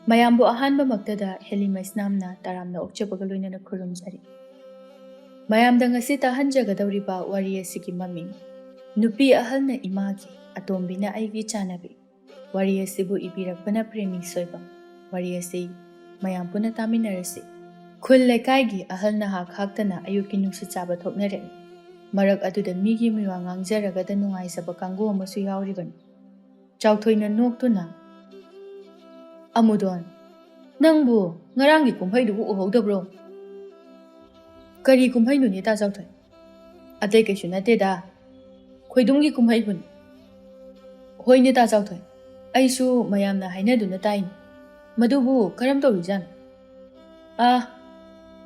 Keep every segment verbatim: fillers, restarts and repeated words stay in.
ꯃꯌꯥꯝꯕꯨ ꯑꯍꯥꯟꯕꯃꯛꯇꯗ ꯍꯦꯂꯤꯃꯩꯁꯅꯥꯝꯅ ꯇꯔꯥꯝꯅ ꯑꯣꯛꯆꯕꯒ ꯂꯣꯏꯅꯅ ꯈꯨꯔꯨꯝꯖꯔꯤ꯫ ꯃꯌꯥꯝꯗ ꯉꯁꯤ ꯇꯥꯍꯟꯖꯒꯗꯧꯔꯤꯕ ꯋꯥꯔꯤ ꯑꯁꯤꯒꯤ ꯃꯃꯤꯡ, ꯅꯨꯄꯤ ꯑꯍꯜꯅ ꯏꯃꯥꯒꯤ, ꯑꯇꯣꯝꯕꯤꯅ ꯑꯩꯒꯤ ꯆꯥꯟꯅꯕꯤ꯫ ꯋꯥꯔꯤ ꯑꯁꯤꯕꯨ ꯏꯕꯤꯔꯛꯄꯅ ꯄ꯭ꯔꯦꯃꯤ ꯁꯣꯏꯕꯝ꯫ ꯋꯥꯔꯤ ꯑꯁꯤ ꯃꯌꯥꯝ ꯄꯨꯟꯅ ꯇꯥꯃꯤꯟꯅꯔꯁꯤ꯫ ꯈꯨꯜ ꯂꯩꯀꯥꯏꯒꯤ ꯑꯍꯜ ꯅꯍꯥ ꯈꯥꯛꯇꯅ ꯑꯌꯨꯛꯀꯤ ꯅꯨꯡꯁꯤꯠ ꯆꯥꯕ ꯊꯣꯛꯅꯔꯛꯏ꯫ ꯃꯔꯛ ꯑꯗꯨꯗ ꯃꯤꯒꯤ ꯃꯤꯋꯥ ꯉꯥꯡꯖꯔꯒꯗ ꯅꯨꯡꯉꯥꯏꯖꯕ ꯀꯥꯡꯕꯨ ꯑꯃꯁꯨ ꯌꯥꯎꯔꯤꯕꯅꯤ꯫ ꯆꯥꯎꯊꯣꯏꯅ ꯅꯣꯛꯇꯨꯅ, "ꯑꯃꯨꯗꯣꯟ, ꯅꯪꯕꯨ ꯉꯔꯥꯡꯒꯤ ꯀꯨꯝꯍꯩꯗꯨꯕꯨ ꯎꯍꯧꯗꯕ꯭ꯔꯣ?" "ꯀꯔꯤ ꯀꯨꯝꯍꯩꯅꯣꯅꯦ, ꯇꯥ ꯆꯥꯎꯊꯣꯏ?" "ꯑꯇꯩ ꯀꯩꯁꯨ ꯅꯠꯇꯦꯗ, ꯈꯣꯏꯗꯨꯝꯒꯤ ꯀꯨꯝꯍꯩꯕꯨꯅꯤ꯫" "ꯍꯣꯏꯅꯦ, ꯇꯥ ꯆꯥꯎꯊꯣꯏ, ꯑꯩꯁꯨ ꯃꯌꯥꯝꯅ ꯍꯥꯏꯅꯗꯨꯅ ꯇꯥꯏꯅꯦ꯫ ꯃꯗꯨꯕꯨ ꯀꯔꯝ ꯇꯧꯔꯤꯖꯥꯠꯅꯣ?" "ꯑꯥ,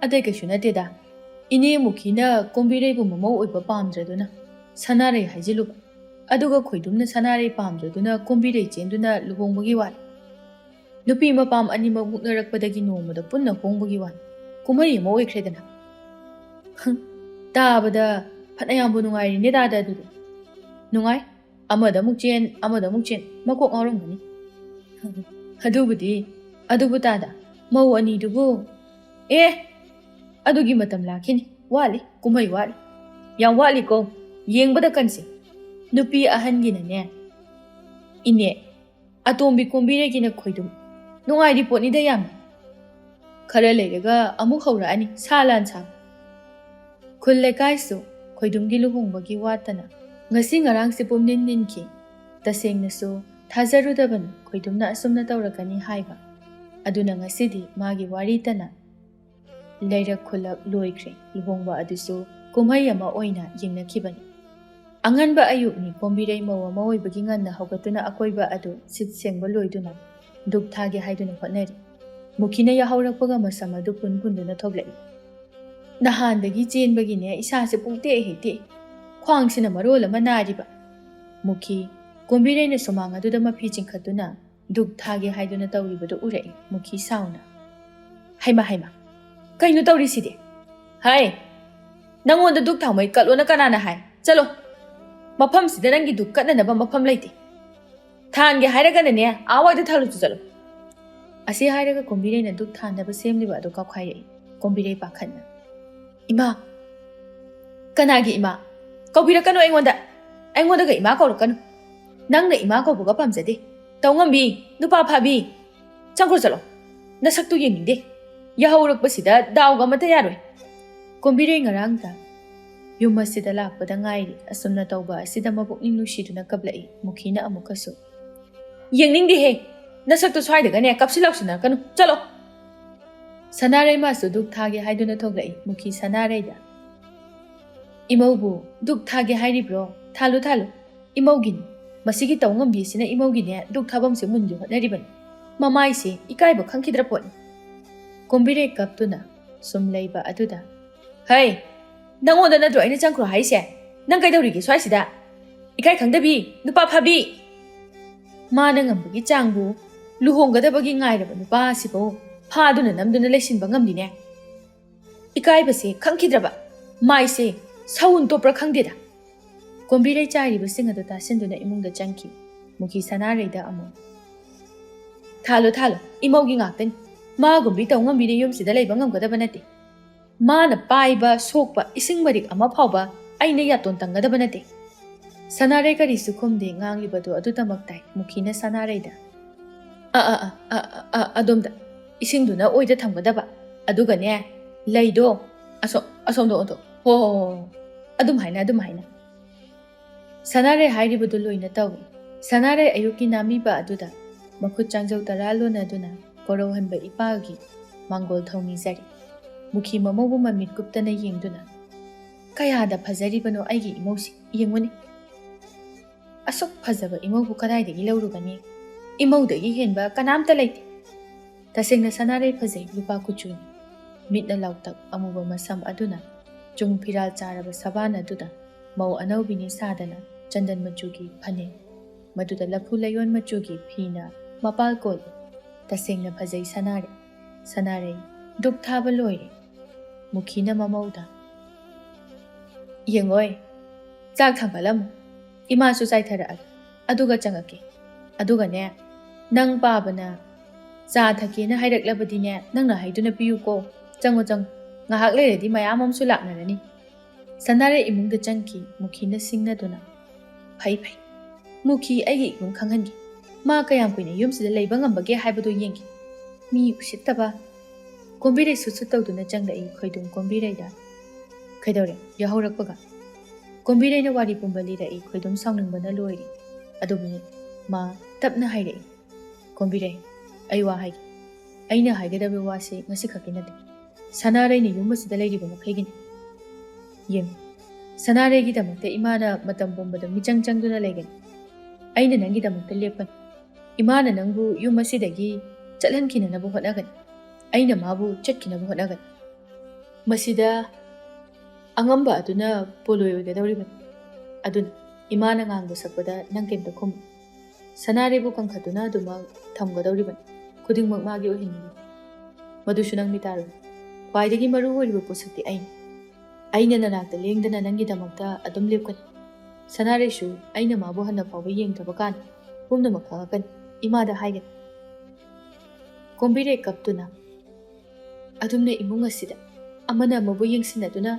ꯑꯇꯩ ꯀꯩꯁꯨ ꯅꯠꯇꯦꯗ, ꯏꯅꯦ ꯃꯨꯈꯤꯅ ꯀꯣꯝꯕꯤꯔꯩꯒꯨꯝꯕ ꯃꯧ ꯑꯣꯏꯕ ꯄꯥꯝꯗ꯭ꯔꯗꯨꯅ ꯁꯅꯥꯔꯩ ꯍꯥꯏꯖꯤꯜꯂꯨꯕ, ꯑꯗꯨꯒ ꯈꯣꯏꯗꯨꯝꯅ ꯁꯅꯥꯔꯩ ꯄꯥꯝꯗ꯭ꯔꯗꯨꯅ ꯀꯣꯝꯕꯤꯔꯩ ꯆꯦꯟꯗꯨꯅ ꯂꯨꯍꯣꯡꯕꯒꯤ ꯋꯥꯅꯤ꯫ ꯅꯨꯄꯤ ꯃꯄꯥꯝ ꯑꯅꯤꯃꯛ ꯃꯨꯛꯅꯔꯛꯄꯗꯒꯤ ꯅꯣꯡꯃꯗ ꯄꯨꯟꯅ ꯍꯣꯡꯕꯒꯤ ꯋꯥꯅꯤ꯫ ꯀꯨꯝꯍꯩ ꯑꯃ ꯑꯣꯏꯈ꯭ꯔꯦꯗꯅ꯫" "ꯍꯝ, ꯇꯥꯕꯗ ꯐꯅꯌꯥꯝꯕꯨ ꯅꯨꯡꯉꯥꯏꯔꯤꯅꯦ ꯇꯥꯗ ꯑꯗꯨꯗꯤ꯫" "ꯅꯨꯡꯉꯥꯏ꯫ ꯑꯃꯗ ꯑꯃꯨꯛ ꯆꯦꯟ, ꯑꯃꯗ ꯑꯃꯨꯛ ꯆꯦꯟ, ꯃꯀꯣꯛ ꯉꯥꯎꯔꯝꯒꯅꯤ꯫" "ꯑꯗꯨꯕꯨꯗꯤ, ꯑꯗꯨꯕꯨ ꯇꯥꯗ, ꯃꯧ ꯑꯅꯤꯗꯨꯕꯨ?" "ꯑꯦ, ꯑꯗꯨꯒꯤ ꯃꯇꯝ ꯂꯥꯛꯈꯤꯅꯤ꯫ ꯋꯥꯠꯂꯤ, ꯀꯨꯝꯍꯩ ꯋꯥꯠꯂꯤ꯫" "ꯌꯥꯝ ꯋꯥꯠꯂꯤꯀꯣ, ꯌꯦꯡꯕꯗ ꯀꯟꯁꯤ꯫" ꯅꯨꯄꯤ ꯑꯍꯟꯒꯤꯅꯅꯦ, "ꯏꯅꯦ, ꯑꯇꯣꯝꯕꯤ ꯀꯣꯝꯕꯤꯔꯩꯒꯤꯅ ꯈꯣꯏꯗꯨꯝ꯫ ꯅꯨꯡꯉꯥꯏꯔꯤ ꯄꯣꯠꯅꯤꯗ ꯌꯥꯝꯅ꯫ ꯈꯔ ꯂꯩꯔꯒ ꯑꯃꯨꯛ ꯍꯧꯔꯛꯑꯅꯤ ꯁꯥ ꯂꯥꯟ ꯁꯥꯕ꯫" ꯈꯨꯜ ꯂꯩꯀꯥꯏꯁꯨ ꯈꯣꯏꯗꯨꯝꯒꯤ ꯂꯨꯍꯣꯡꯕꯒꯤ ꯋꯥꯠꯇꯅ ꯉꯁꯤ ꯉꯔꯥꯡꯁꯦ ꯄꯨꯝꯅꯤꯟ ꯅꯤꯟꯈꯤ꯫ ꯇꯁꯦꯡꯅꯁꯨ ꯊꯥꯖꯔꯨꯗꯕꯅꯤ ꯈꯣꯏꯗꯨꯝꯅ ꯑꯁꯨꯝꯅ ꯇꯧꯔꯛꯀꯅꯤ ꯍꯥꯏꯕ꯫ ꯑꯗꯨꯅ ꯉꯁꯤꯗꯤ ꯃꯥꯒꯤ ꯋꯥꯔꯤꯇꯅ ꯂꯩꯔꯛ ꯈꯨꯜꯂꯛ ꯂꯣꯏꯈ꯭ꯔꯦ꯫ ꯂꯨꯍꯣꯡꯕ ꯑꯗꯨꯁꯨ ꯀꯨꯝꯍꯩ ꯑꯃ ꯑꯣꯏꯅ ꯌꯦꯡꯅꯈꯤꯕꯅꯤ꯫ ꯑꯉꯟꯕ ꯑꯌꯨꯛꯅꯤ꯫ ꯀꯣꯝꯕꯤꯔꯩ ꯃꯧ ꯑꯃ ꯑꯣꯏꯕꯒꯤ ꯉꯟꯅ ꯍꯧꯒꯠꯇꯨꯅ ꯑꯀꯣꯏꯕ ꯑꯗꯨ ꯁꯤꯠ ꯁꯦꯡꯕ ꯂꯣꯏꯗꯨꯅ ꯙꯨꯞ ꯊꯥꯒꯦ ꯍꯥꯏꯗꯨꯅ ꯍꯣꯠꯅꯔꯤ꯫ ꯃꯨꯈꯤꯅ ꯌꯥꯍꯧꯔꯛꯄꯒ ꯃꯁꯝ ꯑꯗꯨ ꯄꯨꯟ ꯄꯨꯟꯗꯨꯅ ꯊꯣꯛꯂꯛꯏ꯫ "ꯅꯍꯥꯟꯗꯒꯤ ꯆꯦꯟꯕꯒꯤꯅꯦ ꯏꯁꯥꯁꯦ ꯄꯨꯡꯇꯦꯛ ꯍꯦꯛ ꯇꯦꯛꯏ꯫ ꯈ꯭ꯋꯥꯡꯁꯤꯅ ꯃꯔꯣꯜ ꯑꯃ ꯅꯥꯔꯤꯕ꯫" ꯃꯨꯈꯤ ꯀꯣꯝꯕꯤꯔꯩꯅ ꯁꯨꯃꯥꯡ ꯑꯗꯨꯗ ꯃꯐꯤ ꯆꯤꯡꯈꯠꯇꯨꯅ ꯙꯨꯞ ꯊꯥꯒꯦ ꯍꯥꯏꯗꯨꯅ ꯇꯧꯔꯤꯕꯗꯨ ꯎꯔꯛꯏ꯫ ꯃꯨꯈꯤ ꯁꯥꯎꯅ, "ꯍꯩꯃ, ꯍꯩꯃ, ꯀꯩꯅꯣ ꯇꯧꯔꯤꯁꯤꯗꯤ? ꯍꯥꯏ, ꯅꯪꯉꯣꯟꯗ ꯙꯨꯞ ꯊꯥꯎꯃꯩ ꯀꯠꯂꯣꯅ ꯀꯅꯥꯅ ꯍꯥꯏ? ꯆꯠꯂꯣ, ꯃꯐꯝꯁꯤꯗ ꯅꯪꯒꯤ ꯙꯨꯞ ꯀꯠꯅꯅꯕ ꯃꯐꯝ ꯂꯩꯇꯦ꯫ ꯊꯥꯟꯒꯦ ꯍꯥꯏꯔꯒꯅꯅꯦ, ꯑꯥ ꯋꯥꯏꯗ ꯊꯥꯜꯂꯨꯆꯣ ꯆꯠꯂꯣ꯫" ꯑꯁꯤ ꯍꯥꯏꯔꯒ ꯀꯣꯝꯕꯤꯔꯩꯅ ꯙꯨꯛ ꯊꯥꯅꯕ ꯁꯦꯝꯂꯤꯕ ꯑꯗꯨ ꯀꯥꯎꯈꯥꯏꯔꯛꯏ꯫ ꯀꯣꯝꯕꯤꯔꯩ ꯄꯥꯈꯠꯅ, "ꯏꯃꯥ!" "ꯀꯅꯥꯒꯤ ꯏꯃꯥ? ꯀꯧꯕꯤꯔꯛꯀꯅꯨ ꯑꯩꯉꯣꯟꯗ꯫ ꯑꯩꯉꯣꯟꯗꯒ ꯏꯃꯥ ꯀꯧꯔꯛꯀꯅꯨ꯫ ꯅꯪꯅ ꯏꯃꯥ ꯀꯧꯕꯒ ꯄꯥꯝꯖꯗꯦ꯫ ꯇꯧꯉꯝꯕꯤ, ꯅꯨꯄꯥ ꯐꯥꯕꯤ꯫ ꯆꯪꯈ꯭ꯔꯣ ꯆꯠꯂꯣ꯫ ꯅꯁꯛꯇꯨ ꯌꯦꯡꯅꯤꯡꯗꯦ꯫ ꯌꯥꯍꯧꯔꯛꯄꯁꯤꯗ ꯗꯥꯎꯒ ꯑꯃꯠꯇ ꯌꯥꯔꯣꯏ꯫" ꯀꯣꯝꯕꯤꯔꯩ ꯉꯔꯥꯡꯇ ꯌꯨꯝ ꯑꯁꯤꯗ ꯂꯥꯛꯄꯗ ꯉꯥꯏꯔꯤ꯫ ꯑꯁꯨꯝꯅ ꯇꯧꯕ ꯑꯁꯤꯗ ꯃꯄꯨꯛꯅꯤꯡ ꯅꯨꯡꯁꯤꯗꯨꯅ ꯀꯞꯂꯛꯏ꯫ ꯃꯨꯈꯤꯅ ꯑꯃꯨꯛꯀꯁꯨ, "ꯌꯦꯡꯅꯤꯡꯗꯦꯍꯦ꯫ ꯅꯁꯛꯇꯨ ꯁ꯭ꯋꯥꯏꯗꯒꯅꯦ ꯀꯞꯁꯤ ꯂꯥꯎꯁꯤꯟꯅꯔꯛꯀꯅꯨ꯫ ꯆꯠꯂꯣ!" ꯁꯅꯥꯔꯩ ꯃꯥꯁꯨ ꯙꯨꯛ ꯊꯥꯒꯦ ꯍꯥꯏꯗꯨꯅ ꯊꯣꯛꯂꯛꯏ꯫ ꯃꯨꯈꯤ ꯁꯅꯥꯔꯩꯗ, "ꯏꯃꯧꯕꯨ ꯙꯨꯛ ꯊꯥꯒꯦ ꯍꯥꯏꯔꯤꯕ꯭ꯔꯣ? ꯊꯥꯜꯂꯨ, ꯊꯥꯜꯂꯨ꯫ ꯏꯃꯧꯒꯤꯅꯤ꯫ ꯃꯁꯤꯒꯤ ꯇꯧꯉꯝꯕꯤꯁꯤꯅ ꯏꯃꯧꯒꯤꯅꯦ ꯙꯨꯛ ꯊꯥꯐꯝꯁꯦ ꯃꯨꯟꯒꯦ ꯍꯣꯠꯅꯔꯤꯕꯅꯤ꯫ ꯃꯃꯥꯏꯁꯦ ꯏꯀꯥꯏꯕ ꯈꯪꯈꯤꯗ꯭ꯔ ꯄꯣꯠꯅꯤ꯫" ꯀꯣꯝꯕꯤꯔꯩ ꯀꯞꯇꯨꯅ ꯁꯨꯝ ꯂꯩꯕ ꯑꯗꯨꯗ, "ꯍꯩ! ꯅꯪꯉꯣꯟꯗ ꯅꯠꯇ꯭ꯔꯣ ꯑꯩꯅ ꯆꯪꯈ꯭ꯔꯣ ꯍꯥꯏꯁꯦ? ꯅꯪ ꯀꯩꯗꯧꯔꯤꯒꯦ ꯁ꯭ꯋꯥꯏꯁꯤꯗ? ꯏꯀꯥꯏ ꯈꯪꯗꯕꯤ, ꯅꯨꯄꯥ ꯐꯥꯕꯤ!" ꯃꯥꯅ ꯉꯝꯕꯒꯤ ꯆꯥꯡꯕꯨ ꯂꯨꯍꯣꯡꯒꯗꯕꯒꯤ ꯉꯥꯏꯔꯕ ꯅꯨꯄꯥ ꯑꯁꯤꯐꯥꯎ ꯐꯥꯗꯨꯅ ꯅꯝꯗꯨꯅ ꯂꯩꯁꯤꯟꯕ ꯉꯝꯂꯤꯅꯦ꯫ ꯏꯀꯥꯏꯕꯁꯦ ꯈꯪꯈꯤꯗ꯭ꯔꯕ, ꯃꯥꯏꯁꯦ ꯁꯎꯟ ꯇꯣꯞꯄ꯭ꯔꯥ ꯈꯪꯗꯦꯗ꯫ ꯀꯣꯝꯕꯤꯔꯩ ꯆꯥꯏꯔꯤꯕꯁꯤꯡ ꯑꯗꯨ ꯇꯥꯁꯤꯟꯗꯨꯅ ꯏꯃꯨꯡꯗ ꯆꯪꯈꯤ꯫ ꯃꯨꯈꯤ ꯁꯅꯥꯔꯩꯗ ꯑꯃꯨꯛ, "ꯊꯥꯜꯂꯣ, ꯊꯥꯜꯂꯣ, ꯏꯃꯧꯒꯤ ꯉꯥꯛꯇꯅꯤ꯫ ꯃꯥꯒꯨꯝꯕꯤ ꯇꯧꯉꯝꯕꯤꯅ ꯌꯨꯝꯁꯤꯗ ꯂꯩꯕ ꯉꯝꯒꯗꯕ ꯅꯠꯇꯦ꯫ ꯃꯥꯅ ꯄꯥꯏꯕ, ꯁꯣꯛꯄ ꯏꯁꯤꯡ ꯃꯔꯤꯛ ꯑꯃ ꯐꯥꯎꯕ ꯑꯩꯅ ꯌꯥꯇꯣꯟ ꯇꯪꯒꯗꯕ ꯅꯠꯇꯦ꯫" ꯁꯅꯥꯔꯩ ꯀꯔꯤꯁꯨ ꯈꯨꯝꯗꯦ꯫ ꯉꯥꯡꯂꯤꯕꯗꯨ ꯑꯗꯨꯗꯃꯛ ꯇꯥꯏ꯫ ꯃꯨꯈꯤꯅ ꯁꯅꯥꯔꯩꯗ, "ꯑ, ꯑ, ꯑ, ꯑ, ꯑ, ꯑ, ꯑꯗꯣꯝꯗ ꯏꯁꯤꯡꯗꯨꯅ ꯑꯣꯏꯗ ꯊꯝꯒꯗꯕ, ꯑꯗꯨꯒꯅꯦ, ꯂꯩꯗꯣ ꯑꯁꯣ-, ꯑꯁꯣꯝꯗ ꯑꯣꯟꯊꯣꯛ꯫ ꯍꯣ, ꯍꯣ, ꯍꯣ, ꯍꯣ꯫ ꯑꯗꯨꯝ ꯍꯥꯏꯅ, ꯑꯗꯨꯝ ꯍꯥꯏꯅ꯫" ꯁꯅꯥꯔꯩ ꯍꯥꯏꯔꯤꯕꯗꯨ ꯂꯣꯏꯅ ꯇꯧꯏ꯫ ꯁꯅꯥꯔꯩ ꯑꯌꯨꯛꯀꯤ ꯅꯥꯃꯤꯕ ꯑꯗꯨꯗ ꯃꯈꯨꯠ ꯆꯥꯡꯖꯧ ꯇꯔꯥ ꯂꯣꯟꯅꯗꯨꯅ ꯀꯣꯔꯧꯍꯟꯕ ꯏꯄꯥꯒꯤ ꯃꯥꯡꯒꯣꯜ ꯊꯧꯅꯤꯖꯔꯤ꯫ ꯃꯨꯈꯤ ꯃꯃꯧꯕꯨ ꯃꯃꯤꯠ ꯀꯨꯞꯇꯅ ꯌꯦꯡꯗꯨꯅ, "ꯀꯌꯥꯗ ꯐꯖꯔꯤꯕꯅꯣ ꯑꯩꯒꯤ ꯏꯃꯧꯁꯤ, ꯌꯦꯡꯉꯨꯅꯦ꯫ ꯑꯁꯨꯛ ꯐꯖꯕ ꯏꯃꯧꯕꯨ ꯀꯗꯥꯏꯗꯒꯤ ꯂꯧꯔꯨꯒꯅꯤ? ꯏꯃꯧꯗꯒꯤ ꯍꯦꯟꯕ ꯀꯅꯥꯝꯇ ꯂꯩꯇꯦ꯫" ꯇꯁꯦꯡꯅ ꯁꯅꯥꯔꯩ ꯐꯖꯩ, ꯂꯨꯄꯥ ꯀꯨꯆꯨꯅꯤ꯫ ꯃꯤꯠꯅ ꯂꯥꯎꯇꯛ ꯑꯃꯨꯕ ꯃꯁꯝ ꯑꯗꯨꯅ ꯆꯨꯡ ꯐꯤꯔꯥꯜ ꯆꯥꯔꯕ ꯁꯕꯥꯟ ꯑꯗꯨꯗ ꯃꯧ ꯑꯅꯧꯕꯤꯅꯤ ꯁꯥꯗꯅ ꯆꯟꯗꯟ ꯃꯆꯨꯒꯤ ꯐꯅꯦꯛ, ꯃꯗꯨꯗ ꯂꯐꯨ ꯂꯩꯌꯣꯟ ꯃꯆꯨꯒꯤ ꯐꯤꯅ ꯃꯄꯥꯜ ꯀꯣꯜꯂꯤ꯫ ꯇꯁꯦꯡꯅ ꯐꯖꯩ ꯁꯅꯥꯔꯩ꯫ ꯁꯅꯥꯔꯩ ꯙꯨꯛ ꯊꯥꯕ ꯂꯣꯏꯔꯦ꯫ ꯃꯨꯈꯤꯅ ꯃꯃꯧꯗ, "ꯌꯦꯡꯉꯣꯏ, ꯆꯥꯛ ꯊꯥꯡꯒꯠꯂꯝꯃꯨ꯫ ꯏꯃꯥꯁꯨ ꯆꯥꯏꯊꯔꯛꯑꯒꯦ꯫ ꯑꯗꯨꯒ ꯆꯪꯉꯛꯀꯦ꯫ ꯑꯗꯨꯒꯅꯦ, ꯅꯪ ꯄꯥꯕꯅ "ꯆꯥ ꯊꯛꯀꯦꯅ ꯍꯥꯏꯔꯛꯂꯕꯗꯤꯅꯦ, ꯅꯪꯅ ꯍꯥꯏꯗꯨꯅ ꯄꯤꯌꯨꯀꯣ꯫ ꯆꯪꯉꯣ, ꯆꯪꯉꯣ꯫ ꯉꯥꯏꯍꯥꯛ ꯂꯩꯔꯗꯤ ꯃꯌꯥꯝ ꯑꯃꯁꯨ ꯂꯥꯛꯅꯔꯅꯤ꯫" ꯁꯅꯥꯔꯩ ꯏꯃꯨꯡꯗ ꯆꯪꯈꯤ, ꯃꯨꯈꯤꯅ ꯁꯤꯡꯅꯗꯨꯅ꯫ "ꯐꯩ, ꯐꯩ꯫ ꯃꯨꯈꯤ ꯑꯩꯒꯤ ꯏꯃꯨꯡ ꯈꯪꯍꯟꯒꯦ꯫ ꯃꯥ ꯀꯌꯥꯝ ꯀꯨꯏꯅ ꯌꯨꯝꯁꯤꯗ ꯂꯩꯕ ꯉꯝꯕꯒꯦ ꯍꯥꯏꯕꯗꯨ ꯌꯦꯡꯒꯦ꯫ ꯃꯤ ꯎꯁꯤꯠꯇꯕ꯫" ꯀꯣꯝꯕꯤꯔꯩ ꯁꯨꯠ ꯁꯨꯠ ꯇꯧꯗꯨꯅ ꯆꯪꯂꯛꯏ ꯈꯣꯏꯗꯨꯝ ꯀꯣꯝꯕꯤꯔꯩꯗ꯫ "ꯀꯩꯗꯧꯔꯦ, ꯌꯥꯍꯧꯔꯛꯄꯒ?" ꯀꯣꯝꯕꯤꯔꯩꯅ ꯋꯥꯔꯤ ꯄꯨꯝꯕ ꯂꯤꯔꯛꯏ ꯈꯣꯏꯗꯨꯝ ꯁꯥꯎꯅꯤꯡꯕꯅ ꯂꯣꯏꯔꯦ꯫ ꯑꯗꯨꯕꯨ ꯃꯥ ꯇꯞꯅ ꯍꯥꯏꯔꯛꯏ, "ꯀꯣꯝꯕꯤꯔꯩ, ꯑꯩ ꯋꯥ ꯍꯥꯏꯒꯦ꯫ ꯑꯩꯅ ꯍꯥꯏꯒꯗꯕ ꯋꯥꯁꯤ ꯉꯁꯤꯈꯛꯀꯤ ꯅꯠꯇꯦ꯫ ꯁꯅꯥꯔꯩꯅ ꯌꯨꯝ ꯑꯁꯤꯗ ꯂꯩꯔꯤꯕ ꯃꯈꯩꯒꯤꯅꯤ꯫ ꯌꯦꯡꯉꯨ, ꯁꯅꯥꯔꯩꯒꯤꯗꯃꯛꯇ ꯏꯃꯥꯅ ꯃꯇꯝ ꯄꯨꯝꯕꯗ ꯃꯤꯆꯪ ꯆꯪꯗꯨꯅ ꯂꯩꯒꯅꯤ꯫ ꯑꯩꯅ ꯅꯪꯒꯤꯗꯃꯛꯇ ꯂꯦꯞꯀꯅꯤ꯫ ꯏꯃꯥꯅ ꯅꯪꯕꯨ ꯌꯨꯝ ꯑꯁꯤꯗꯒꯤ ꯆꯠꯍꯟꯈꯤꯅꯅꯕ ꯍꯣꯠꯅꯒꯅꯤ꯫ ꯑꯩꯅ ꯃꯥꯕꯨ ꯆꯠꯈꯤꯅꯕ ꯍꯣꯠꯅꯒꯅꯤ꯫ ꯃꯁꯤꯗ ꯑꯉꯝꯕ ꯑꯗꯨꯅ ꯄꯣꯂꯣꯏ ꯑꯣꯏꯒꯗꯧꯔꯤꯕꯅꯤ꯫ ꯑꯗꯨꯅ ꯏꯃꯥꯅ ꯉꯥꯡꯕ ꯁꯛꯄꯗ ꯅꯪ ꯀꯩꯝꯇ ꯈꯨꯝꯃꯨ꯫ ꯁꯅꯥꯔꯩꯕꯨ ꯀꯟꯈꯠꯇꯨꯅ ꯑꯗꯨꯃꯛ ꯊꯝꯒꯗꯧꯔꯤꯕꯅꯤ꯫ ꯈꯨꯗꯤꯡꯃꯛ ꯃꯥꯒꯤ ꯑꯣꯏꯍꯟꯒꯅꯤ꯫ ꯃꯗꯨꯁꯨ ꯅꯪ ꯃꯤꯇꯥꯔꯨ꯫ ꯈ꯭ꯋꯥꯏꯗꯒꯤ ꯃꯔꯨ ꯑꯣꯏꯔꯤꯕ ꯄꯣꯠꯁꯛꯇꯤ ꯑꯩꯅꯤ꯫ ꯑꯩꯅ ꯅꯅꯥꯛꯇ ꯂꯦꯡꯗꯅ ꯅꯪꯒꯤꯗꯃꯛꯇ ꯑꯗꯨꯝ ꯂꯦꯞꯀꯅꯤ꯫ ꯁꯅꯥꯔꯩꯁꯨ ꯑꯩꯅ ꯃꯥꯕꯨ ꯍꯟꯅ ꯐꯥꯎꯕ ꯌꯦꯡꯗ꯭ꯔꯕ ꯀꯥꯟꯗ ꯄꯨꯝꯅꯃꯛ ꯈꯪꯂꯛꯀꯅꯤ꯫ ꯏꯃꯥꯗ ꯍꯥꯏꯒꯅꯤ꯫" ꯀꯣꯝꯕꯤꯔꯩ ꯀꯞꯇꯨꯅ, "ꯑꯗꯨꯝꯅ ꯏꯃꯨꯡ ꯑꯁꯤꯗ ꯑꯃꯅ ꯑꯃꯕꯨ ꯌꯦꯡꯁꯤꯟꯅꯗꯨꯅ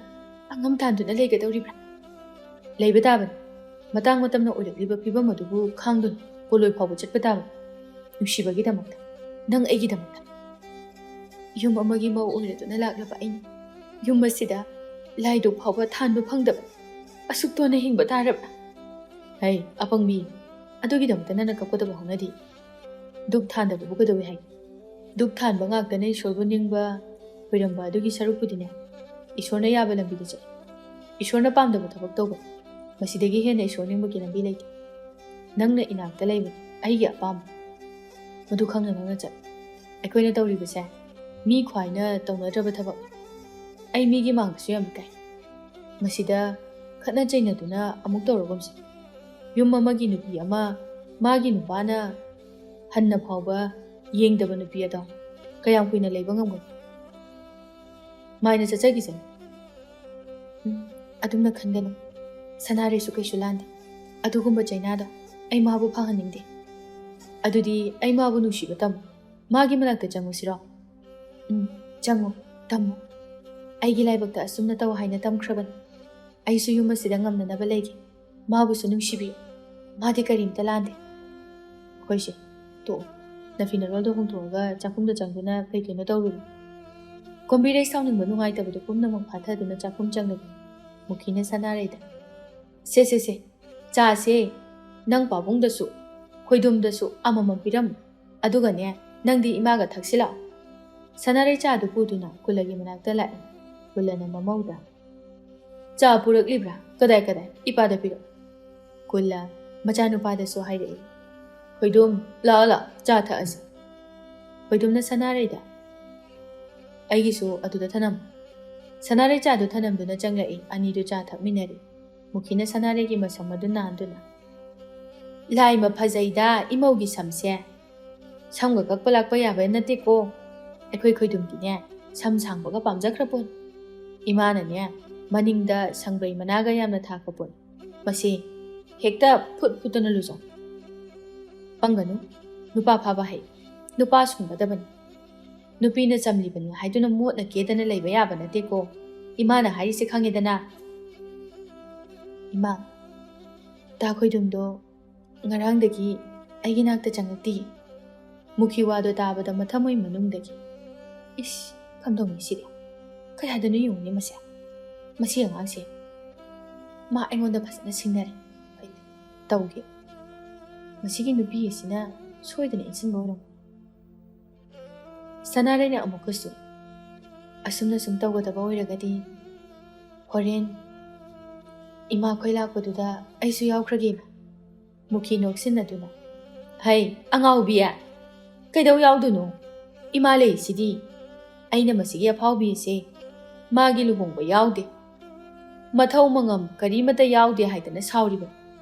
ꯑꯉꯝ ꯇꯥꯟꯗꯨꯅ ꯂꯩꯒꯗꯧꯔꯤꯕ꯭ꯔꯥ? ꯂꯩꯕ ꯇꯥꯕꯅꯤ꯫ ꯃꯇꯥꯡ ꯃꯇꯝꯅ ꯑꯣꯏꯔꯛꯂꯤꯕ ꯐꯤꯕꯝ ꯑꯗꯨꯕꯨ ꯈꯥꯡꯗꯨꯅ ꯄꯣꯂꯣꯏ ꯐꯥꯎꯕ ꯆꯠꯄ ꯇꯥꯕꯅꯤ꯫ ꯅꯨꯡꯁꯤꯕꯒꯤꯗꯃꯛꯇ, ꯅꯪ ꯑꯩꯒꯤꯗꯃꯛꯇ꯫ ꯌꯨꯝ ꯑꯃꯒꯤ ꯃꯧ ꯑꯣꯏꯔꯗꯨꯅ ꯂꯥꯛꯂꯕ ꯑꯩꯅ ꯌꯨꯝ ꯑꯁꯤꯗ ꯂꯥꯏꯗꯨꯛ ꯐꯥꯎꯕ ꯊꯥꯟꯕ ꯐꯪꯗꯕ ꯑꯁꯨꯛ ꯇꯣꯟꯅ ꯍꯤꯡꯕ ꯇꯥꯔꯕ꯭ꯔꯥ?" "ꯍꯩ, ꯑꯄꯪꯕꯤ, ꯑꯗꯨꯒꯤꯗꯃꯛꯇ ꯅꯪꯅ ꯀꯞꯀꯗꯕ ꯍꯧꯅꯗꯦ꯫ ꯗꯨꯛ ꯊꯥꯟꯗꯕꯕꯨ ꯀꯩꯗꯧꯏ ꯍꯥꯏꯒꯦ? ꯗꯨꯛ ꯊꯥꯟꯕ ꯉꯥꯛꯇꯅ ꯏꯁꯣꯔꯕꯨ ꯅꯤꯡꯕ, ꯈꯣꯏꯔꯝꯕ ꯑꯗꯨꯒꯤ ꯁꯔꯨꯛꯄꯨꯗꯤꯅꯦ, ꯏꯁꯣꯔꯅ ꯌꯥꯕ ꯂꯝꯕꯤꯗ ꯆꯠꯂꯨ꯫ ꯏꯁꯣꯔꯅ ꯄꯥꯝꯗꯕ ꯊꯕꯛ ꯇꯧꯕ, ꯃꯁꯤꯗꯒꯤ ꯍꯦꯟꯅ ꯏꯁꯣꯔ ꯅꯤꯡꯕꯒꯤ ꯂꯝꯕꯤ ꯂꯩꯇꯦ꯫ ꯅꯪꯅ ꯏꯅꯥꯛꯇ ꯂꯩꯕꯅꯤ, ꯑꯩꯒꯤ ꯑꯄꯥꯝꯕ꯫ ꯃꯗꯨ ꯈꯪꯅ ꯅꯪꯅ ꯆꯠꯂꯨ꯫ ꯑꯩꯈꯣꯏꯅ ꯇꯧꯔꯤꯕꯁꯦ ꯃꯤ ꯈ꯭ꯋꯥꯏꯅ ꯇꯧꯅꯗ꯭ꯔꯕ ꯊꯕꯛꯅꯤ꯫ ꯑꯩ ꯃꯤꯒꯤ ꯃꯥꯡꯗꯁꯨ ꯌꯥꯝ ꯏꯀꯥꯏ꯫ ꯃꯁꯤꯗ ꯈꯠꯅ ꯆꯩꯅꯗꯨꯅ ꯑꯃꯨꯛ ꯇꯧꯔꯒꯨꯝꯁꯤ꯫ ꯌꯨꯝ ꯑꯃꯒꯤ ꯅꯨꯄꯤ ꯑꯃ ꯃꯥꯒꯤ ꯅꯨꯄꯥꯅ ꯍꯟꯅ ꯐꯥꯎꯕ ꯌꯦꯡꯗꯕ ꯅꯨꯄꯤ ꯑꯗꯣ ꯀꯌꯥꯝ ꯀꯨꯏꯅ ꯂꯩꯕ ꯉꯝꯒꯅꯤ? ꯃꯥꯏꯅ ꯆꯠꯆꯈꯤꯁꯅꯨ꯫" "ꯎꯝ, ꯑꯗꯨꯝꯅ ꯈꯟꯒꯅꯨ꯫ ꯁꯅꯥꯔꯩꯁꯨ ꯀꯩꯁꯨ ꯂꯥꯟꯗꯦ꯫ ꯑꯗꯨꯒꯨꯝꯕ ꯆꯩꯅꯥꯗꯣ ꯑꯩ ꯃꯥꯕꯨ ꯐꯪꯍꯟꯅꯤꯡꯗꯦ꯫ ꯑꯗꯨꯗꯤ ꯑꯩ ꯃꯥꯕꯨ ꯅꯨꯡꯁꯤꯕ ꯇꯝꯃꯨ꯫ ꯃꯥꯒꯤ ꯃꯅꯥꯛꯇ ꯆꯪꯉꯨꯁꯤꯔꯣ? ꯎꯝ, ꯆꯪꯉꯨ, ꯇꯝꯃꯨ꯫ ꯑꯩꯒꯤ ꯂꯥꯏꯕꯛꯇ ꯑꯁꯨꯝꯅ ꯇꯧ ꯍꯥꯏꯅ ꯇꯝꯈ꯭ꯔꯕꯅꯤ꯫ ꯑꯩꯁꯨ ꯌꯨꯝ ꯑꯁꯤꯗ ꯉꯝꯅꯅꯕ ꯂꯩꯒꯦ꯫ ꯃꯥꯕꯨꯁꯨ ꯅꯨꯡꯁꯤꯕꯤꯌꯨ꯫ ꯃꯥꯗꯤ ꯀꯔꯤꯝꯇ ꯂꯥꯟꯗꯦ꯫ ꯑꯩꯈꯣꯏꯁꯦ, ꯇꯣꯛꯑꯣ꯫ ꯅꯐꯤ ꯅꯔꯣꯜꯗꯣ ꯍꯣꯡꯗꯣꯛꯑꯒ ꯆꯥꯛꯈꯨꯝꯗ ꯆꯪꯗꯨꯅ ꯀꯩ ꯀꯩꯅꯣ ꯇꯧꯔꯨꯔꯣ꯫ ꯀꯣꯝꯕꯤꯔꯩ ꯁꯥꯎꯅꯤꯡꯕ ꯅꯨꯡꯉꯥꯏꯇꯕꯗꯣ ꯄꯨꯝꯅꯃꯛ ꯐꯥꯊꯗꯨꯅ ꯆꯥꯛꯈꯨꯝ ꯆꯪꯂꯕꯅꯤ꯫ ꯃꯨꯈꯤꯅ ꯁꯅꯥꯔꯩꯗ, "ꯁꯦ, ꯁꯦ, ꯁꯦ, ꯆꯥꯁꯦ꯫ ꯅꯪ ꯄꯥꯕꯨꯡꯗꯁꯨ, ꯈꯣꯏꯗꯨꯝꯗꯁꯨ ꯑꯃꯃꯝ ꯄꯤꯔꯝꯃꯨ꯫ ꯑꯗꯨꯒꯅꯦ, ꯅꯪꯗꯤ ꯏꯃꯥꯒ ꯊꯛꯁꯤ ꯂꯥꯛꯑꯣ꯫" ꯁꯅꯥꯔꯩ ꯆꯥꯗꯨ ꯄꯨꯗꯨꯅ ꯀꯨꯜꯂꯒꯤ ꯃꯅꯥꯛꯇ ꯂꯥꯛꯏ꯫ ꯀꯨꯜꯂꯅ ꯃꯃꯧꯗ, "ꯆꯥ ꯄꯨꯔꯛꯂꯤꯕ꯭ꯔꯥ? ꯀꯗꯥꯏ, ꯀꯗꯥꯏ? ꯏꯄꯥꯗ ꯄꯤꯔꯛ꯫" ꯀꯨꯜꯂ ꯃꯆꯥꯅꯨꯄꯥꯗꯁꯨ ꯍꯥꯏꯔꯛꯏ, "ꯈꯣꯏꯗꯨꯝ, ꯂꯥꯛꯑꯣ, ꯂꯥꯛꯑꯣ, ꯆꯥ ꯊꯛꯑꯁꯤ꯫" ꯈꯣꯏꯗꯨꯝꯅ ꯁꯅꯥꯔꯩꯗ, "ꯑꯩꯒꯤꯁꯨ ꯑꯗꯨꯗ ꯊꯅꯝ꯫" ꯁꯅꯥꯔꯩ ꯆꯥꯗꯨ ꯊꯅꯝꯗꯨꯅ ꯆꯪꯂꯛꯏ꯫ ꯑꯅꯤꯗꯨ ꯆꯥ ꯊꯛꯃꯤꯟꯅꯔꯤ꯫ ꯃꯨꯈꯤꯅ ꯁꯅꯥꯔꯩꯒꯤ ꯃꯁꯝ ꯑꯗꯨ ꯅꯥꯟꯗꯨꯅ, "ꯂꯥꯏꯃ ꯐꯖꯩꯗ ꯏꯃꯧꯒꯤ ꯁꯝꯁꯦ꯫ ꯁꯝꯒ ꯀꯛꯄ ꯂꯥꯛꯄ ꯌꯥꯕ ꯅꯠꯇꯦꯀꯣ꯫ ꯑꯩꯈꯣꯏ ꯈꯣꯏꯗꯨꯝꯗꯤꯅꯦ, ꯁꯝ ꯁꯥꯡꯕꯒ ꯄꯥꯝꯖꯈ꯭ꯔ ꯄꯣꯠꯅꯤ꯫ ꯏꯃꯥꯅꯅꯦ, ꯃꯅꯤꯡꯗ ꯁꯪꯕ꯭ꯔꯩ ꯃꯅꯥꯒ ꯌꯥꯝꯅ ꯊꯥꯈ꯭ꯔ ꯄꯣꯠꯅꯤ꯫ ꯃꯁꯤ ꯍꯦꯛꯇ ꯐꯨꯠ ꯐꯨꯠꯇꯅ ꯂꯨꯖꯧ꯫ ꯄꯪꯒꯅꯨ, ꯅꯨꯄꯥ ꯐꯥꯕ ꯍꯩ, ꯅꯨꯄꯥ ꯁꯨꯡꯒꯗꯕꯅꯤ꯫ ꯅꯨꯄꯤꯅ ꯆꯝꯂꯤꯕꯅꯤ ꯍꯥꯏꯗꯨꯅ ꯃꯣꯠꯅ ꯀꯦꯗꯅ ꯂꯩꯕ ꯌꯥꯕ ꯅꯠꯇꯦꯀꯣ꯫ ꯏꯃꯥꯅ ꯍꯥꯏꯔꯤꯁꯦ ꯈꯪꯉꯦꯗꯅ꯫" "ꯏꯃꯥ, ꯗꯥ ꯈꯣꯏꯗꯨꯝꯗꯣ ꯉꯔꯥꯡꯗꯒꯤ ꯑꯩꯒꯤ ꯅꯥꯛꯇ ꯆꯪꯉꯛꯇꯦ꯫" ꯃꯨꯈꯤ ꯋꯥꯗꯣ ꯇꯥꯕꯗ ꯃꯊꯃꯣꯏ ꯃꯅꯨꯡꯗꯒꯤ, "ꯏꯁ, ꯀꯝꯗꯧꯅꯤ ꯁꯤꯗꯤ? ꯀꯌꯥꯗꯅꯣ ꯌꯦꯡꯉꯨꯅꯦ ꯃꯁꯦ꯫ ꯃꯁꯤ ꯑꯉꯥꯡꯁꯦ꯫ ꯃꯥ ꯑꯩꯉꯣꯟꯗ ꯐꯖꯅ ꯁꯤꯡꯅꯔꯦ꯫ ꯑꯩ ꯇꯧꯒꯦ꯫ ꯃꯁꯤꯒꯤ ꯅꯨꯄꯤ ꯑꯁꯤꯅ ꯁꯣꯏꯗꯅ ꯏꯟꯁꯤꯟꯕ ꯑꯣꯏꯔꯝꯒꯅꯤ꯫" ꯁꯅꯥꯔꯩꯅ ꯑꯃꯨꯛꯀꯁꯨ, "ꯑꯁꯨꯝꯅ ꯁꯨꯝ ꯇꯧꯒꯗꯕ ꯑꯣꯏꯔꯒꯗꯤ ꯍꯣꯔꯦꯟ ꯏꯃꯥꯈꯣꯏ ꯂꯥꯛꯄꯗꯨꯗ ꯑꯩꯁꯨ ꯌꯥꯎꯈ꯭ꯔꯒꯦ꯫" ꯃꯨꯈꯤ ꯅꯣꯛꯁꯤꯟꯅꯗꯨꯅ, "ꯍꯩ, ꯑꯉꯥꯎꯕꯤ, ꯀꯩꯗꯧ ꯌꯥꯎꯗꯣꯏꯅꯣ? ꯏꯃꯥ ꯂꯩꯔꯤꯁꯤꯗꯤ꯫ ꯑꯩꯅ ꯃꯁꯤꯒꯤ ꯑꯐꯥꯎꯕꯤ ꯑꯁꯦ ꯃꯥꯒꯤ ꯂꯨꯍꯣꯡꯕ ꯌꯥꯎꯗꯦ, ꯃꯊꯧ ꯃꯉꯝ ꯀꯔꯤꯃꯠꯇ ꯌꯥꯎꯗꯦ ꯍꯥꯏꯗꯅ ꯁꯥꯎꯔꯤꯕꯅꯤ꯫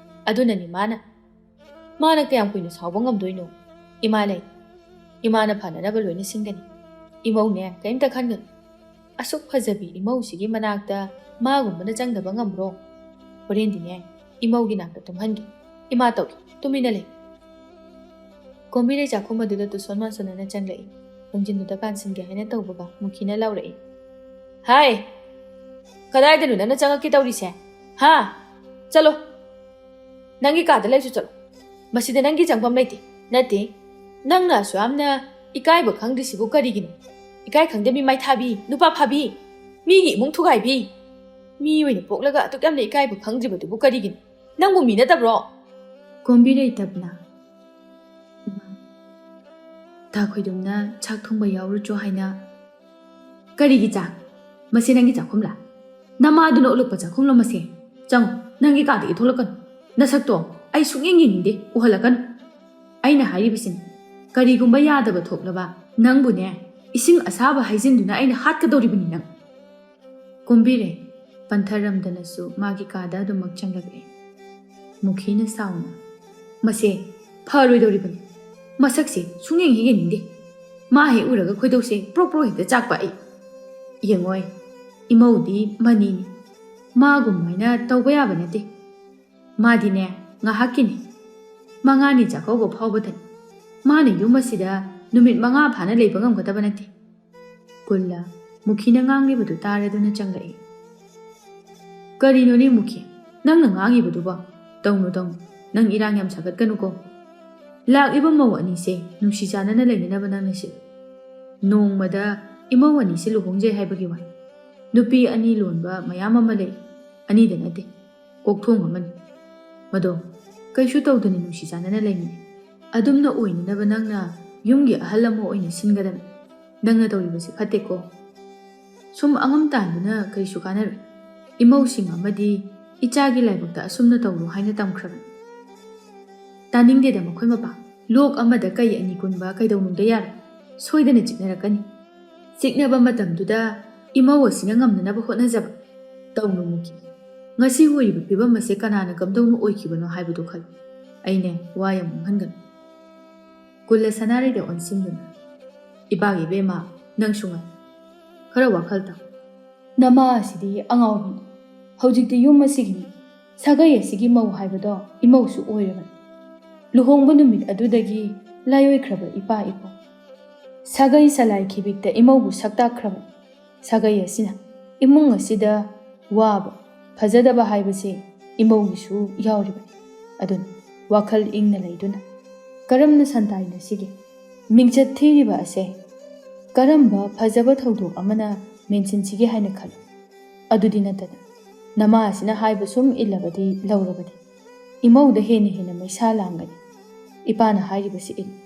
ꯑꯗꯨꯅꯅꯤ ꯃꯥꯅ, ꯃꯥꯅ ꯀꯌꯥꯝ ꯀꯨꯏꯅ ꯁꯥꯎꯕ ꯉꯝꯗꯣꯏꯅꯣ? ꯏꯃꯥ ꯂꯩ꯫ ꯏꯃꯥꯅ ꯐꯅꯅꯕ ꯂꯣꯏꯅ ꯁꯤꯟꯒꯅꯤ꯫ ꯏꯃꯧꯅꯦ, ꯀꯔꯤꯝꯇ ꯈꯟꯒꯅꯨ꯫ ꯑꯁꯨꯛ ꯐꯖꯕꯤ ꯏꯃꯧꯁꯤꯒꯤ ꯃꯅꯥꯛꯇ ꯃꯥꯒꯨꯝꯕꯅ ꯆꯪꯗꯕ ꯉꯝꯕ꯭ꯔꯣ? ꯍꯣꯔꯦꯟꯗꯤꯅꯦ, ꯏꯃꯧꯒꯤ ꯅꯥꯛꯇ ꯇꯨꯝꯍꯟꯒꯦ꯫ ꯏꯃꯥ ꯇꯧꯒꯦ, ꯇꯨꯃꯤꯟꯅ ꯂꯩ꯫" ꯀꯣꯝꯕꯤꯔꯩ ꯆꯥꯛꯈꯨꯝ ꯑꯗꯨꯗ ꯇꯨꯁꯣꯟ ꯃꯥꯟꯁꯣꯟꯅꯅ ꯆꯪꯂꯛꯏ꯫ ꯂꯣꯟꯖꯤꯟꯕꯗ ꯀꯥꯟꯁꯤꯟꯒꯦ ꯍꯥꯏꯅ ꯇꯧꯕꯒ ꯃꯨꯈꯤꯅ ꯂꯥꯎꯔꯛꯏ, "ꯍꯥꯏ! ꯀꯗꯥꯏꯗꯅꯣ ꯅꯪꯅ ꯆꯪꯉꯛꯀꯦ ꯇꯧꯔꯤꯁꯦ? ꯍꯥ? ꯆꯠꯂꯣ! ꯅꯪꯒꯤ ꯀꯥꯗ ꯂꯩꯁꯨ ꯆꯠꯂꯣ꯫ ꯃꯁꯤꯗ ꯅꯪꯒꯤ ꯆꯪꯐꯝ ꯂꯩꯇꯦ꯫ ꯅꯠꯇꯦ, ꯅꯪꯅ ꯑꯁꯨꯛ ꯌꯥꯝꯅ ꯏꯀꯥꯏꯕ ꯈꯪꯗ꯭ꯔꯤꯁꯤꯕꯨ ꯀꯔꯤꯒꯤꯅꯣ? ꯏꯀꯥꯏ ꯈꯪꯗꯕꯤ ꯃꯥꯏꯊꯥꯕꯤ, ꯅꯨꯄꯥ ꯐꯥꯕꯤ, ꯃꯤꯒꯤ ꯏꯃꯨꯡ ꯊꯨꯒꯥꯏꯕꯤ꯫ ꯃꯤ ꯑꯣꯏꯅ ꯄꯣꯛꯂꯒ ꯑꯗꯨꯛ ꯌꯥꯝꯅ ꯏꯀꯥꯏꯕ ꯈꯪꯗ꯭ꯔꯤꯕꯗꯨꯕꯨ ꯀꯔꯤꯒꯤꯅꯣ? ꯅꯪꯕꯨ ꯃꯤ ꯅꯠꯇꯕ꯭ꯔꯣ?" ꯀꯣꯝꯕꯤꯔꯩ ꯇꯞꯅ, "ꯏꯃꯥ, ꯇꯥ ꯈꯣꯏꯗꯨꯝꯅ ꯆꯥꯛ ꯊꯣꯡꯕ ꯌꯥꯎꯔꯨꯆꯣ ꯍꯥꯏꯅ꯫ ꯀꯔꯤꯒꯤ ꯆꯥꯛ? ꯃꯁꯤ ꯅꯪꯒꯤ ꯆꯥꯛꯈꯨꯝꯂꯥ? ꯅꯃꯥꯗꯨꯅ ꯎꯠꯂꯛꯄ ꯆꯥꯛꯈꯨꯝꯂꯣ ꯃꯁꯦ? ꯆꯪꯉꯨ, ꯅꯪꯒꯤ ꯀꯥꯗꯒꯤ ꯊꯣꯛꯂꯛꯀꯅꯨ꯫ ꯅꯁꯛꯇꯣ ꯑꯩ ꯁꯨꯡꯌꯦꯡ ꯌꯦꯡꯅꯤꯡꯗꯦ, ꯎꯍꯜꯂꯛꯀꯅꯨ꯫ ꯑꯩꯅ ꯍꯥꯏꯔꯤꯕꯁꯤꯅꯤ, ꯀꯔꯤꯒꯨꯝꯕ ꯌꯥꯗꯕ ꯊꯣꯛꯂꯕ ꯅꯪꯕꯨꯅꯦ, ꯏꯁꯤꯡ ꯑꯁꯥꯕ ꯍꯩꯖꯤꯟꯗꯨꯅ ꯑꯩꯅ ꯍꯥꯠꯀꯗꯧꯔꯤꯕꯅꯤ ꯅꯪ꯫" ꯀꯣꯝꯕꯤꯔꯩ ꯄꯟꯊꯔꯝꯗꯅꯁꯨ ꯃꯥꯒꯤ ꯀꯥꯗ ꯑꯗꯨꯃꯛ ꯆꯪꯂꯛꯂꯦ꯫ ꯃꯨꯈꯤꯅ ꯁꯥꯎꯅ, "ꯃꯁꯦ ꯐꯔꯣꯏꯗꯧꯔꯤꯕꯅꯤ꯫ ꯃꯁꯛꯁꯦ ꯁꯨꯡꯌꯦꯡ ꯍꯦꯛ ꯌꯦꯡꯅꯤꯡꯗꯦ꯫ ꯃꯥ ꯍꯦꯛ ꯎꯔꯒ ꯈꯣꯏꯗꯧꯁꯦ ꯄ꯭ꯔꯣꯛ ꯄ꯭ꯔꯣꯛ ꯍꯦꯛꯇ ꯆꯥꯛꯄ ꯑꯩ꯫ ꯌꯦꯡꯉꯣꯏ, ꯏꯃꯧꯗꯤ ꯃꯅꯤꯅꯤ꯫ ꯃꯥꯒꯨꯝꯃꯥꯏꯅ ꯇꯧꯕ ꯌꯥꯕ ꯅꯠꯇꯦ꯫ ꯃꯥꯗꯤꯅꯦ, ꯉꯥꯏꯍꯥꯛꯀꯤꯅꯤ꯫ ꯃꯉꯥꯅꯤ ꯆꯥꯛꯀꯧꯕ ꯐꯥꯎꯕꯗꯅꯤ꯫ ꯃꯥꯅ ꯌꯨꯝ ꯑꯁꯤꯗ ꯅꯨꯃꯤꯠ ꯃꯉꯥ ꯐꯥꯅ ꯂꯩꯕ ꯉꯝꯒꯗꯕ ꯅꯠꯇꯦ꯫" ꯀꯨꯜꯂ ꯃꯨꯈꯤꯅ ꯉꯥꯡꯂꯤꯕꯗꯨ ꯇꯥꯔꯗꯨꯅ ꯆꯪꯂꯛꯏ꯫ "ꯀꯔꯤꯅꯣꯅꯦ ꯃꯨꯈꯤ, ꯅꯪꯅ ꯉꯥꯡꯉꯤꯕꯗꯨꯕꯣ? ꯇꯧꯅꯨ, ꯇꯧꯅꯨ, ꯅꯪ ꯏꯔꯥꯡ ꯌꯥꯝ ꯁꯥꯒꯠꯀꯅꯨꯀꯣ꯫ ꯂꯥꯛꯂꯤꯕ ꯃꯧ ꯑꯅꯤꯁꯦ ꯅꯨꯡꯁꯤ ꯆꯥꯟꯅꯅ ꯂꯩꯅꯅꯕ ꯅꯪꯅ ꯁꯤꯜꯂꯨ꯫ ꯅꯣꯡꯃꯗ ꯏꯃꯧ ꯑꯅꯤꯁꯦ ꯂꯨꯍꯣꯡꯖꯩ ꯍꯥꯏꯕꯒꯤ ꯋꯥꯅꯤ꯫ ꯅꯨꯄꯤ ꯑꯅꯤ ꯂꯣꯟꯕ ꯃꯌꯥꯝ ꯑꯃ ꯂꯩ, ꯑꯅꯤꯗ ꯅꯠꯇꯦ꯫ ꯀꯣꯛꯊꯣꯡ ꯑꯃꯅꯤ꯫ ꯃꯗꯣ ꯀꯩꯁꯨ ꯇꯧꯗꯅ ꯅꯨꯡꯁꯤ ꯆꯥꯟꯅꯅ ꯂꯩꯃꯤꯟꯅꯩ꯫ ꯑꯗꯨꯝꯅ ꯑꯣꯏꯅꯅꯕ ꯅꯪꯅ ꯌꯨꯝꯒꯤ ꯑꯍꯜ ꯑꯃ ꯑꯣꯏꯅ ꯁꯤꯟꯒꯗꯕꯅꯤ꯫ ꯅꯪꯅ ꯇꯧꯔꯤꯕꯁꯤ ꯐꯠꯇꯦꯀꯣ꯫ ꯁꯨꯝ ꯑꯉꯝ ꯇꯥꯟꯗꯨꯅ ꯀꯔꯤꯁꯨ ꯀꯥꯟꯅꯔꯣꯏ꯫ ꯏꯃꯧꯁꯤꯡ ꯑꯃꯗꯤ ꯏꯆꯥꯒꯤ ꯂꯥꯏꯕꯛꯇ ꯑꯁꯨꯝꯅ ꯇꯧꯔꯣ ꯍꯥꯏꯅ ꯇꯝꯈ꯭ꯔꯕꯅꯤ꯫" "ꯇꯥꯅꯤꯡꯗꯦꯗ ꯃꯈꯣꯏ ꯃꯄꯥ꯫ ꯂꯣꯛ ꯑꯃꯗ ꯀꯩ ꯑꯅꯤ ꯀꯨꯟꯕ ꯀꯩꯗꯧꯅꯨꯡꯗ ꯌꯥꯔꯣꯏ꯫ ꯁꯣꯏꯗꯅ ꯆꯤꯛꯅꯔꯛꯀꯅꯤ꯫ ꯆꯤꯛꯅꯕ ꯃꯇꯝꯗꯨꯗ ꯏꯃꯧ ꯑꯁꯤꯅ ꯉꯝꯅꯅꯕ ꯍꯣꯠꯅꯖꯕ꯫ ꯇꯧꯅꯨ ꯃꯨꯈꯤ꯫ ꯉꯁꯤ ꯑꯣꯏꯔꯤꯕ ꯐꯤꯕꯝ ꯑꯁꯦ ꯀꯅꯥꯅ ꯀꯝꯗꯧꯅ ꯑꯣꯏꯈꯤꯕꯅꯣ ꯍꯥꯏꯕꯗꯨ ꯈꯜꯂꯨ꯫ ꯑꯩꯅꯦ ꯋꯥ ꯌꯥꯝ ꯉꯥꯡꯍꯟꯒꯅꯨ꯫" ꯀꯨꯜꯂ ꯁꯅꯥꯔꯩꯗ ꯑꯣꯟꯁꯤꯟꯗꯨꯅ, "ꯏꯕꯥꯒꯤ ꯏꯕꯦꯝꯃ, ꯅꯪꯁꯨ ꯉꯥꯏ꯫ ꯈꯔ ꯋꯥꯈꯜ ꯇꯥꯎ꯫ ꯅꯃꯥ ꯑꯁꯤꯗꯤ ꯑꯉꯥꯎꯕꯤꯅꯤ꯫ ꯍꯧꯖꯤꯛꯇꯤ ꯌꯨꯝ ꯑꯁꯤꯒꯤ ꯃꯤ, ꯁꯥꯒꯩ ꯑꯁꯤꯒꯤ ꯃꯧ ꯍꯥꯏꯕꯗꯣ ꯏꯃꯧꯁꯨ ꯑꯣꯏꯔꯕꯅꯤ꯫ ꯂꯨꯍꯣꯡꯕ ꯅꯨꯃꯤꯠ ꯑꯗꯨꯗꯒꯤ ꯂꯥꯏꯑꯣꯏꯈ꯭ꯔꯕ ꯏꯄꯥ ꯏꯄꯨ, ꯁꯥꯒꯩ ꯁꯂꯥꯏ ꯈꯤꯕꯤꯛꯇ ꯏꯃꯧꯕꯨ ꯁꯛꯇꯥꯛꯈ꯭ꯔꯕ ꯁꯥꯒꯩ ꯑꯁꯤꯅ ꯏꯃꯨꯡ ꯑꯁꯤꯗ ꯋꯥꯕ, ꯐꯖꯗꯕ ꯍꯥꯏꯕꯁꯦ ꯏꯃꯧꯒꯤꯁꯨ ꯌꯥꯎꯔꯤꯕꯅꯤ꯫ ꯑꯗꯨꯅ ꯋꯥꯈꯜ ꯏꯪꯅ ꯂꯩꯗꯨꯅ ꯀꯔꯝꯅ ꯁꯟꯗꯥꯏꯅꯁꯤꯒꯦ? ꯃꯤꯡꯆꯠ ꯊꯤꯔꯤꯕ ꯑꯁꯦ ꯀꯔꯝꯕ ꯐꯖꯕ ꯊꯧꯗꯣꯛ ꯑꯃꯅ ꯃꯦꯟꯁꯤꯟꯁꯤꯒꯦ ꯍꯥꯏꯅ ꯈꯜꯂꯨ꯫ ꯑꯗꯨꯗꯤ ꯅꯠꯇꯅ ꯅꯃꯥ ꯑꯁꯤꯅ ꯍꯥꯏꯕ ꯁꯨꯝ ꯏꯜꯂꯕꯗꯤ ꯂꯧꯔꯕꯗꯤ ꯏꯃꯧꯗ ꯍꯦꯟꯅ ꯍꯦꯟꯅ ꯃꯩꯁꯥ ꯂꯥꯡꯒꯅꯤ꯫ ꯏꯄꯥꯅ ꯍꯥꯏꯔꯤꯕꯁꯤ ꯏꯜꯂꯨ꯫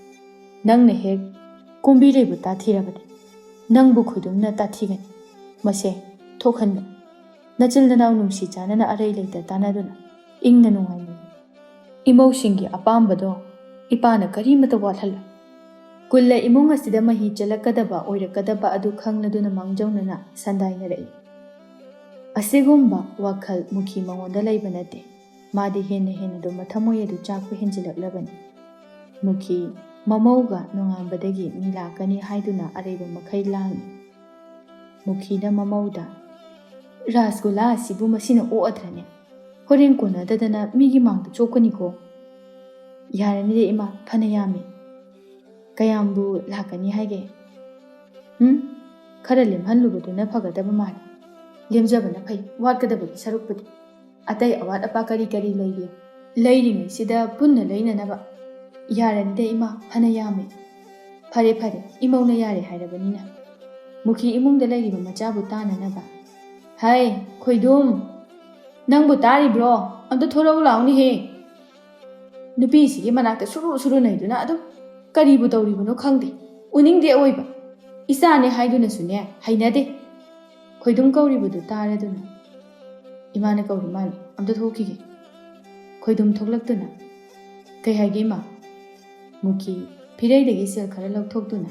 ꯅꯪꯅ ꯍꯦꯛ ꯀꯨꯝꯕꯤꯔꯩꯕꯨ ꯇꯥꯊꯤꯔꯕꯗꯤ ꯅꯪꯕꯨ ꯈꯣꯏꯗꯨꯝꯅ ꯇꯥꯊꯤꯒꯅꯤ꯫ ꯃꯁꯦ ꯊꯣꯛꯍꯟꯒꯅꯨ꯫ ꯅꯆꯤꯜ ꯅꯅꯥꯎ ꯅꯨꯡꯁꯤ ꯆꯥꯟꯅꯅ ꯑꯔꯩ ꯂꯩꯇ ꯇꯥꯟꯅꯗꯨꯅ ꯏꯪꯅ ꯅꯨꯡꯉꯥꯏꯅ ꯂꯩ꯫ ꯏꯃꯧꯁꯤꯡꯒꯤ ꯑꯄꯥꯝꯕꯗꯣ ꯏꯄꯥꯅ ꯀꯔꯤꯃꯇ ꯋꯥꯠꯍꯜꯂꯣꯏ꯫ ꯀꯨꯜꯂ ꯏꯃꯨꯡ ꯑꯁꯤꯗ ꯃꯍꯤ ꯆꯦꯜꯂꯛꯀꯗꯕ ꯑꯣꯏꯔꯛꯀꯗꯕ ꯑꯗꯨ ꯈꯪꯂꯗꯨꯅ ꯃꯥꯡꯖꯧꯅꯅ ꯁꯟꯗꯥꯏꯅꯔꯛꯏ꯫ ꯑꯁꯤꯒꯨꯝꯕ ꯋꯥꯈꯜ ꯃꯨꯈꯤ ꯃꯉꯣꯟꯗ ꯂꯩꯕ ꯅꯠꯇꯦ꯫ ꯃꯥꯗꯤ ꯍꯦꯟꯅ ꯍꯦꯟꯅ ꯗꯨ ꯃꯊꯃꯣꯏ ꯑꯗꯨ ꯆꯥꯛꯄ ꯍꯦꯟꯖꯤꯜꯂꯛꯂꯕꯅꯤ꯫ ꯃꯨꯈꯤ ꯃꯃꯧꯒ ꯅꯣꯡꯉꯥꯟꯕꯗꯒꯤ ꯃꯤ ꯂꯥꯛꯀꯅꯤ ꯍꯥꯏꯗꯨꯅ ꯑꯔꯩꯕ ꯃꯈꯩ ꯂꯥꯡꯏ꯫ ꯃꯨꯈꯤꯅ ꯃꯃꯧꯗ, "ꯔꯥꯁꯒꯨꯂꯥ ꯑꯁꯤꯕꯨ ꯃꯁꯤꯅ ꯑꯣꯛꯑꯗ꯭ꯔꯅꯦ? ꯍꯣꯔꯦꯟ ꯀꯣꯟꯅꯗꯗꯅ ꯃꯤꯒꯤ ꯃꯥꯡꯗ ꯆꯣꯛꯀꯅꯤꯀꯣ꯫" "ꯌꯥꯔꯅꯤꯗ ꯏꯃꯥ, ꯐꯅ ꯌꯥꯝꯃꯤ꯫ ꯀꯌꯥꯝꯕꯨ ꯂꯥꯛꯀꯅꯤ ꯍꯥꯏꯒꯦ?" "ꯎꯝ, ꯈꯔ ꯂꯦꯝꯍꯜꯂꯨꯕꯗꯨꯅ ꯐꯒꯗꯕ ꯃꯥꯜꯂꯤ꯫ ꯂꯦꯝꯖꯕꯅ ꯐꯩ, ꯋꯥꯠꯀꯗꯕꯒꯤ ꯁꯔꯨꯛꯄꯨꯗꯤ꯫ ꯑꯇꯩ ꯑꯋꯥꯠ ꯑꯄꯥ ꯀꯔꯤ ꯀꯔꯤ ꯂꯩꯒꯦ? ꯂꯩꯔꯤꯉꯩꯁꯤꯗ ꯄꯨꯟꯅ ꯂꯩꯅꯅꯕ꯫" "ꯌꯥꯔꯅꯤꯗ ꯏꯃꯥ, ꯐꯅ ꯌꯥꯝꯃꯦ꯫" "ꯐꯔꯦ ꯐꯔꯦ, ꯏꯃꯧꯅ ꯌꯥꯔꯦ ꯍꯥꯏꯔꯕꯅꯤꯅ꯫" ꯃꯨꯈꯤ ꯏꯃꯨꯡꯗ ꯂꯩꯔꯤꯕ ꯃꯆꯥꯕꯨ ꯇꯥꯅꯅꯕ, "ꯍꯩ, ꯈꯣꯏꯗꯨꯝ, ꯅꯪꯕꯨ ꯇꯥꯔꯤꯕ꯭ꯔꯣ? ꯑꯝꯇ ꯊꯣꯔꯛꯎ ꯂꯥꯎꯅꯦꯍꯦ꯫ ꯅꯨꯄꯤꯁꯤꯒꯤ ꯃꯅꯥꯛꯇ ꯁꯨꯔꯨ ꯁꯨꯔꯨ ꯅꯩꯗꯨꯅ ꯑꯗꯨꯝ ꯀꯔꯤꯕꯨ ꯇꯧꯔꯤꯕꯅꯣ ꯈꯪꯗꯦ꯫ ꯎꯅꯤꯡꯗꯦ ꯑꯑꯣꯏꯕ꯫ ꯏꯆꯥꯅꯦ ꯍꯥꯏꯗꯨꯅꯁꯨꯅꯦ, ꯍꯩꯅꯗꯦ꯫" ꯈꯣꯏꯗꯨꯝ ꯀꯧꯔꯤꯕꯗꯨ ꯇꯥꯔꯗꯨꯅ, "ꯏꯃꯥꯅ ꯀꯧꯔꯤ ꯃꯥꯜꯂꯤ, ꯑꯝꯇ ꯊꯣꯛꯈꯤꯒꯦ꯫" ꯈꯣꯏꯗꯨꯝ ꯊꯣꯛꯂꯛꯇꯨꯅ, "ꯀꯩ ꯍꯥꯏꯒꯦ ꯏꯃꯥ?" ꯃꯨꯈꯤ ꯐꯤꯔꯩꯗꯒꯤ ꯁꯦꯜ ꯈꯔ ꯂꯧꯊꯣꯛꯇꯨꯅ,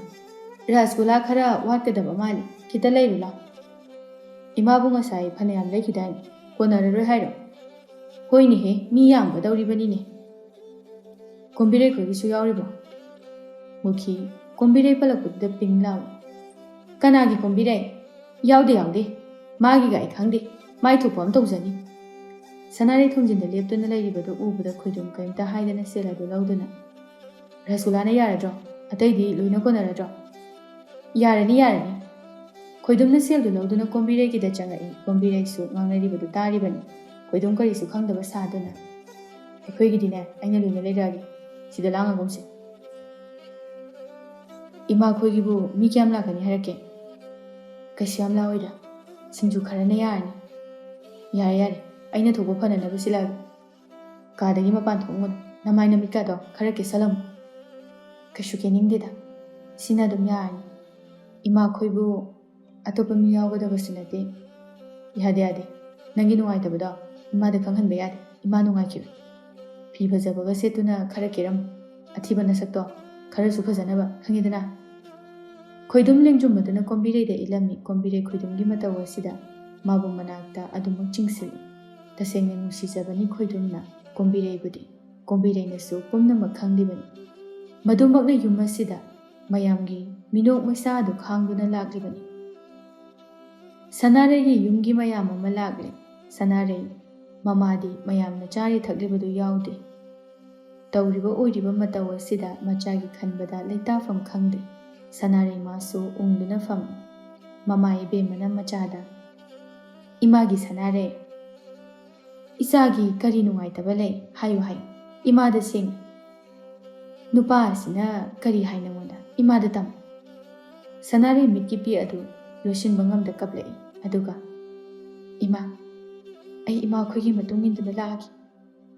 "ꯔꯥꯁꯒꯨꯂꯥ ꯈꯔ ꯋꯥꯠꯀꯗꯕ ꯃꯥꯜꯂꯤ, ꯈꯤꯇ ꯂꯩꯔꯨ ꯂꯥꯎ꯫" "ꯏꯃꯥꯕꯨ ꯉꯁꯥꯏ ꯐꯅꯌꯥꯝ ꯂꯩꯈꯤꯗꯥꯏꯅꯦ, ꯀꯣꯟꯅꯔꯔꯣꯏ ꯍꯥꯏꯔꯣ?" "ꯍꯣꯏꯅꯦꯍꯦ, ꯃꯤ ꯌꯥꯝꯒꯗꯧꯔꯤꯕꯅꯤꯅꯦ꯫" "ꯀꯣꯝꯕꯤꯔꯩ ꯈꯣꯏꯒꯤꯁꯨ ꯌꯥꯎꯔꯤꯕꯣ?" ꯃꯨꯈꯤ ꯀꯣꯝꯕꯤꯔꯩ ꯄꯜꯂꯛꯄꯗꯨꯗ ꯄꯤꯡ ꯂꯥꯎꯏ꯫ "ꯀꯅꯥꯒꯤ ꯀꯣꯝꯕꯤꯔꯩ? ꯌꯥꯎꯗꯦ, ꯌꯥꯎꯗꯦ꯫ ꯃꯥꯒꯤꯒ ꯑꯩ ꯈꯪꯗꯦ꯫ ꯃꯥꯏ ꯊꯣꯛꯄ ꯑꯃ ꯇꯧꯖꯅꯤ꯫" ꯁꯅꯥꯔꯩ ꯊꯣꯡꯖꯤꯟꯗ ꯂꯦꯞꯇꯨꯅ ꯂꯩꯔꯤꯕꯗꯨ ꯎꯕꯗ ꯈꯣꯏꯗꯨꯝ ꯀꯔꯤꯝꯇ ꯍꯥꯏꯗꯅ ꯁꯦꯜ ꯑꯗꯨ ꯂꯧꯗꯨꯅ, ꯔꯁꯒꯨꯂꯥꯅ ꯌꯥꯔꯗ꯭ꯔꯣ? ꯑꯇꯩꯗꯤ ꯂꯣꯏꯅ ꯀꯣꯟꯅꯔꯗ꯭ꯔꯣ? ꯌꯥꯔꯅꯤ, ꯌꯥꯔꯅꯤ꯫ ꯈꯣꯏꯗꯨꯝꯅ ꯁꯦꯜꯗꯨ ꯂꯧꯗꯨꯅ ꯀꯣꯝꯕꯤꯔꯩꯒꯤꯗ ꯆꯪꯂꯛꯏ꯫ ꯀꯣꯝꯕꯤꯔꯩꯁꯨ ꯉꯥꯡꯅꯔꯤꯕꯗꯨ ꯇꯥꯔꯤꯕꯅꯤ꯫ ꯈꯣꯏꯗꯨꯝ ꯀꯔꯤꯁꯨ ꯈꯪꯗꯕ ꯁꯥꯗꯨꯅ, "ꯑꯩꯈꯣꯏꯒꯤꯗꯤꯅꯦ, ꯑꯩꯅ ꯂꯣꯏꯅ ꯂꯩꯔꯛꯑꯒꯦ꯫ ꯁꯤꯗ ꯂꯥꯡꯉꯒꯨꯝꯁꯦ꯫ ꯏꯃꯥ ꯈꯣꯏꯒꯤꯕꯨ ꯃꯤ ꯀꯌꯥꯝ ꯂꯥꯛꯀꯅꯤ ꯍꯥꯏꯔꯛꯀꯦ?" "ꯀꯩꯁꯨ ꯌꯥꯝ ꯂꯥꯛꯑꯣꯏꯗ꯫ ꯁꯤꯡꯖꯨ ꯈꯔꯅ ꯌꯥꯔꯅꯤ꯫" "ꯌꯥꯔꯦ, ꯌꯥꯔꯦ꯫ ꯑꯩꯅ ꯊꯣꯛꯄ ꯐꯅꯅꯕ ꯁꯤꯜꯂꯛꯑꯒꯦ꯫ ꯀꯥꯗꯒꯤ ꯃꯄꯥꯟ ꯊꯣꯛꯎꯒꯅꯨ꯫ ꯅꯃꯥꯏ ꯅꯃꯤꯠꯀꯗꯣ ꯈꯔ ꯀꯦꯁꯜꯂꯝꯃꯨ꯫" "ꯀꯩꯁꯨ ꯀꯦꯅꯤꯡꯗꯦꯗ꯫ ꯁꯤꯅ ꯑꯗꯨꯝ ꯌꯥꯔꯅꯤ꯫ ꯏꯃꯥ ꯈꯣꯏꯕꯨ ꯑꯇꯣꯞꯄ ꯃꯤ ꯌꯥꯎꯒꯗꯕꯁꯨ ꯅꯠꯇꯦ꯫" "ꯌꯥꯗꯦ, ꯌꯥꯗꯦ꯫ ꯅꯪꯒꯤ ꯅꯨꯡꯉꯥꯏꯇꯕꯗꯣ ꯏꯃꯥꯗ ꯈꯪꯍꯟꯕ ꯌꯥꯗꯦ꯫ ꯏꯃꯥ ꯅꯨꯡꯉꯥꯏꯈꯤꯔꯣꯏ꯫ ꯐꯤ ꯐꯖꯕꯒ ꯁꯦꯠꯇꯨꯅ ꯈꯔ ꯀꯦꯔꯝꯃꯨ꯫ ꯑꯊꯤꯕ ꯅꯁꯛꯇꯣ ꯈꯔꯁꯨ ꯐꯖꯅꯕ, ꯈꯪꯉꯦꯗꯅ?" ꯈꯣꯏꯗꯨꯝ ꯂꯦꯡꯖꯨꯝ ꯑꯗꯨꯅ ꯀꯣꯝꯕꯤꯔꯩꯗ ꯏꯜꯂꯝꯃꯤ꯫ ꯀꯣꯝꯕꯤꯔꯩ ꯈꯣꯏꯗꯨꯝꯒꯤ ꯃꯇꯧ ꯑꯁꯤꯗ ꯃꯥꯕꯨ ꯃꯅꯥꯛꯇ ꯑꯗꯨꯃꯛ ꯆꯤꯡꯁꯤꯜꯂꯤ꯫ ꯇꯁꯦꯡꯅ ꯅꯨꯡꯁꯤꯖꯕꯅꯤ ꯈꯣꯏꯗꯨꯝꯅ ꯀꯣꯝꯕꯤꯔꯩꯕꯨꯗꯤ꯫ ꯀꯣꯝꯕꯤꯔꯩꯅꯁꯨ ꯄꯨꯝꯅꯃꯛ ꯈꯪꯂꯤꯕꯅꯤ꯫ ꯃꯗꯨꯃꯛꯅ ꯌꯨꯝ ꯑꯁꯤꯗ ꯃꯌꯥꯝꯒꯤ ꯃꯤꯅꯣꯛ ꯃꯩꯁꯥ ꯑꯗꯨ ꯈꯥꯡꯗꯨꯅ ꯂꯥꯛꯂꯤꯕꯅꯤ꯫ ꯁꯅꯥꯔꯩꯒꯤ ꯌꯨꯝꯒꯤ ꯃꯌꯥꯝ ꯑꯃ ꯂꯥꯛꯂꯦ꯫ ꯁꯅꯥꯔꯩ ꯃꯃꯥꯗꯤ ꯃꯌꯥꯝꯅ ꯆꯥꯔꯤ ꯊꯛꯂꯤꯕꯗꯨ ꯌꯥꯎꯗꯦ꯫ ꯇꯧꯔꯤꯕ ꯑꯣꯏꯔꯤꯕ ꯃꯇꯧ ꯑꯁꯤꯗ ꯃꯆꯥꯒꯤ ꯈꯟꯕꯗ ꯂꯩꯇꯥꯐꯝ ꯈꯪꯗꯦ꯫ ꯁꯅꯥꯔꯩ ꯃꯥꯁꯨ ꯎꯪꯗꯨꯅ ꯐꯝꯃꯤ꯫ ꯃꯃꯥ ꯏꯕꯦꯝꯃꯅ ꯃꯆꯥꯗ, "ꯏꯃꯥꯒꯤ ꯁꯅꯥꯔꯩ, ꯏꯆꯥꯒꯤ ꯀꯔꯤ ꯅꯨꯡꯉꯥꯏꯇꯕ ꯂꯩ? ꯍꯥꯏꯌꯨ, ꯍꯥꯏꯌꯨ꯫ ꯏꯃꯥꯗ ꯁꯦꯡꯅ꯫ ꯅꯨꯄꯥ ꯑꯁꯤꯅ ꯀꯔꯤ ꯍꯥꯏ ꯅꯉꯣꯟꯗ? ꯏꯃꯥꯗ ꯇꯝꯃꯨ꯫" ꯁꯅꯥꯔꯩ ꯃꯤꯠꯀꯤ ꯄꯤ ꯑꯗꯨ ꯂꯣꯏꯁꯤꯟꯕ ꯉꯝꯗ ꯀꯞꯂꯛꯏ꯫ ꯑꯗꯨꯒ, "ꯏꯃꯥ, ꯑꯩ ꯏꯃꯥ ꯈꯣꯏꯒꯤ ꯃꯇꯨꯡ ꯏꯟꯗꯨꯅ ꯂꯥꯛꯑꯒꯦ꯫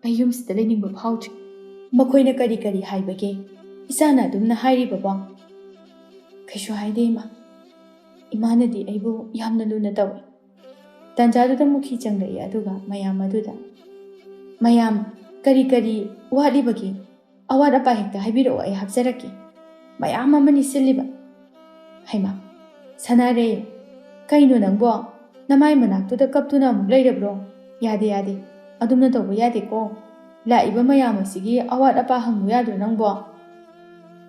ꯑꯩ ꯌꯨꯝꯁꯤꯗ ꯂꯩꯅꯤꯡꯕ ꯐꯥꯎꯗ꯭ꯔꯦ꯫" "ꯃꯈꯣꯏꯅ ꯀꯔꯤ ꯀꯔꯤ ꯍꯥꯏꯕꯒꯦ? ꯏꯆꯥꯅ ꯑꯗꯨꯝꯅ ꯍꯥꯏꯔꯤꯕꯕꯣ?" "ꯀꯩꯁꯨ ꯍꯥꯏꯗꯦ, ꯏꯃꯥ꯫ ꯏꯃꯥꯅꯗꯤ ꯑꯩꯕꯨ ꯌꯥꯝꯅ ꯂꯨꯅ ꯇꯧꯏ꯫" ꯇꯥꯟꯖꯥꯗꯨꯗ ꯃꯨꯈꯤ ꯆꯪꯂꯛꯏ, ꯑꯗꯨꯒ ꯃꯌꯥꯝ ꯑꯗꯨꯗ, "ꯃꯌꯥꯝ, ꯀꯔꯤ ꯀꯔꯤ ꯋꯥꯠꯂꯤꯕꯒꯦ? ꯑꯋꯥꯠ ꯑꯄꯥ ꯍꯦꯛꯇ ꯍꯥꯏꯕꯤꯔꯛꯑꯣ, ꯑꯩ ꯍꯥꯞꯆꯔꯛꯀꯦ꯫ ꯃꯌꯥꯝ ꯑꯃꯅꯤ ꯁꯤꯜꯂꯤꯕ꯫" "ꯍꯩꯃꯥ, ꯁꯅꯥꯔꯩ, ꯀꯩꯅꯣ ꯅꯪꯕꯣ? ꯅꯃꯥꯏ ꯃꯅꯥꯛꯇꯨꯗ ꯀꯞꯇꯨꯅ ꯑꯃꯨꯛ ꯂꯩꯔꯕ꯭ꯔꯣ? ꯌꯥꯗꯦ, ꯌꯥꯗꯦ꯫ ꯑꯗꯨꯝꯅ ꯇꯧꯕ ꯌꯥꯗꯦꯀꯣ꯫ ꯂꯥꯛꯏꯕ ꯃꯌꯥꯝ ꯑꯁꯤꯒꯤ ꯑꯋꯥꯠ ꯑꯄꯥ ꯍꯪꯉꯨ ꯌꯥꯗ꯭ꯔꯣ ꯅꯪꯕꯣ?"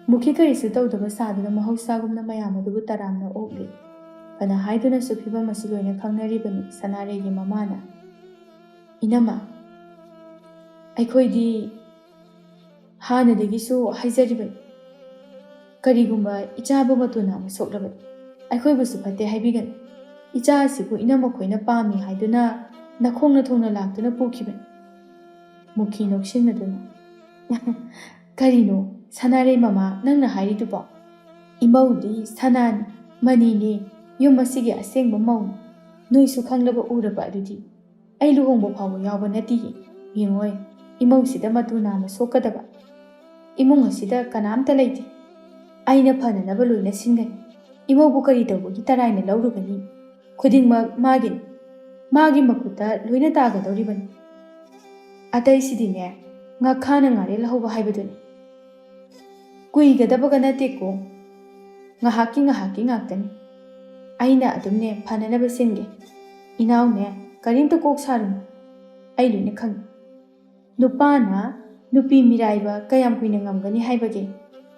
ꯃꯨꯈꯤ ꯀꯔꯤꯁꯨ ꯇꯧꯗꯕ ꯁꯥꯗꯨꯅ ꯃꯍꯧꯁꯥꯒꯨꯝꯅ ꯃꯌꯥꯝ ꯑꯗꯨꯕꯨ ꯇꯔꯥꯝꯅ ꯑꯣꯛꯂꯤ꯫ ꯐꯅ ꯍꯥꯏꯗꯨꯅꯁꯨ ꯐꯤꯚꯝ ꯑꯁꯤ ꯂꯣꯏꯅ ꯈꯪꯅꯔꯤꯕꯅꯤ ꯁꯅꯥꯔꯩꯒꯤ ꯃꯃꯥꯅ꯫ "ꯏꯅꯝꯃ, ꯑꯩꯈꯣꯏꯗꯤ ꯍꯥꯟꯅꯗꯒꯤꯁꯨ ꯍꯥꯏꯖꯔꯤꯕꯅꯤ, ꯀꯔꯤꯒꯨꯝꯕ ꯏꯆꯥꯕꯨ ꯃꯇꯨ ꯅꯥꯝꯃ ꯁꯣꯛꯂꯕꯗꯤ ꯑꯩꯈꯣꯏꯕꯨꯁꯨ ꯐꯠꯇꯦ ꯍꯥꯏꯕꯤꯒꯅꯨ꯫ ꯏꯆꯥ ꯑꯁꯤꯕꯨ ꯏꯅꯝꯃ ꯈꯣꯏꯅ ꯄꯥꯝꯃꯤ ꯍꯥꯏꯗꯨꯅ ꯅꯈꯣꯡꯅ ꯊꯣꯡꯅ ꯂꯥꯛꯇꯨꯅ ꯄꯨꯈꯤꯕꯅꯤ꯫ ꯃꯨꯈꯤ ꯅꯣꯛꯁꯤꯟꯅꯗꯨꯅ, "ꯀꯔꯤꯅꯣ ꯁꯅꯥꯔꯩ ꯃꯃꯥ ꯅꯪꯅ ꯍꯥꯏꯔꯤꯗꯨꯕꯣ? ꯏꯃꯧꯗꯤ ꯁꯅꯥꯅꯤ, ꯃꯅꯤꯅꯦ, ꯌꯨꯝ ꯑꯁꯤꯒꯤ ꯑꯁꯦꯡꯕ ꯃꯧꯅꯤ꯫ ꯅꯣꯏꯁꯨ ꯈꯪꯂꯕ ꯎꯔꯕ ꯑꯗꯨꯗꯤ꯫ ꯑꯩ ꯂꯨꯍꯣꯡꯕ ꯐꯥꯎꯕ ꯌꯥꯎꯕ ꯅꯠꯇꯤꯌꯦ꯫ ꯌꯦꯡꯉꯣꯏ, ꯏꯃꯧꯁꯤꯗ ꯃꯇꯨ ꯅꯥꯝꯃ ꯁꯣꯛꯀꯗꯕ꯫ ꯏꯃꯨꯡ ꯑꯁꯤꯗ ꯀꯅꯥꯝꯇ ꯂꯩꯇꯦ꯫ ꯑꯩꯅ ꯐꯅꯅꯕ ꯂꯣꯏꯅ ꯁꯤꯟꯒꯅꯤ꯫ ꯏꯃꯧꯕꯨ ꯀꯔꯤ ꯇꯧꯕꯒꯤ ꯇꯔꯥꯏꯅ ꯂꯧꯔꯨꯒꯅꯤ? ꯈꯨꯗꯤꯡꯃꯛ ꯃꯥꯒꯤꯅꯤ꯫ ꯃꯥꯒꯤ ꯃꯈꯨꯠꯇ ꯂꯣꯏꯅ ꯇꯥꯒꯗꯧꯔꯤꯕꯅꯤ꯫ ꯑꯇꯩꯁꯤꯗꯤꯅꯦ, ꯉꯥꯈꯥꯅ ꯉꯥꯔꯦꯜ ꯍꯧꯕ ꯍꯥꯏꯕꯗꯨꯅꯤ꯫ ꯀꯨꯏꯒꯗꯕꯒ ꯅꯠꯇꯦꯀꯣ, ꯉꯥꯏꯍꯥꯛꯀꯤ ꯉꯥꯏꯍꯥꯛꯀꯤ ꯉꯥꯛꯇꯅꯤ꯫ ꯑꯩꯅ ꯑꯗꯨꯝꯅꯦ ꯐꯅꯅꯕ ꯁꯤꯟꯒꯦ꯫ ꯏꯅꯥꯎꯅꯦ, ꯀꯔꯤꯝꯇ ꯀꯣꯛ ꯁꯥꯔꯨꯅꯨ, ꯑꯩ ꯂꯣꯏꯅ ꯈꯪꯏ꯫ ꯅꯨꯄꯥꯅ ꯅꯨꯄꯤ ꯃꯤꯔꯥꯏꯕ ꯀꯌꯥꯝ ꯀꯨꯏꯅ ꯉꯝꯒꯅꯤ ꯍꯥꯏꯕꯒꯦ?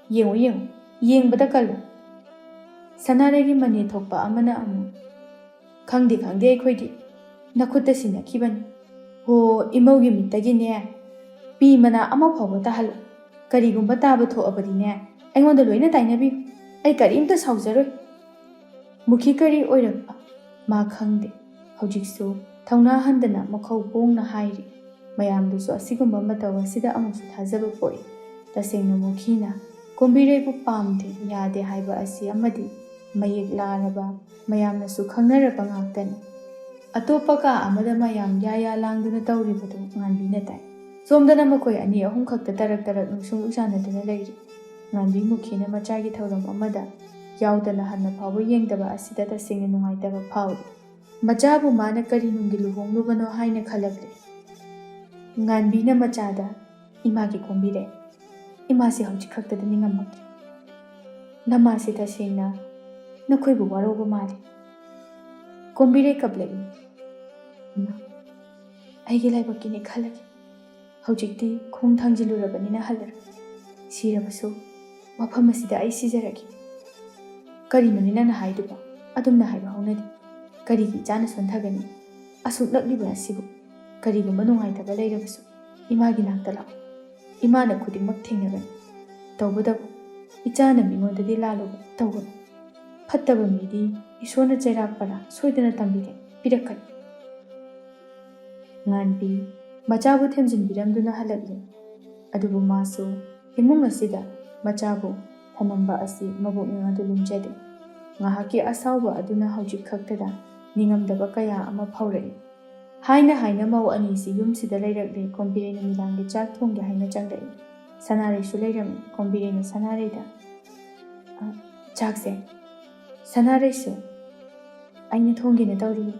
ꯌꯦꯡꯉꯨ, ꯌꯦꯡꯉꯨ, ꯌꯦꯡꯕꯗ ꯀꯜꯂꯨ꯫" ꯁꯅꯥꯔꯩꯒꯤ ꯃꯅꯦ ꯊꯣꯛꯄ ꯑꯃꯅ ꯑꯃꯨꯛ, "ꯈꯪꯗꯦ, ꯈꯪꯗꯦ, ꯑꯩꯈꯣꯏꯗꯤ ꯅꯈꯨꯠꯇ ꯁꯤꯟꯅꯈꯤꯕꯅꯤ꯫ ꯍꯣ, ꯏꯃꯧꯒꯤ ꯃꯤꯠꯇꯒꯤꯅꯦ ꯄꯤ ꯃꯅꯥ ꯑꯃ ꯐꯥꯎꯕ ꯇꯥꯍꯜꯂꯨ꯫ ꯀꯔꯤꯒꯨꯝꯕ ꯇꯥꯕ ꯊꯣꯛꯑꯕꯗꯤꯅꯦ, ꯑꯩꯉꯣꯟꯗ ꯂꯣꯏꯅ ꯇꯥꯏꯅꯕꯤꯌꯨ꯫ ꯑꯩ ꯀꯔꯤꯝꯇ ꯁꯥꯎꯖꯔꯣꯏ꯫" ꯃꯨꯈꯤ ꯀꯔꯤ ꯑꯣꯏꯔꯛꯄ ꯃꯥ ꯈꯪꯗꯦ꯫ ꯍꯧꯖꯤꯛꯁꯨ ꯊꯧꯅꯥ ꯍꯟꯗꯅ ꯃꯈꯧ ꯄꯣꯡꯅ ꯍꯥꯏꯔꯤ꯫ ꯃꯌꯥꯝꯗꯨꯁꯨ ꯑꯁꯤꯒꯨꯝꯕ ꯃꯇꯧ ꯑꯁꯤꯗ ꯑꯃꯨꯛꯁꯨ ꯊꯥꯖꯕ ꯄꯣꯛꯏ꯫ ꯇꯁꯦꯡꯅ ꯃꯨꯈꯤꯅ ꯀꯣꯝꯕꯤꯔꯩꯕꯨ ꯄꯥꯝꯗꯦ, ꯌꯥꯗꯦ ꯍꯥꯏꯕ ꯑꯁꯤ ꯑꯃꯗꯤ ꯃꯌꯦꯛ ꯂꯥꯔꯕ, ꯃꯌꯥꯝꯅꯁꯨ ꯈꯪꯅꯔꯕ ꯉꯥꯛꯇꯅꯤ꯫ ꯑꯇꯣꯞꯄ ꯀꯥ ꯑꯃꯗ ꯃꯌꯥꯝ ꯌꯥ ꯌꯥ ꯂꯥꯡꯗꯨꯅ ꯇꯧꯔꯤꯕꯗꯨ ꯉꯥꯟꯕꯤꯅ ꯇꯥꯏ꯫ ꯁꯣꯝꯗꯅ ꯃꯈꯣꯏ ꯑꯅꯤ ꯑꯍꯨꯝ ꯈꯛꯇ ꯇꯔꯛ ꯇꯔꯛ ꯅꯨꯡꯁꯨꯛ ꯅꯨꯡꯁꯥꯟꯅꯗꯨꯅ ꯂꯩꯔꯤ꯫ ꯉꯥꯟꯕꯤ ꯃꯨꯈꯤꯅ ꯃꯆꯥꯒꯤ ꯊꯧꯔꯝ ꯑꯃꯗ ꯌꯥꯎꯗꯅ ꯍꯟꯅ ꯐꯥꯎꯕ ꯌꯦꯡꯗꯕ ꯑꯁꯤꯗ ꯇꯁꯦꯡꯅ ꯅꯨꯡꯉꯥꯏꯇꯕ ꯐꯥꯎꯏ꯫ ꯃꯆꯥꯕꯨ ꯃꯥꯅ ꯀꯔꯤ ꯅꯨꯡꯒꯤ ꯂꯨꯍꯣꯡꯂꯨꯕꯅꯣ ꯍꯥꯏꯅ ꯈꯜꯂꯛꯂꯦ꯫ ꯉꯥꯟꯕꯤꯅ ꯃꯆꯥꯗ, "ꯏꯃꯥꯒꯤ ꯀꯣꯝꯕꯤꯔꯩ, ꯏꯃꯥꯁꯦ ꯍꯧꯖꯤꯛ ꯈꯛꯇꯗ ꯅꯤꯡꯉꯝꯃꯛꯇ꯭ꯔꯦ꯫ ꯅꯃꯥꯁꯦ ꯇꯁꯦꯡꯅ ꯅꯈꯣꯏꯕꯨ ꯋꯥꯔꯧꯕ ꯃꯥꯜꯂꯤ꯫" ꯀꯣꯝꯕꯤꯔꯩ ꯀꯞꯂꯛꯏ꯫ "ꯏꯃꯥ, ꯑꯩꯒꯤ ꯂꯥꯏꯕꯛꯀꯤꯅꯦ ꯈꯜꯂꯒꯦ꯫ ꯍꯧꯖꯤꯛꯇꯤ ꯈꯣꯡ ꯊꯥꯡꯖꯤꯜꯂꯨꯔꯕꯅꯤꯅ ꯍꯜꯂꯔꯣꯏ꯫ ꯁꯤꯔꯕꯁꯨ ꯃꯐꯝ ꯑꯁꯤꯗ ꯑꯩ ꯁꯤꯖꯔꯒꯦ꯫" "ꯀꯔꯤꯅꯣꯅꯦ ꯅꯪꯅ ꯍꯥꯏꯗꯨꯕꯣ? ꯑꯗꯨꯝꯅ ꯍꯥꯏꯕ ꯍꯧꯅꯗꯦ꯫ ꯀꯔꯤꯒꯤ ꯏꯆꯥꯅ ꯁꯣꯟꯊꯒꯅꯤ? ꯑꯁꯨꯛ ꯅꯛꯂꯤꯕ ꯑꯁꯤꯕꯨ꯫ ꯀꯔꯤꯒꯨꯝꯕ ꯅꯨꯡꯉꯥꯏꯇꯕ ꯂꯩꯔꯕꯁꯨ ꯏꯃꯥꯒꯤ ꯅꯥꯛꯇ ꯂꯥꯛꯑꯣ꯫" ꯏꯃꯥꯅ ꯈꯨꯗꯤꯡꯃꯛ ꯊꯦꯡꯅꯒꯅꯤ꯫ ꯇꯧꯕꯇꯕꯨ ꯏꯆꯥꯅ ꯃꯤꯉꯣꯟꯗꯗꯤ ꯂꯥꯜꯂꯨꯕ ꯇꯧꯒꯅꯨ꯫ ꯐꯠꯇꯕ ꯃꯤꯗꯤ ꯏꯁꯣꯔꯅ ꯆꯩꯔꯥꯛ ꯄꯔꯥ ꯁꯣꯏꯗꯅ ꯇꯝꯕꯤꯒꯅꯤ, ꯄꯤꯔꯛꯀꯅꯤ꯫ ꯉꯥꯟꯕꯤ ꯃꯆꯥꯕꯨ ꯊꯦꯝꯖꯤꯟꯕꯤꯔꯝꯗꯨꯅ ꯍꯜꯂꯛꯂꯤ꯫ ꯑꯗꯨꯕꯨ ꯃꯥꯁꯨ ꯏꯃꯨꯡ ꯑꯁꯤꯗ ꯃꯆꯥꯕꯨ ꯊꯝꯃꯝꯕ ꯑꯁꯤ ꯃꯕꯣꯛꯅꯤꯡ ꯑꯗꯨ ꯂꯨꯝꯖꯗꯦ꯫ ꯉꯥꯏꯍꯥꯛꯀꯤ ꯑꯁꯥꯎꯕ ꯑꯗꯨꯅ ꯍꯧꯖꯤꯛ ꯈꯛꯇꯗ ꯅꯤꯡꯉꯝꯗꯕ ꯀꯌꯥ ꯑꯃ ꯐꯥꯎꯔꯛꯏ꯫ ꯍꯥꯏꯅ ꯍꯥꯏꯅ ꯃꯧ ꯑꯅꯤꯁꯤ ꯌꯨꯝꯁꯤꯗ ꯂꯩꯔꯛꯂꯦ꯫ ꯀꯣꯝꯕꯤꯔꯩ ꯅꯨꯃꯤꯗꯥꯡꯒꯤ ꯆꯥꯛ ꯊꯣꯡꯒꯦ ꯍꯥꯏꯅ ꯆꯪꯂꯛꯏ꯫ ꯁꯅꯥꯔꯩꯁꯨ ꯂꯩꯔꯝꯃꯤ꯫ ꯀꯣꯝꯕꯤꯔꯩꯅ ꯁꯅꯥꯔꯩꯗ, "ꯑ, ꯆꯥꯛꯁꯦ, ꯁꯅꯥꯔꯩꯁꯨ, ꯑꯩꯅ ꯊꯣꯡꯒꯦꯅ ꯇꯧꯔꯤ꯫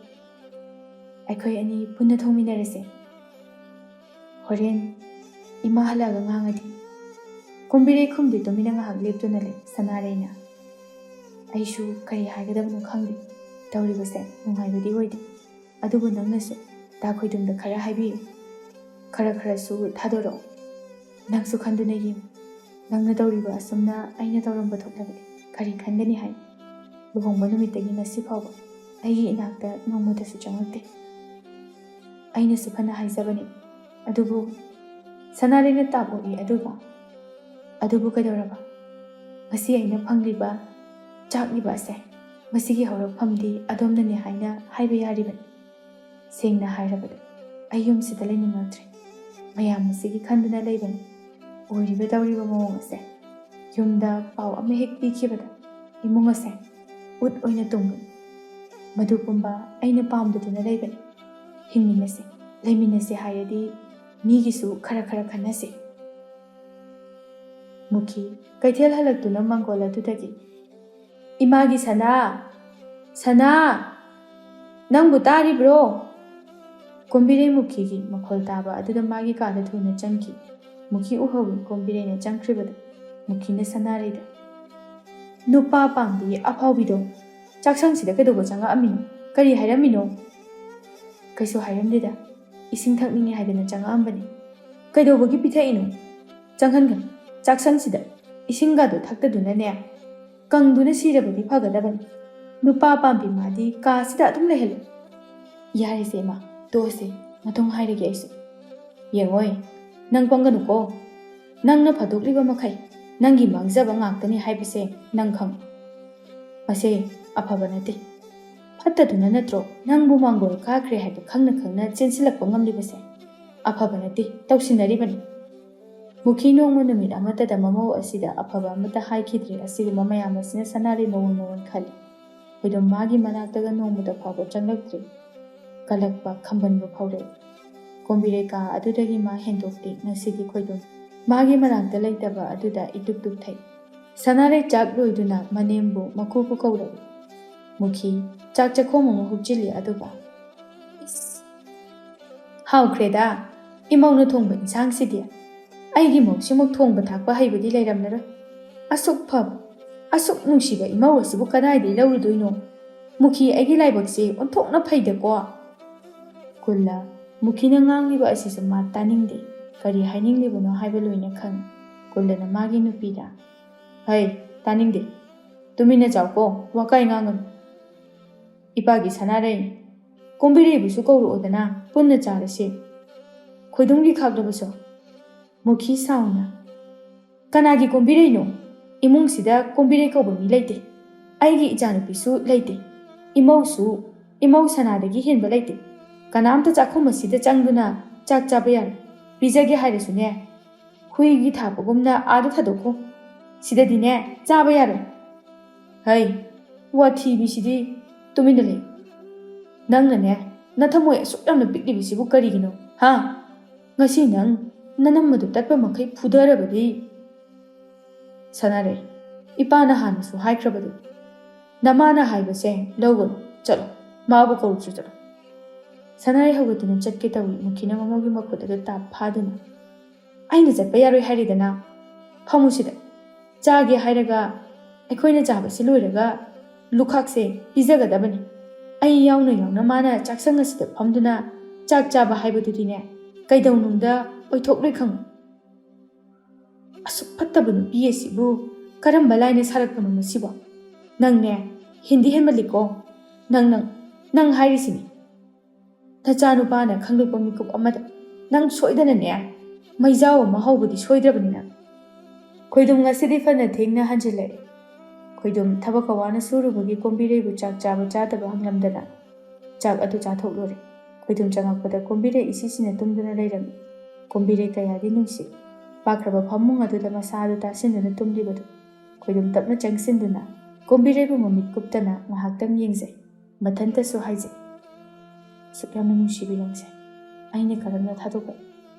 ꯑꯩꯈꯣꯏ ꯑꯅꯤ ꯄꯨꯟꯅ ꯊꯣꯡꯃꯤꯟꯅꯔꯁꯦ꯫ ꯍꯣꯔꯦꯟ ꯏꯃꯥ ꯍꯜꯂꯛꯑꯒ ꯉꯥꯡꯉꯗꯤ꯫" ꯀꯣꯝꯕꯤꯔꯩ ꯈꯨꯝꯗꯦ, ꯇꯨꯃꯤꯟꯅ ꯉꯥꯏꯍꯥꯛ ꯂꯦꯞꯇꯨꯅ ꯂꯩ꯫ ꯁꯅꯥꯔꯩꯅ, "ꯑꯩꯁꯨ ꯀꯔꯤ ꯍꯥꯏꯒꯗꯕꯅꯣ ꯈꯪꯗꯦ꯫ ꯇꯧꯔꯤꯕꯁꯦ ꯅꯨꯡꯉꯥꯏꯕꯗꯤ ꯑꯣꯏꯗꯦ꯫ ꯑꯗꯨꯕꯨ ꯅꯪꯅꯁꯨ ꯇꯥ ꯈꯣꯏꯗꯨꯝꯗ ꯈꯔ ꯍꯥꯏꯕꯤꯌꯨ꯫ ꯈꯔ ꯈꯔꯁꯨ ꯊꯥꯗꯣꯔꯛꯑꯣ꯫ ꯅꯪꯁꯨ ꯈꯟꯗꯨꯅ ꯌꯦꯡꯉꯨ꯫ ꯅꯪꯅ ꯇꯧꯔꯤꯕ ꯑꯁꯨꯝꯅ ꯑꯩꯅ ꯇꯧꯔꯝꯕ ꯊꯣꯛꯂꯕꯗꯤ ꯀꯔꯤ ꯈꯟꯒꯅꯤ ꯍꯥꯏ? ꯂꯨꯍꯣꯡꯕ ꯅꯨꯃꯤꯠꯇꯒꯤ ꯉꯁꯤ ꯐꯥꯎꯕ ꯑꯩꯒꯤ ꯏꯅꯥꯛꯇ ꯅꯣꯡꯃꯇꯁꯨ ꯆꯪꯂꯛꯇꯦ꯫ ꯑꯩꯅꯁꯨ ꯐꯅ ꯍꯥꯏꯖꯕꯅꯤ, ꯑꯗꯨꯕꯨ..." ꯁꯅꯥꯔꯩꯅ ꯇꯥꯞ ꯑꯣꯛꯏ꯫ ꯑꯗꯨꯒ, "ꯑꯗꯨꯕꯨ ꯀꯩꯗꯧꯔꯕ? ꯉꯁꯤ ꯑꯩꯅ ꯐꯪꯂꯤꯕ ꯆꯥꯛꯂꯤꯕ ꯑꯁꯦ, ꯃꯁꯤꯒꯤ ꯍꯧꯔꯛꯐꯝꯗꯤ ꯑꯗꯣꯝꯅꯅꯤ ꯍꯥꯏꯅ ꯍꯥꯏꯕ ꯌꯥꯔꯤꯕꯅꯤ꯫ ꯁꯦꯡꯅ ꯍꯥꯏꯔꯕꯗ ꯑꯩ ꯌꯨꯝꯁꯤꯗ ꯂꯩꯅꯤꯡꯂꯛꯇ꯭ꯔꯦ꯫ ꯃꯌꯥꯝ ꯑꯁꯤꯒꯤ ꯈꯟꯗꯨꯅ ꯂꯩꯕꯅꯤ꯫ ꯑꯣꯏꯔꯤꯕ ꯇꯧꯔꯤꯕ ꯃꯑꯣꯡ ꯑꯁꯦ ꯌꯨꯝꯗ ꯄꯥꯎ ꯑꯃ ꯍꯦꯛ ꯄꯤꯈꯤꯕꯗ ꯏꯃꯨꯡ ꯑꯁꯦ ꯎꯠ ꯑꯣꯏꯅ ꯇꯨꯝꯒꯅꯤ꯫ ꯃꯗꯨ ꯄꯨꯝꯕ ꯑꯩꯅ ꯄꯥꯝꯗꯗꯨꯅ ꯂꯩꯕꯅꯤ꯫ ꯍꯤꯡꯃꯤꯟꯅꯁꯤ, ꯂꯩꯃꯤꯟꯅꯁꯤ ꯍꯥꯏꯔꯗꯤ ꯃꯤꯒꯤꯁꯨ ꯈꯔ ꯈꯔ ꯈꯟꯅꯁꯤ꯫" ꯃꯨꯈꯤ ꯀꯩꯊꯦꯜ ꯍꯜꯂꯛꯇꯨꯅ ꯃꯪꯒꯣꯜ ꯑꯗꯨꯗꯒꯤ, "ꯏꯃꯥꯒꯤ ꯁꯅꯥ! ꯁꯅꯥ! ꯅꯪꯕꯨ ꯇꯥꯔꯤꯕ꯭ꯔꯣ?" ꯀꯣꯝꯕꯤꯔꯩ ꯃꯨꯈꯤꯒꯤ ꯃꯈꯣꯜ ꯇꯥꯕ ꯑꯗꯨꯗ ꯃꯥꯒꯤ ꯀꯥꯗ ꯊꯨꯅ ꯆꯪꯈꯤ꯫ ꯃꯨꯈꯤ ꯎꯍꯧꯏ꯫ ꯀꯣꯝꯕꯤꯔꯩꯅ ꯆꯪꯈ꯭ꯔꯤꯕꯗ ꯃꯨꯈꯤꯅ ꯁꯅꯥꯔꯩꯗ, "ꯅꯨꯄꯥ ꯄꯥꯝꯕꯤ ꯑꯐꯥꯎꯕꯤꯗꯣ, ꯆꯥꯛꯁꯪꯁꯤꯗ ꯀꯩꯗꯧꯕ ꯆꯪꯉꯛꯑꯝꯃꯤꯅꯣ? ꯀꯔꯤ ꯍꯥꯏꯔꯝꯃꯤꯅꯣ?" "ꯀꯩꯁꯨ ꯍꯥꯏꯔꯝꯗꯦꯗ, ꯏꯁꯤꯡ ꯊꯛꯅꯤꯡꯉꯦ ꯍꯥꯏꯗꯅ ꯆꯪꯉꯛꯑꯝꯕꯅꯤ꯫" "ꯀꯩꯗꯧꯕꯒꯤ ꯄꯤꯊꯛꯏꯅꯣ? ꯆꯪꯍꯟꯒꯅꯨ꯫ ꯆꯥꯛꯁꯪꯁꯤꯗ ꯏꯁꯤꯡꯒꯗꯣ ꯊꯛꯇꯗꯨꯅꯅꯦ, ꯀꯪꯗꯨꯅ ꯁꯤꯔꯕꯗꯤ ꯐꯒꯗꯕꯅꯤ꯫ ꯅꯨꯄꯥ ꯄꯥꯝꯕꯤ ꯃꯥꯗꯤ ꯀꯥꯁꯤꯗ ꯑꯗꯨꯝ ꯂꯩꯍꯜꯂꯨ꯫" "ꯌꯥꯔꯦꯁꯦ ꯏꯃꯥ, ꯇꯣꯛꯑꯁꯦ, ꯃꯇꯨꯡ ꯍꯥꯏꯔꯒꯦ ꯑꯩꯁꯨ꯫" "ꯌꯦꯡꯉꯣꯏ, ꯅꯪ ꯄꯪꯒꯅꯨꯀꯣ꯫ ꯅꯪꯅ ꯐꯥꯗꯣꯛꯂꯤꯕ ꯃꯈꯩ ꯅꯪꯒꯤ ꯃꯥꯡꯖꯕ ꯉꯥꯛꯇꯅꯤ ꯍꯥꯏꯕꯁꯦ ꯅꯪ ꯈꯪꯉꯨ꯫ ꯃꯁꯦ ꯑꯐꯕ ꯅꯠꯇꯦ꯫ ꯐꯠꯇꯗꯨꯅ ꯅꯠꯇ꯭ꯔꯣ ꯅꯪꯕꯨ ꯃꯥꯡꯒꯣꯜ ꯀꯥꯈ꯭ꯔꯦ ꯍꯥꯏꯕ ꯈꯪꯅ ꯈꯪꯅ ꯆꯦꯟꯁꯤꯜꯂꯛꯄ ꯉꯝꯂꯤꯕꯁꯦ ꯑꯐꯕ ꯅꯠꯇꯦ, ꯇꯧꯁꯤꯟꯅꯔꯤꯕꯅꯤ꯫ ꯃꯨꯈꯤ ꯅꯣꯡꯃ ꯅꯨꯃꯤꯠ ꯑꯃꯠꯇꯗ ꯃꯃꯧ ꯑꯁꯤꯗ ꯑꯐꯕ ꯑꯃꯠꯇ ꯍꯥꯏꯈꯤꯗ꯭ꯔꯦ꯫ ꯑꯁꯤꯒꯨꯝꯕ ꯃꯌꯥꯝ ꯑꯁꯤꯅ ꯁꯅꯥꯔꯩ ꯃꯑꯣꯡ ꯃꯑꯣꯡ ꯈꯜꯂꯤ꯫ ꯈꯣꯏꯗꯨꯝ ꯃꯥꯒꯤ ꯃꯅꯥꯛꯇꯒ ꯅꯣꯡꯃꯇ ꯐꯥꯎꯕ ꯆꯪꯂꯛꯇ꯭ꯔꯤ꯫ ꯀꯜꯂꯛꯄ, ꯈꯝꯕꯟꯕ ꯐꯥꯎꯔꯛꯏ꯫ ꯀꯣꯝꯕꯤꯔꯩ ꯀꯥ ꯑꯗꯨꯗꯒꯤ ꯃꯥ ꯍꯦꯟꯗꯣꯛꯇꯦ꯫ ꯉꯁꯤꯗꯤ ꯈꯣꯏꯗꯨꯝ ꯃꯥꯒꯤ ꯃꯅꯥꯛꯇ ꯂꯩꯇꯕ ꯑꯗꯨꯗ ꯏꯇꯨꯛ ꯇꯨꯛꯊꯩ꯫ ꯁꯅꯥꯔꯩ ꯆꯥꯛ ꯂꯣꯏꯗꯨꯅ ꯃꯅꯦꯝꯕꯨ ꯃꯀꯨꯕꯨ ꯀꯧꯔꯛꯏ꯫ ꯃꯨꯈꯤ ꯆꯥꯛ ꯆꯥꯛꯈꯣꯝ ꯑꯃ ꯍꯨꯞꯆꯤꯜꯂꯤ, ꯑꯗꯨꯒ, "ꯏꯁ, ꯍꯥꯎꯈ꯭ꯔꯦꯗ, ꯏꯃꯧꯅ ꯊꯣꯡꯕ ꯏꯟꯁꯥꯡꯁꯤꯗꯤ꯫ ꯑꯩꯒꯤ ꯃꯧꯁꯤꯃꯨꯛ ꯊꯣꯡꯕ ꯊꯥꯛꯄ ꯍꯩꯕꯗꯤ ꯂꯩꯔꯝꯂꯔꯣꯏ꯫ ꯑꯁꯨꯛ ꯐꯕ, ꯑꯁꯨꯛ ꯅꯨꯡꯁꯤꯕ ꯏꯃꯧ ꯑꯁꯤꯕꯨ ꯀꯗꯥꯏꯗꯒꯤ ꯂꯧꯔꯨꯗꯣꯏꯅꯣ? ꯃꯨꯈꯤ, ꯑꯩꯒꯤ ꯂꯥꯏꯕꯛꯁꯦ ꯑꯣꯟꯊꯣꯛꯅ ꯐꯩꯗꯀꯣ!" ꯀꯨꯜꯂ, ꯃꯨꯈꯤꯅ ꯉꯥꯡꯂꯤꯕ ꯑꯁꯤꯁꯨ ꯃꯥ ꯇꯥꯅꯤꯡꯗꯦ꯫ ꯀꯔꯤ ꯍꯥꯏꯅꯤꯡꯂꯤꯕꯅꯣ ꯍꯥꯏꯕ ꯂꯣꯏꯅ ꯈꯪꯏ꯫ ꯀꯨꯜꯂꯅ ꯃꯥꯒꯤ ꯅꯨꯄꯤꯗ, "ꯍꯩ, ꯇꯥꯅꯤꯡꯗꯦ꯫ ꯇꯨꯃꯤꯟꯅ ꯆꯥꯎꯀꯣ, ꯋꯥꯀꯥꯏ ꯉꯥꯡꯒꯅꯨ꯫ ꯏꯄꯥꯒꯤ ꯁꯅꯥꯔꯩ, ꯀꯣꯝꯕꯤꯔꯩꯕꯨꯁꯨ ꯀꯧꯔꯛꯑꯣꯗꯅ, ꯄꯨꯟꯅ ꯆꯥꯔꯁꯤ꯫ ꯈꯣꯏꯗꯨꯝꯒꯤ ꯈꯥꯛꯂꯕꯁꯨ?" ꯃꯨꯈꯤ ꯁꯥꯎꯅ, "ꯀꯅꯥꯒꯤ ꯀꯣꯝꯕꯤꯔꯩꯅꯣ? ꯏꯃꯨꯡꯁꯤꯗ ꯀꯣꯝꯕꯤꯔꯩ ꯀꯧꯕ ꯃꯤ ꯂꯩꯇꯦ꯫ ꯑꯩꯒꯤ ꯏꯆꯥꯅꯨꯄꯤꯁꯨ ꯂꯩꯇꯦ꯫ ꯏꯃꯧꯁꯨ, ꯏꯃꯧ ꯁꯅꯥꯗꯒꯤ ꯍꯦꯟꯕ ꯂꯩꯇꯦ꯫ ꯀꯅꯥꯝꯇ ꯆꯥꯛꯈꯨꯝ ꯑꯁꯤꯗ ꯆꯪꯗꯨꯅ ꯆꯥꯛ ꯆꯥꯕ ꯌꯥꯔꯣꯏ꯫ ꯄꯤꯖꯒꯦ ꯍꯥꯏꯔꯁꯨꯅꯦ, ꯍꯨꯏꯒꯤ ꯊꯥꯕꯒꯨꯝꯅ ꯑꯥꯗ ꯊꯥꯗꯣꯛꯈꯣ꯫ ꯁꯤꯗꯗꯤꯅꯦ, ꯆꯥꯕ ꯌꯥꯔꯣꯏ꯫ ꯍꯩ, ꯋꯥꯊꯤꯕꯤꯁꯤꯗꯤ, ꯇꯨꯃꯤꯟꯅ ꯂꯩ꯫ ꯅꯪꯅꯅꯦ, ꯅꯊꯃꯣꯏ ꯑꯁꯨꯛ ꯌꯥꯝꯅ ꯄꯤꯛꯂꯤꯕꯁꯤꯕꯨ ꯀꯔꯤꯒꯤꯅꯣ, ꯍꯥ? ꯉꯁꯤ ꯅꯪ ꯅꯅꯝ ꯑꯗꯨ ꯇꯠꯄ ꯃꯈꯩ ꯐꯨꯗꯔꯕꯗꯤ?" ꯁꯅꯥꯔꯩ, ꯏꯄꯥꯅ ꯍꯥꯟꯅꯁꯨ ꯍꯥꯏꯈ꯭ꯔꯕꯗꯨ, ꯅꯃꯥꯅ ꯍꯥꯏꯕꯁꯦ ꯂꯧꯒꯅꯨ, ꯆꯠꯂꯣ, ꯃꯥꯕꯨ ꯀꯧꯔꯨꯆꯣ ꯆꯠꯂꯣ꯫ ꯁꯅꯥꯔꯩ ꯍꯧꯒꯠꯇꯨꯅ ꯆꯠꯀꯦ ꯇꯧꯏ, ꯃꯨꯈꯤꯅ ꯃꯃꯧꯒꯤ ꯃꯈꯨꯠ ꯑꯗꯨ ꯇꯥꯞ ꯐꯥꯗꯨꯅ, "ꯑꯩꯅ ꯆꯠꯄ ꯌꯥꯔꯣꯏ ꯍꯥꯏꯔꯤꯗꯅ? ꯐꯝꯃꯨꯁꯤꯗ꯫ ꯆꯥꯒꯦ ꯍꯥꯏꯔꯒ ꯑꯩꯈꯣꯏꯅ ꯆꯥꯕꯁꯤ ꯂꯣꯏꯔꯒ ꯂꯨꯈꯥꯛꯁꯦ ꯄꯤꯖꯒꯗꯕꯅꯤ꯫ ꯑꯩ ꯌꯥꯎꯅ ꯌꯥꯎꯅ ꯃꯥꯅ ꯆꯥꯛꯁꯪ ꯑꯁꯤꯗ ꯐꯝꯗꯨꯅ ꯆꯥꯛ ꯆꯥꯕ ꯍꯥꯏꯕꯗꯨꯗꯤꯅꯦ, ꯀꯩꯗꯧꯅꯨꯡꯗ ꯑꯣꯏꯊꯣꯛꯂꯣꯏ ꯈꯪꯉꯨ꯫ ꯑꯁꯨꯛ ꯐꯠꯇꯕ ꯅꯨꯄꯤ ꯑꯁꯤꯕꯨ ꯀꯔꯝꯕ ꯂꯥꯏꯅ ꯁꯥꯔꯛꯄꯅꯣ ꯃꯁꯤꯕꯣ? ꯅꯪꯅꯦ, ꯍꯦꯟꯗꯤ ꯍꯦꯟꯃꯜꯂꯤꯀꯣ꯫ ꯅꯪ, ꯅꯪ, ꯅꯪ ꯍꯥꯏꯔꯤꯁꯤꯅꯤ꯫ ꯅꯆꯥꯅꯨꯄꯥꯅ ꯈꯪꯂꯛꯄ ꯃꯤꯀꯨꯞ ꯑꯃꯗ ꯅꯪ ꯁꯣꯏꯗꯅꯅꯦ ꯃꯩꯖꯥꯎ ꯑꯃ ꯍꯧꯕꯗꯤ ꯁꯣꯏꯗ꯭ꯔꯕꯅꯤꯅ꯫ ꯈꯣꯏꯗꯨꯝ ꯉꯁꯤꯗꯤ ꯐꯅ ꯊꯦꯡꯅ ꯍꯟꯖꯤꯜꯂꯛꯑꯦ꯫ ꯈꯣꯏꯗꯨꯝ ꯊꯕꯛ ꯑꯋꯥꯅ ꯁꯨꯔꯨꯕꯒꯤ ꯀꯣꯝꯕꯤꯔꯩꯕꯨ ꯆꯥꯛ ꯆꯥꯕ ꯆꯥꯗꯕ ꯍꯪꯂꯝꯗꯅ ꯆꯥꯛ ꯑꯗꯨ ꯆꯥꯊꯣꯛꯂꯨꯔꯦ꯫ ꯈꯣꯏꯗꯨꯝ ꯆꯪꯉꯛꯄꯗ ꯀꯣꯝꯕꯤꯔꯩ ꯏꯁꯤꯁꯤꯅ ꯇꯨꯝꯗꯨꯅ ꯂꯩꯔꯝꯃꯤ꯫ ꯀꯣꯝꯕꯤꯔꯩ ꯀꯌꯥꯗꯤ ꯅꯨꯡꯁꯤ꯫ ꯄꯥꯛꯈ꯭ꯔꯕ ꯐꯃꯨꯡ ꯑꯗꯨꯗ ꯃꯁꯥ ꯑꯗꯨ ꯇꯥꯁꯤꯟꯗꯨꯅ ꯇꯨꯝꯂꯤꯕꯗꯨ ꯈꯣꯏꯗꯨꯝ ꯇꯞꯅ ꯆꯪꯁꯤꯟꯗꯨꯅ ꯀꯣꯝꯕꯤꯔꯩꯕꯨ ꯃꯃꯤꯠ ꯀꯨꯞꯇꯅ ꯉꯥꯏꯍꯥꯛꯇꯪ ꯌꯦꯡꯖꯩ꯫ ꯃꯊꯟꯇꯁꯨ ꯍꯥꯏꯖꯩ, "ꯑꯁꯨꯛ ꯌꯥꯝꯅ ꯅꯨꯡꯁꯤꯕ ꯅꯪꯁꯦ ꯑꯩꯅ ꯀꯔꯝꯅ ꯊꯥꯗꯣꯛꯀꯅꯤ?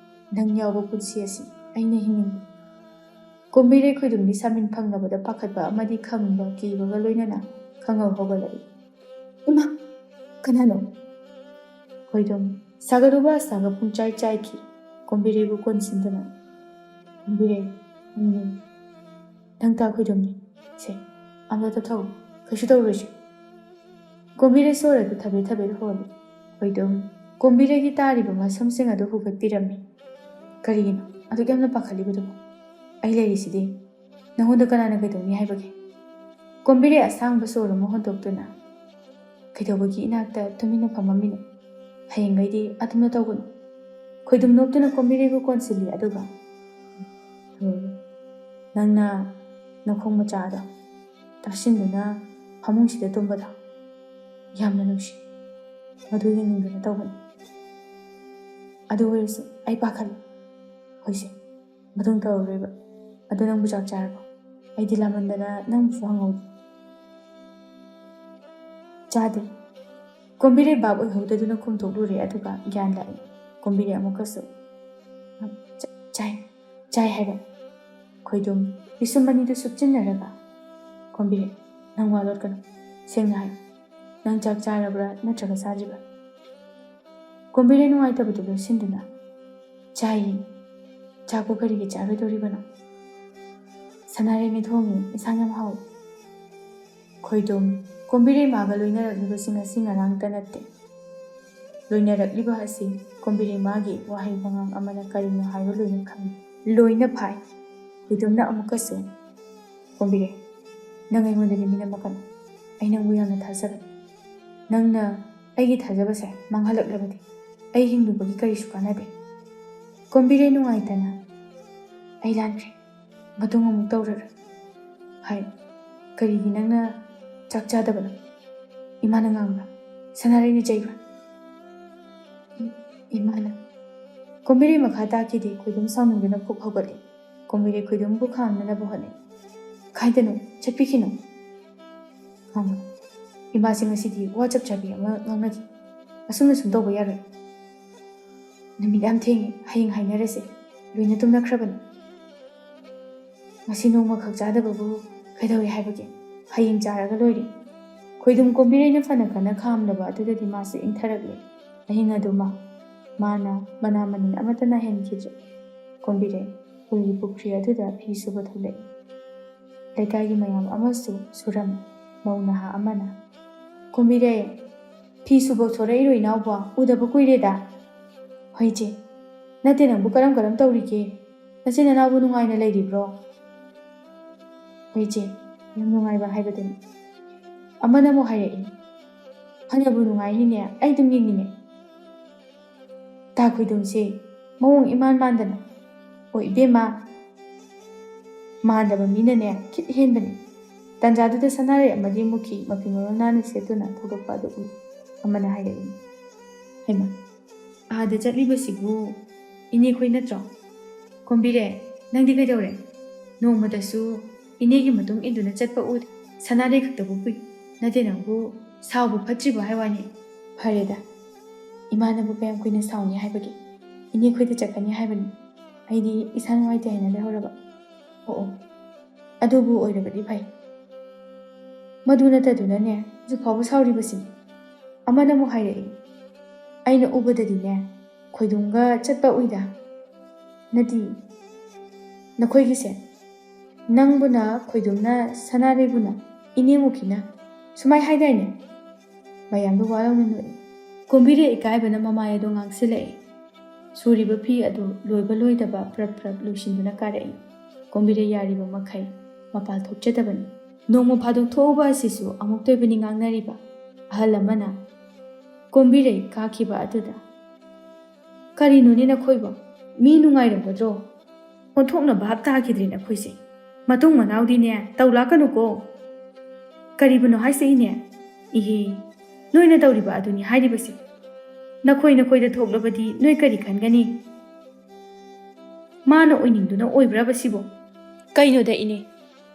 ꯅꯪ ꯌꯥꯎꯕ ꯄꯨꯟꯁꯤ ꯑꯁꯤ ꯑꯩꯅ ꯍꯤꯡꯅꯤꯡꯕ"꯫ ꯀꯣꯝꯕꯤꯔꯩ ꯈꯣꯏꯗꯨꯝꯗꯤ ꯁꯥꯃꯤꯟ ꯐꯪꯅꯕꯗ ꯄꯥꯈꯠꯄ ꯑꯃꯗꯤ ꯈꯪꯕ ꯀꯤꯕꯒ ꯂꯣꯏꯅꯅ ꯈꯪꯍꯧ ꯍꯧꯒꯠꯂꯛꯏ꯫ "ꯏꯃꯥ! ꯀꯅꯥꯅꯣ?" ꯈꯣꯏꯗꯨꯝ ꯁꯥꯒꯠꯂꯨꯕ ꯑꯁꯥꯒ ꯄꯨꯡꯆꯥꯏ ꯆꯥꯏꯈꯤ꯫ ꯀꯣꯝꯕꯤꯔꯩꯕꯨ ꯀꯣꯟꯁꯤꯟꯗꯨꯅ, "ꯀꯣꯝꯕꯤꯔꯩ, ꯅꯪꯅꯤ꯫ ꯅꯪ ꯇꯥ ꯈꯣꯏꯗꯨꯝꯅꯤ꯫ ꯁꯦ, ꯑꯝꯇ ꯇꯞꯊꯧ꯫ ꯀꯩꯁꯨ ꯇꯧꯔꯣꯏꯁꯦ"꯫ ꯀꯣꯝꯕꯤꯔꯩ ꯁꯣꯔ ꯑꯗꯨ ꯊꯕꯦꯠ ꯊꯕꯦꯠ ꯍꯣꯜꯂꯤ꯫ ꯈꯣꯏꯗꯨꯝ ꯀꯣꯝꯕꯤꯔꯩꯒꯤ ꯇꯥꯔꯤꯕ ꯃꯁꯝꯁꯤꯡ ꯑꯗꯨ ꯍꯨꯒꯠꯄꯤꯔꯝꯃꯤ꯫ "ꯀꯔꯤꯒꯤꯅꯣ ꯑꯗꯨꯛ ꯌꯥꯝꯅ ꯄꯥꯈꯠꯂꯤꯕꯗꯨꯕꯨ? ꯑꯩ ꯂꯩꯔꯤꯁꯤꯗꯤ꯫ ꯅꯉꯣꯟꯗ ꯀꯅꯥꯅ ꯀꯩꯗꯧꯅꯤ ꯍꯥꯏꯕꯒꯦ?" ꯀꯣꯝꯕꯤꯔꯩ ꯑꯁꯥꯡꯕ ꯁꯣꯔ ꯑꯃ ꯍꯣꯟꯗꯣꯛꯇꯨꯅ, "ꯀꯩꯗꯧꯕꯒꯤ ꯏꯅꯥꯛꯇ ꯇꯨꯃꯤꯟꯅ ꯐꯝꯃꯝꯃꯤꯅꯣ? ꯍꯌꯦꯡꯈꯩꯗꯤ ꯑꯗꯨꯝꯅ ꯇꯧꯒꯅꯨ"꯫ ꯈꯣꯏꯗꯨꯝ ꯅꯣꯛꯇꯨꯅ ꯀꯣꯝꯕꯤꯔꯩꯕꯨ ꯀꯣꯟꯁꯤꯜꯂꯤ, ꯑꯗꯨꯒ, "ꯎꯝ, ꯅꯪꯅ ꯅꯈꯣꯡ ꯃꯆꯥꯗꯣ ꯇꯥꯁꯤꯟꯗꯨꯅ ꯐꯃꯨꯡꯁꯤꯗ ꯇꯨꯝꯕꯗꯣ ꯌꯥꯝꯅ ꯅꯨꯡꯁꯤ꯫ ꯃꯗꯨ ꯌꯦꯡꯅꯤꯡꯗꯨꯅ ꯇꯧꯕꯅꯤ꯫ ꯑꯗꯨ ꯑꯣꯏꯔꯁꯨ ꯑꯩ ꯄꯥꯈꯠꯂꯤ"꯫ "ꯍꯣꯏꯁꯦ, ꯃꯇꯨꯡ ꯇꯧꯔꯔꯣꯏꯕ꯫ ꯑꯗꯨ ꯅꯪꯕꯨ ꯆꯥꯛ ꯆꯥꯔꯕꯣ? ꯑꯩꯗꯤ ꯂꯥꯃꯟꯗꯅ ꯅꯪꯕꯨꯁꯨ ꯍꯪꯍꯧꯗꯦ"꯫ "ꯆꯥꯗꯦ"꯫ ꯀꯣꯝꯕꯤꯔꯩ ꯚꯥꯞ ꯑꯣꯏꯍꯧꯗꯗꯨꯅ ꯈꯨꯝꯊꯣꯛꯂꯨꯔꯦ, ꯑꯗꯨꯒ ꯒ꯭ꯌꯥꯟ ꯂꯥꯛꯏ꯫ ꯀꯣꯝꯕꯤꯔꯩ ꯑꯃꯨꯛꯀꯁꯨ, "ꯆ-, ꯆꯥꯏ, ꯆꯥꯏ" ꯍꯥꯏꯕ꯫ ꯈꯣꯏꯗꯨꯝ ꯄꯤꯁꯨꯝ ꯑꯅꯤꯗꯨ ꯁꯨꯞꯆꯤꯟꯅꯔꯒ, "ꯀꯣꯝꯕꯤꯔꯩ, ꯅꯪ ꯋꯥ ꯂꯣꯠꯀꯅꯨ꯫ ꯁꯦꯡꯅ ꯍꯥꯏꯌꯨ꯫ ꯅꯪ ꯆꯥꯛ ꯆꯥꯔꯕ꯭ꯔꯥ ꯅꯠꯇ꯭ꯔꯒ ꯆꯥꯗ꯭ꯔꯤꯕ꯭ꯔꯥ?" ꯀꯣꯝꯕꯤꯔꯩ ꯅꯨꯡꯉꯥꯏꯇꯕꯗꯨ ꯂꯣꯏꯁꯤꯟꯗꯨꯅ, "ꯆꯥꯏꯌꯦ꯫ ꯆꯥꯛꯄꯨ ꯀꯔꯤꯒꯤ ꯆꯥꯔꯣꯏꯗꯣꯔꯤꯕꯅꯣ? ꯁꯅꯥꯔꯩꯅ ꯊꯣꯡꯉꯤ, ꯏꯟꯁꯥꯡ ꯌꯥꯝ ꯍꯥꯎꯏ"꯫ ꯈꯣꯏꯗꯨꯝ ꯀꯣꯝꯕꯤꯔꯩ ꯃꯥꯒ ꯂꯣꯏꯅꯔꯛꯂꯤꯕꯁꯤ ꯉꯁꯤ ꯉꯔꯥꯡꯇ ꯅꯠꯇꯦ꯫ ꯂꯣꯏꯅꯔꯛꯂꯤꯕ ꯑꯁꯤ ꯀꯣꯝꯕꯤꯔꯩ ꯃꯥꯒꯤ ꯋꯥꯍꯩ ꯋꯥꯉꯥꯡ ꯑꯃꯅ ꯀꯔꯤꯅꯣ ꯍꯥꯏꯕ ꯂꯣꯏꯅ ꯈꯪꯏ꯫ ꯂꯣꯏꯅ ꯐꯥꯏ꯫ ꯈꯣꯏꯗꯨꯝꯅ ꯑꯃꯨꯛꯀꯁꯨ, "ꯀꯣꯝꯕꯤꯔꯩ, ꯅꯪ ꯑꯩꯉꯣꯟꯗꯗꯤ ꯃꯤꯅꯝꯃꯛꯀꯅꯨ꯫ ꯑꯩ ꯅꯪꯕꯨ ꯌꯥꯝꯅ ꯊꯥꯖꯕꯅꯤ꯫ ꯅꯪꯅ ꯑꯩꯒꯤ ꯊꯥꯖꯕꯁꯦ ꯃꯥꯡꯍꯜꯂꯛꯂꯕꯗꯤ ꯑꯩ ꯍꯤꯡꯂꯨꯕꯒꯤ ꯀꯔꯤꯁꯨ ꯀꯥꯟꯅꯗꯦ"꯫ ꯀꯣꯝꯕꯤꯔꯩ ꯅꯨꯡꯉꯥꯏꯇꯅ, "ꯑꯩ ꯂꯥꯟꯈ꯭ꯔꯦ, ꯃꯇꯨꯡ ꯑꯃꯨꯛ ꯇꯧꯔꯔꯣꯏ" ꯍꯥꯏ꯫ "ꯀꯔꯤꯒꯤ ꯅꯪꯅ ꯆꯥꯛ ꯆꯥꯗꯕꯅꯣ?" ꯏꯃꯥꯅ ꯉꯥꯡꯕ꯫ ꯁꯅꯥꯔꯩꯅ ꯆꯩꯕ꯫ ꯏ-, ꯏꯃꯥꯅ꯫ ꯀꯣꯝꯕꯤꯔꯩ ꯃꯈꯥ ꯇꯥꯈꯤꯗꯦ꯫ ꯈꯣꯏꯗꯨꯝ ꯁꯥꯎꯅꯤꯡꯗꯨꯅ ꯐꯨꯛ ꯍꯧꯒꯠꯂꯤ꯫ ꯀꯣꯝꯕꯤꯔꯩ ꯈꯣꯏꯗꯨꯝꯕꯨ ꯈꯥꯝꯅꯅꯕ ꯍꯣꯠꯅꯩ꯫ "ꯀꯥꯏꯗꯅꯣ? ꯆꯠꯄꯤꯈꯤꯅꯣ!" ꯉꯥꯡꯕ꯫ ꯏꯃꯥꯁꯦ ꯉꯁꯤꯗꯤ ꯋꯥ ꯆꯞ ꯆꯥꯕꯤ ꯑꯃ ꯉꯥꯡꯅꯈꯤ꯫ "ꯑꯁꯨꯝꯅ ꯁꯨꯝ ꯇꯧꯕ ꯌꯥꯔꯣꯏ꯫ ꯅꯨꯃꯤꯠ ꯌꯥꯝ ꯊꯦꯡꯉꯦ, ꯍꯌꯦꯡ ꯍꯥꯏꯅꯔꯁꯦ꯫ ꯂꯣꯏꯅ ꯇꯨꯝꯅꯈ꯭ꯔꯕꯅꯤ꯫ ꯉꯁꯤ ꯅꯣꯡꯃꯈꯛ ꯆꯥꯗꯕꯕꯨ ꯀꯩꯗꯧꯏ ꯍꯥꯏꯕꯒꯦ? ꯍꯌꯦꯡ ꯆꯥꯔꯒ ꯂꯣꯏꯔꯦ"꯫ ꯈꯣꯏꯗꯨꯝ ꯀꯣꯝꯕꯤꯔꯩꯅ ꯐꯅ ꯀꯟꯅ ꯈꯥꯝꯂꯕ ꯑꯗꯨꯗꯗꯤ ꯃꯥꯁꯦ ꯏꯪꯊꯔꯛꯂꯦ꯫ ꯑꯍꯤꯡ ꯑꯗꯨꯃ ꯃꯥꯅ ꯃꯅꯥ ꯃꯅꯤꯟ ꯑꯃꯠꯇ ꯅꯥꯏꯍꯟꯈꯤꯗ꯭ꯔꯦ꯫ ꯀꯣꯝꯕꯤꯔꯩ ꯎꯒꯤ ꯄꯨꯈ꯭ꯔꯤ ꯑꯗꯨꯗ ꯐꯤ ꯁꯨꯕ ꯊꯣꯛꯂꯛꯏ꯫ ꯂꯩꯀꯥꯏꯒꯤ ꯃꯌꯥꯝ ꯑꯃꯁꯨ ꯁꯨꯔꯝꯃꯤ꯫ ꯃꯧ ꯅꯍꯥ ꯑꯃꯅ, "ꯀꯣꯝꯕꯤꯔꯩ, ꯐꯤ ꯁꯨꯕ ꯊꯣꯔꯛꯏꯔꯣ ꯏꯅꯥꯎꯕꯣ? ꯎꯗꯕ ꯀꯨꯏꯔꯦꯗ"꯫ "ꯍꯣꯏ ꯏꯆꯦ, ꯅꯠꯇꯦ, ꯅꯪꯕꯨ ꯀꯔꯝ ꯀꯔꯝ ꯇꯧꯔꯤꯒꯦ? ꯅꯆꯤꯟ ꯅꯅꯥꯎꯕꯨ ꯅꯨꯡꯉꯥꯏꯅ ꯂꯩꯔꯤꯕ꯭ꯔꯣ?" "ꯍꯣꯏ ꯏꯆꯦ, ꯌꯥꯝ ꯅꯨꯡꯉꯥꯏꯕ ꯍꯥꯏꯕꯗꯨꯅꯤ"꯫ ꯑꯃꯅ ꯑꯃꯨꯛ ꯍꯥꯏꯔꯛꯏ, "ꯐꯅꯕꯨ ꯅꯨꯡꯉꯥꯏꯅꯤꯅꯦ, ꯑꯩ ꯑꯗꯨꯝ ꯌꯦꯡꯅꯤꯡꯉꯦ"꯫ ꯇꯥ ꯈꯣꯏꯗꯨꯝꯁꯦ ꯃꯑꯣꯡ ꯏꯃꯥꯟ ꯃꯥꯟꯗꯅ, "ꯑꯣ ꯏꯕꯦꯝꯃ, ꯃꯥꯟꯗꯕ ꯃꯤꯅꯅꯦ ꯈꯤꯠ ꯍꯦꯟꯕꯅꯦ"꯫ ꯇꯥꯟꯖꯥꯗꯨꯗ ꯁꯅꯥꯔꯩ ꯑꯃꯗꯤ ꯃꯨꯈꯤ ꯃꯐꯤ ꯃꯔꯣꯜ ꯅꯥꯟꯅ ꯁꯦꯠꯇꯨꯅ ꯊꯣꯛꯂꯛꯄ ꯑꯗꯨ ꯎꯏ꯫ ꯑꯃꯅ ꯍꯥꯏꯔꯛꯏ, "ꯍꯩꯃꯥ, ꯑꯥꯗ ꯆꯠꯂꯤꯕꯁꯤꯕꯨ ꯏꯅꯦꯈꯣꯏ ꯅꯠꯇ꯭ꯔꯣ? ꯀꯣꯝꯕꯤꯔꯩ, ꯅꯪꯗꯤ ꯀꯩꯗꯧꯔꯦ? ꯅꯣꯡꯃꯇꯁꯨ ꯏꯅꯦꯒꯤ ꯃꯇꯨꯡ ꯏꯟꯗꯨꯅ ꯆꯠꯄ ꯎꯗꯦ꯫ ꯁꯅꯥꯔꯩ ꯈꯛꯇꯕꯨ ꯄꯨꯏ꯫ ꯅꯠꯇꯦ, ꯅꯪꯕꯨ ꯁꯥꯎꯕ ꯐꯠꯇ꯭ꯔꯤꯕ ꯍꯥꯏ ꯋꯥꯅꯤ"꯫ "ꯐꯔꯦꯗ, ꯏꯃꯥꯅꯕꯨ ꯀꯌꯥꯝ ꯀꯨꯏꯅ ꯁꯥꯎꯅꯤ ꯍꯥꯏꯕꯒꯦ? ꯏꯅꯦꯈꯣꯏꯗ ꯆꯠꯀꯅꯤ ꯍꯥꯏꯕꯅꯤ꯫ ꯑꯩꯗꯤ ꯏꯁꯥ ꯅꯨꯡꯉꯥꯏꯇꯦ ꯍꯥꯏꯅ ꯂꯩꯍꯧꯔꯕ"꯫ "ꯑꯣ ꯑꯣ, ꯑꯗꯨꯕꯨ ꯑꯣꯏꯔꯕꯗꯤ ꯐꯩ꯫ ꯃꯗꯨ ꯅꯠꯇꯗꯨꯅꯅꯦ ꯍꯧꯖꯤꯛ ꯐꯥꯎꯕ ꯁꯥꯎꯔꯤꯕꯁꯤꯅꯤ"꯫ ꯑꯃꯅ ꯑꯃꯨꯛ ꯍꯥꯏꯔꯛꯏ, "ꯑꯩꯅ ꯎꯕꯗꯗꯤꯅꯦ ꯈꯣꯏꯗꯨꯝꯒ ꯆꯠꯄ ꯎꯏꯗ"꯫ "ꯅꯠꯇꯦ, ꯅꯈꯣꯏꯒꯤꯁꯦ ꯅꯪꯕꯨꯅ ꯈꯣꯏꯗꯨꯝꯅ ꯁꯅꯥꯔꯩꯕꯨꯅ ꯏꯅꯦ ꯃꯨꯈꯤꯅ ꯁꯨꯃꯥꯏ ꯍꯥꯏꯗꯥꯏꯅꯦ?" ꯃꯌꯥꯝꯗꯨ ꯋꯥ ꯂꯥꯎꯅ ꯅꯣꯛꯏ꯫ ꯀꯣꯝꯕꯤꯔꯩ ꯏꯀꯥꯏꯕꯅ ꯃꯃꯥꯏ ꯑꯗꯨ ꯉꯥꯡꯁꯤꯜꯂꯛꯏ꯫ ꯁꯨꯔꯤꯕ ꯐꯤ ꯑꯗꯨ ꯂꯣꯏꯕ ꯂꯣꯏꯗꯕ ꯄ꯭ꯔꯞ ꯄ꯭ꯔꯞ ꯂꯣꯏꯁꯤꯟꯗꯨꯅ ꯀꯥꯔꯛꯏ꯫ ꯀꯣꯝꯕꯤꯔꯩ ꯌꯥꯔꯤꯕ ꯃꯈꯩ ꯃꯄꯥꯜ ꯊꯣꯛꯆꯗꯕꯅꯤ꯫ ꯅꯣꯡꯃ ꯐꯥꯗꯣꯛ ꯊꯣꯛꯎꯕ ꯑꯁꯤꯁꯨ ꯑꯃꯨꯛꯇ ꯑꯣꯏꯕꯅꯤ ꯉꯥꯡꯅꯔꯤꯕ꯫ ꯑꯍꯜ ꯑꯃꯅ ꯀꯣꯝꯕꯤꯔꯩ ꯀꯥꯈꯤꯕ ꯑꯗꯨꯗ, "ꯀꯔꯤꯅꯣꯅꯦ ꯅꯈꯣꯏꯕꯣ? ꯃꯤ ꯅꯨꯡꯉꯥꯏꯔꯝꯒꯗ꯭ꯔꯣ? ꯑꯣꯟꯊꯣꯛꯅ ꯚꯥꯞ ꯇꯥꯈꯤꯗ꯭ꯔꯦ ꯅꯈꯣꯏꯁꯦ꯫ ꯃꯇꯨꯡ ꯃꯅꯥꯎꯗꯤꯅꯦ, ꯇꯧ ꯂꯥꯛꯀꯅꯨꯀꯣ꯫ ꯀꯔꯤꯕꯨꯅꯣ ꯍꯥꯏꯁꯦ ꯏꯅꯦ? ꯏꯍꯦ, ꯅꯣꯏꯅ ꯇꯧꯔꯤꯕ ꯑꯗꯨꯅꯤ ꯍꯥꯏꯔꯤꯕꯁꯦ꯫ ꯅꯈꯣꯏ ꯅꯈꯣꯏꯗ ꯊꯣꯛꯂꯕꯗꯤ ꯅꯣꯏ ꯀꯔꯤ ꯈꯟꯒꯅꯤ? ꯃꯥꯅ ꯑꯣꯏꯅꯤꯡꯗꯨꯅ ꯑꯣꯏꯕ꯭ꯔꯕ ꯁꯤꯕꯣ? ꯀꯩꯅꯣꯗ ꯏꯅꯦ,